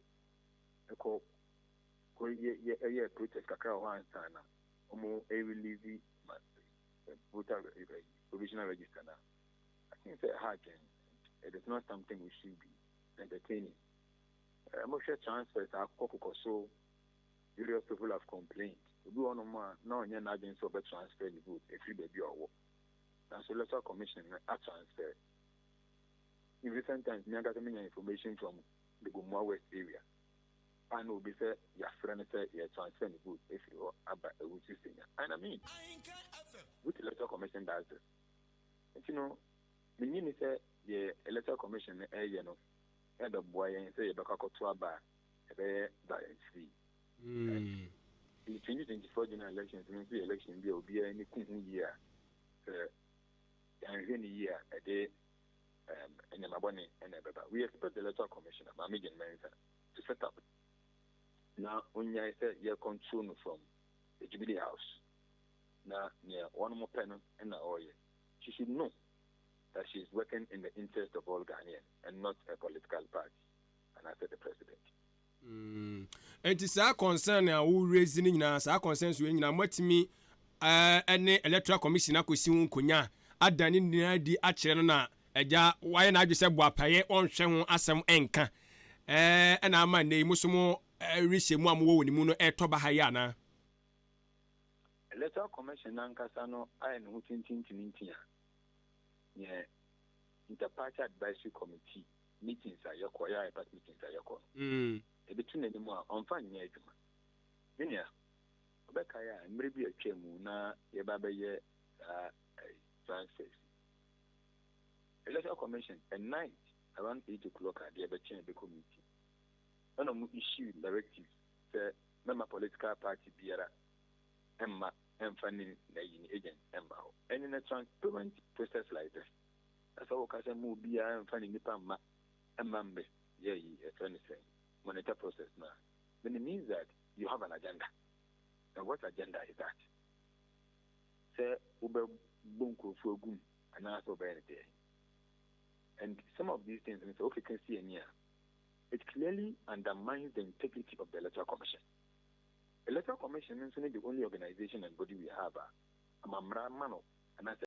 [SPEAKER 4] ɛkɔ kɔ yɛ yɛ ɛyɛ protest kakra wɔ hɔ ansa na wɔn release ma voter provisional register na I think sɛ ɛha adwene. It is not something we should be entertaining. Mohwɛ transfers a akokɔ kokɔ so, various people have complained. Obi wɔ hɔnom a na ɔnyɛ n'adwene sɛ ɔbɛ transfer ne vote ɛfiri baabi a ɔwɔ. Nanso Electoral Commission no atransfer. In recent times, me ankasa menya information from the Gomoa West area a na obi sɛ yɛafrɛ no sɛ yɛ transfer ne vote ɛfiri hɔ aba Awutu Senya. And I mean, which Electoral Commission does this? Nti no, minnye nni sɛ deɛ Electoral Commission no reyɛ no bɛboa yɛn sɛ yɛbɛkɔ akɔto aba a ɛbɛyɛ violence free. And the 2024 general elections no nso yɛ election bi a obiara ani ku ho yie a sɛ yɛanhwɛ no yie a ɛde um, nneɛma bɔne na ɛbɛba. We expect the Electoral Commissioner, Maame Jane Mensah, to set up na onnyae sɛ yɛ control no from the Jubilee House. Na nea wɔn pɛ no na ɔreyɛ. She should know that she is working in the interest of all Ghanaians and not a political party anaasɛ the president.
[SPEAKER 1] Nti saa concern a wo raise no nyinaa, saa concerns wei nyinaa, moatumi ne Electoral Commission akɔsi ho nkonya ada ne nyinaa di akyerɛ no na agya wayɛ n'adwe sɛ boapayɛ ɔnhwɛ ho asɛm ɛnka ɛna ama nnɛ yi mo so mo rehyɛ mu a mowɔ wɔ ne mu no ɛtɔ ba ha yi anaa?
[SPEAKER 4] Electoral Commission nankasa no ayɛ ne ho tintintintin a yɛ Inter-Party Advisory Committee meetings a yɛkɔ, yɛ IPAC meetings a yɛkɔ no, ebi to n'anim a ɔmfa nyɛ adwuma. Me nua, ɔbɛkae a mmerɛ bi atwa mu na yɛba bɛyɛ saa transfers. Electoral Commission at night around 8 o'clock a deɛ ɛbɛkyɛn bɛkɔ meeting, ɛna ɔmo issue directive sɛ mɛma political party biara ɛmma ɛmfa ne n'ayi ne agent ɛmma hɔ. And in a transparent process like this, ɛsɛ wɔka sɛ mo obiara ɛmfa ne nipa mma ɛmma mbɛ yɛ yi ɛfɛ ne sɛn monitor process na, then it means that you have an agenda. And what agenda is that? Sɛ wobɛbɔ nkurɔfoɔ agum anaasɛ wobɛyɛ no deɛ? And some of these things no, sɛ wokeka si ani a, it clearly undermines the integrity of the Electoral Commission. Electoral Commission nso ne the only organization and body we have a amammara ma no anaasɛ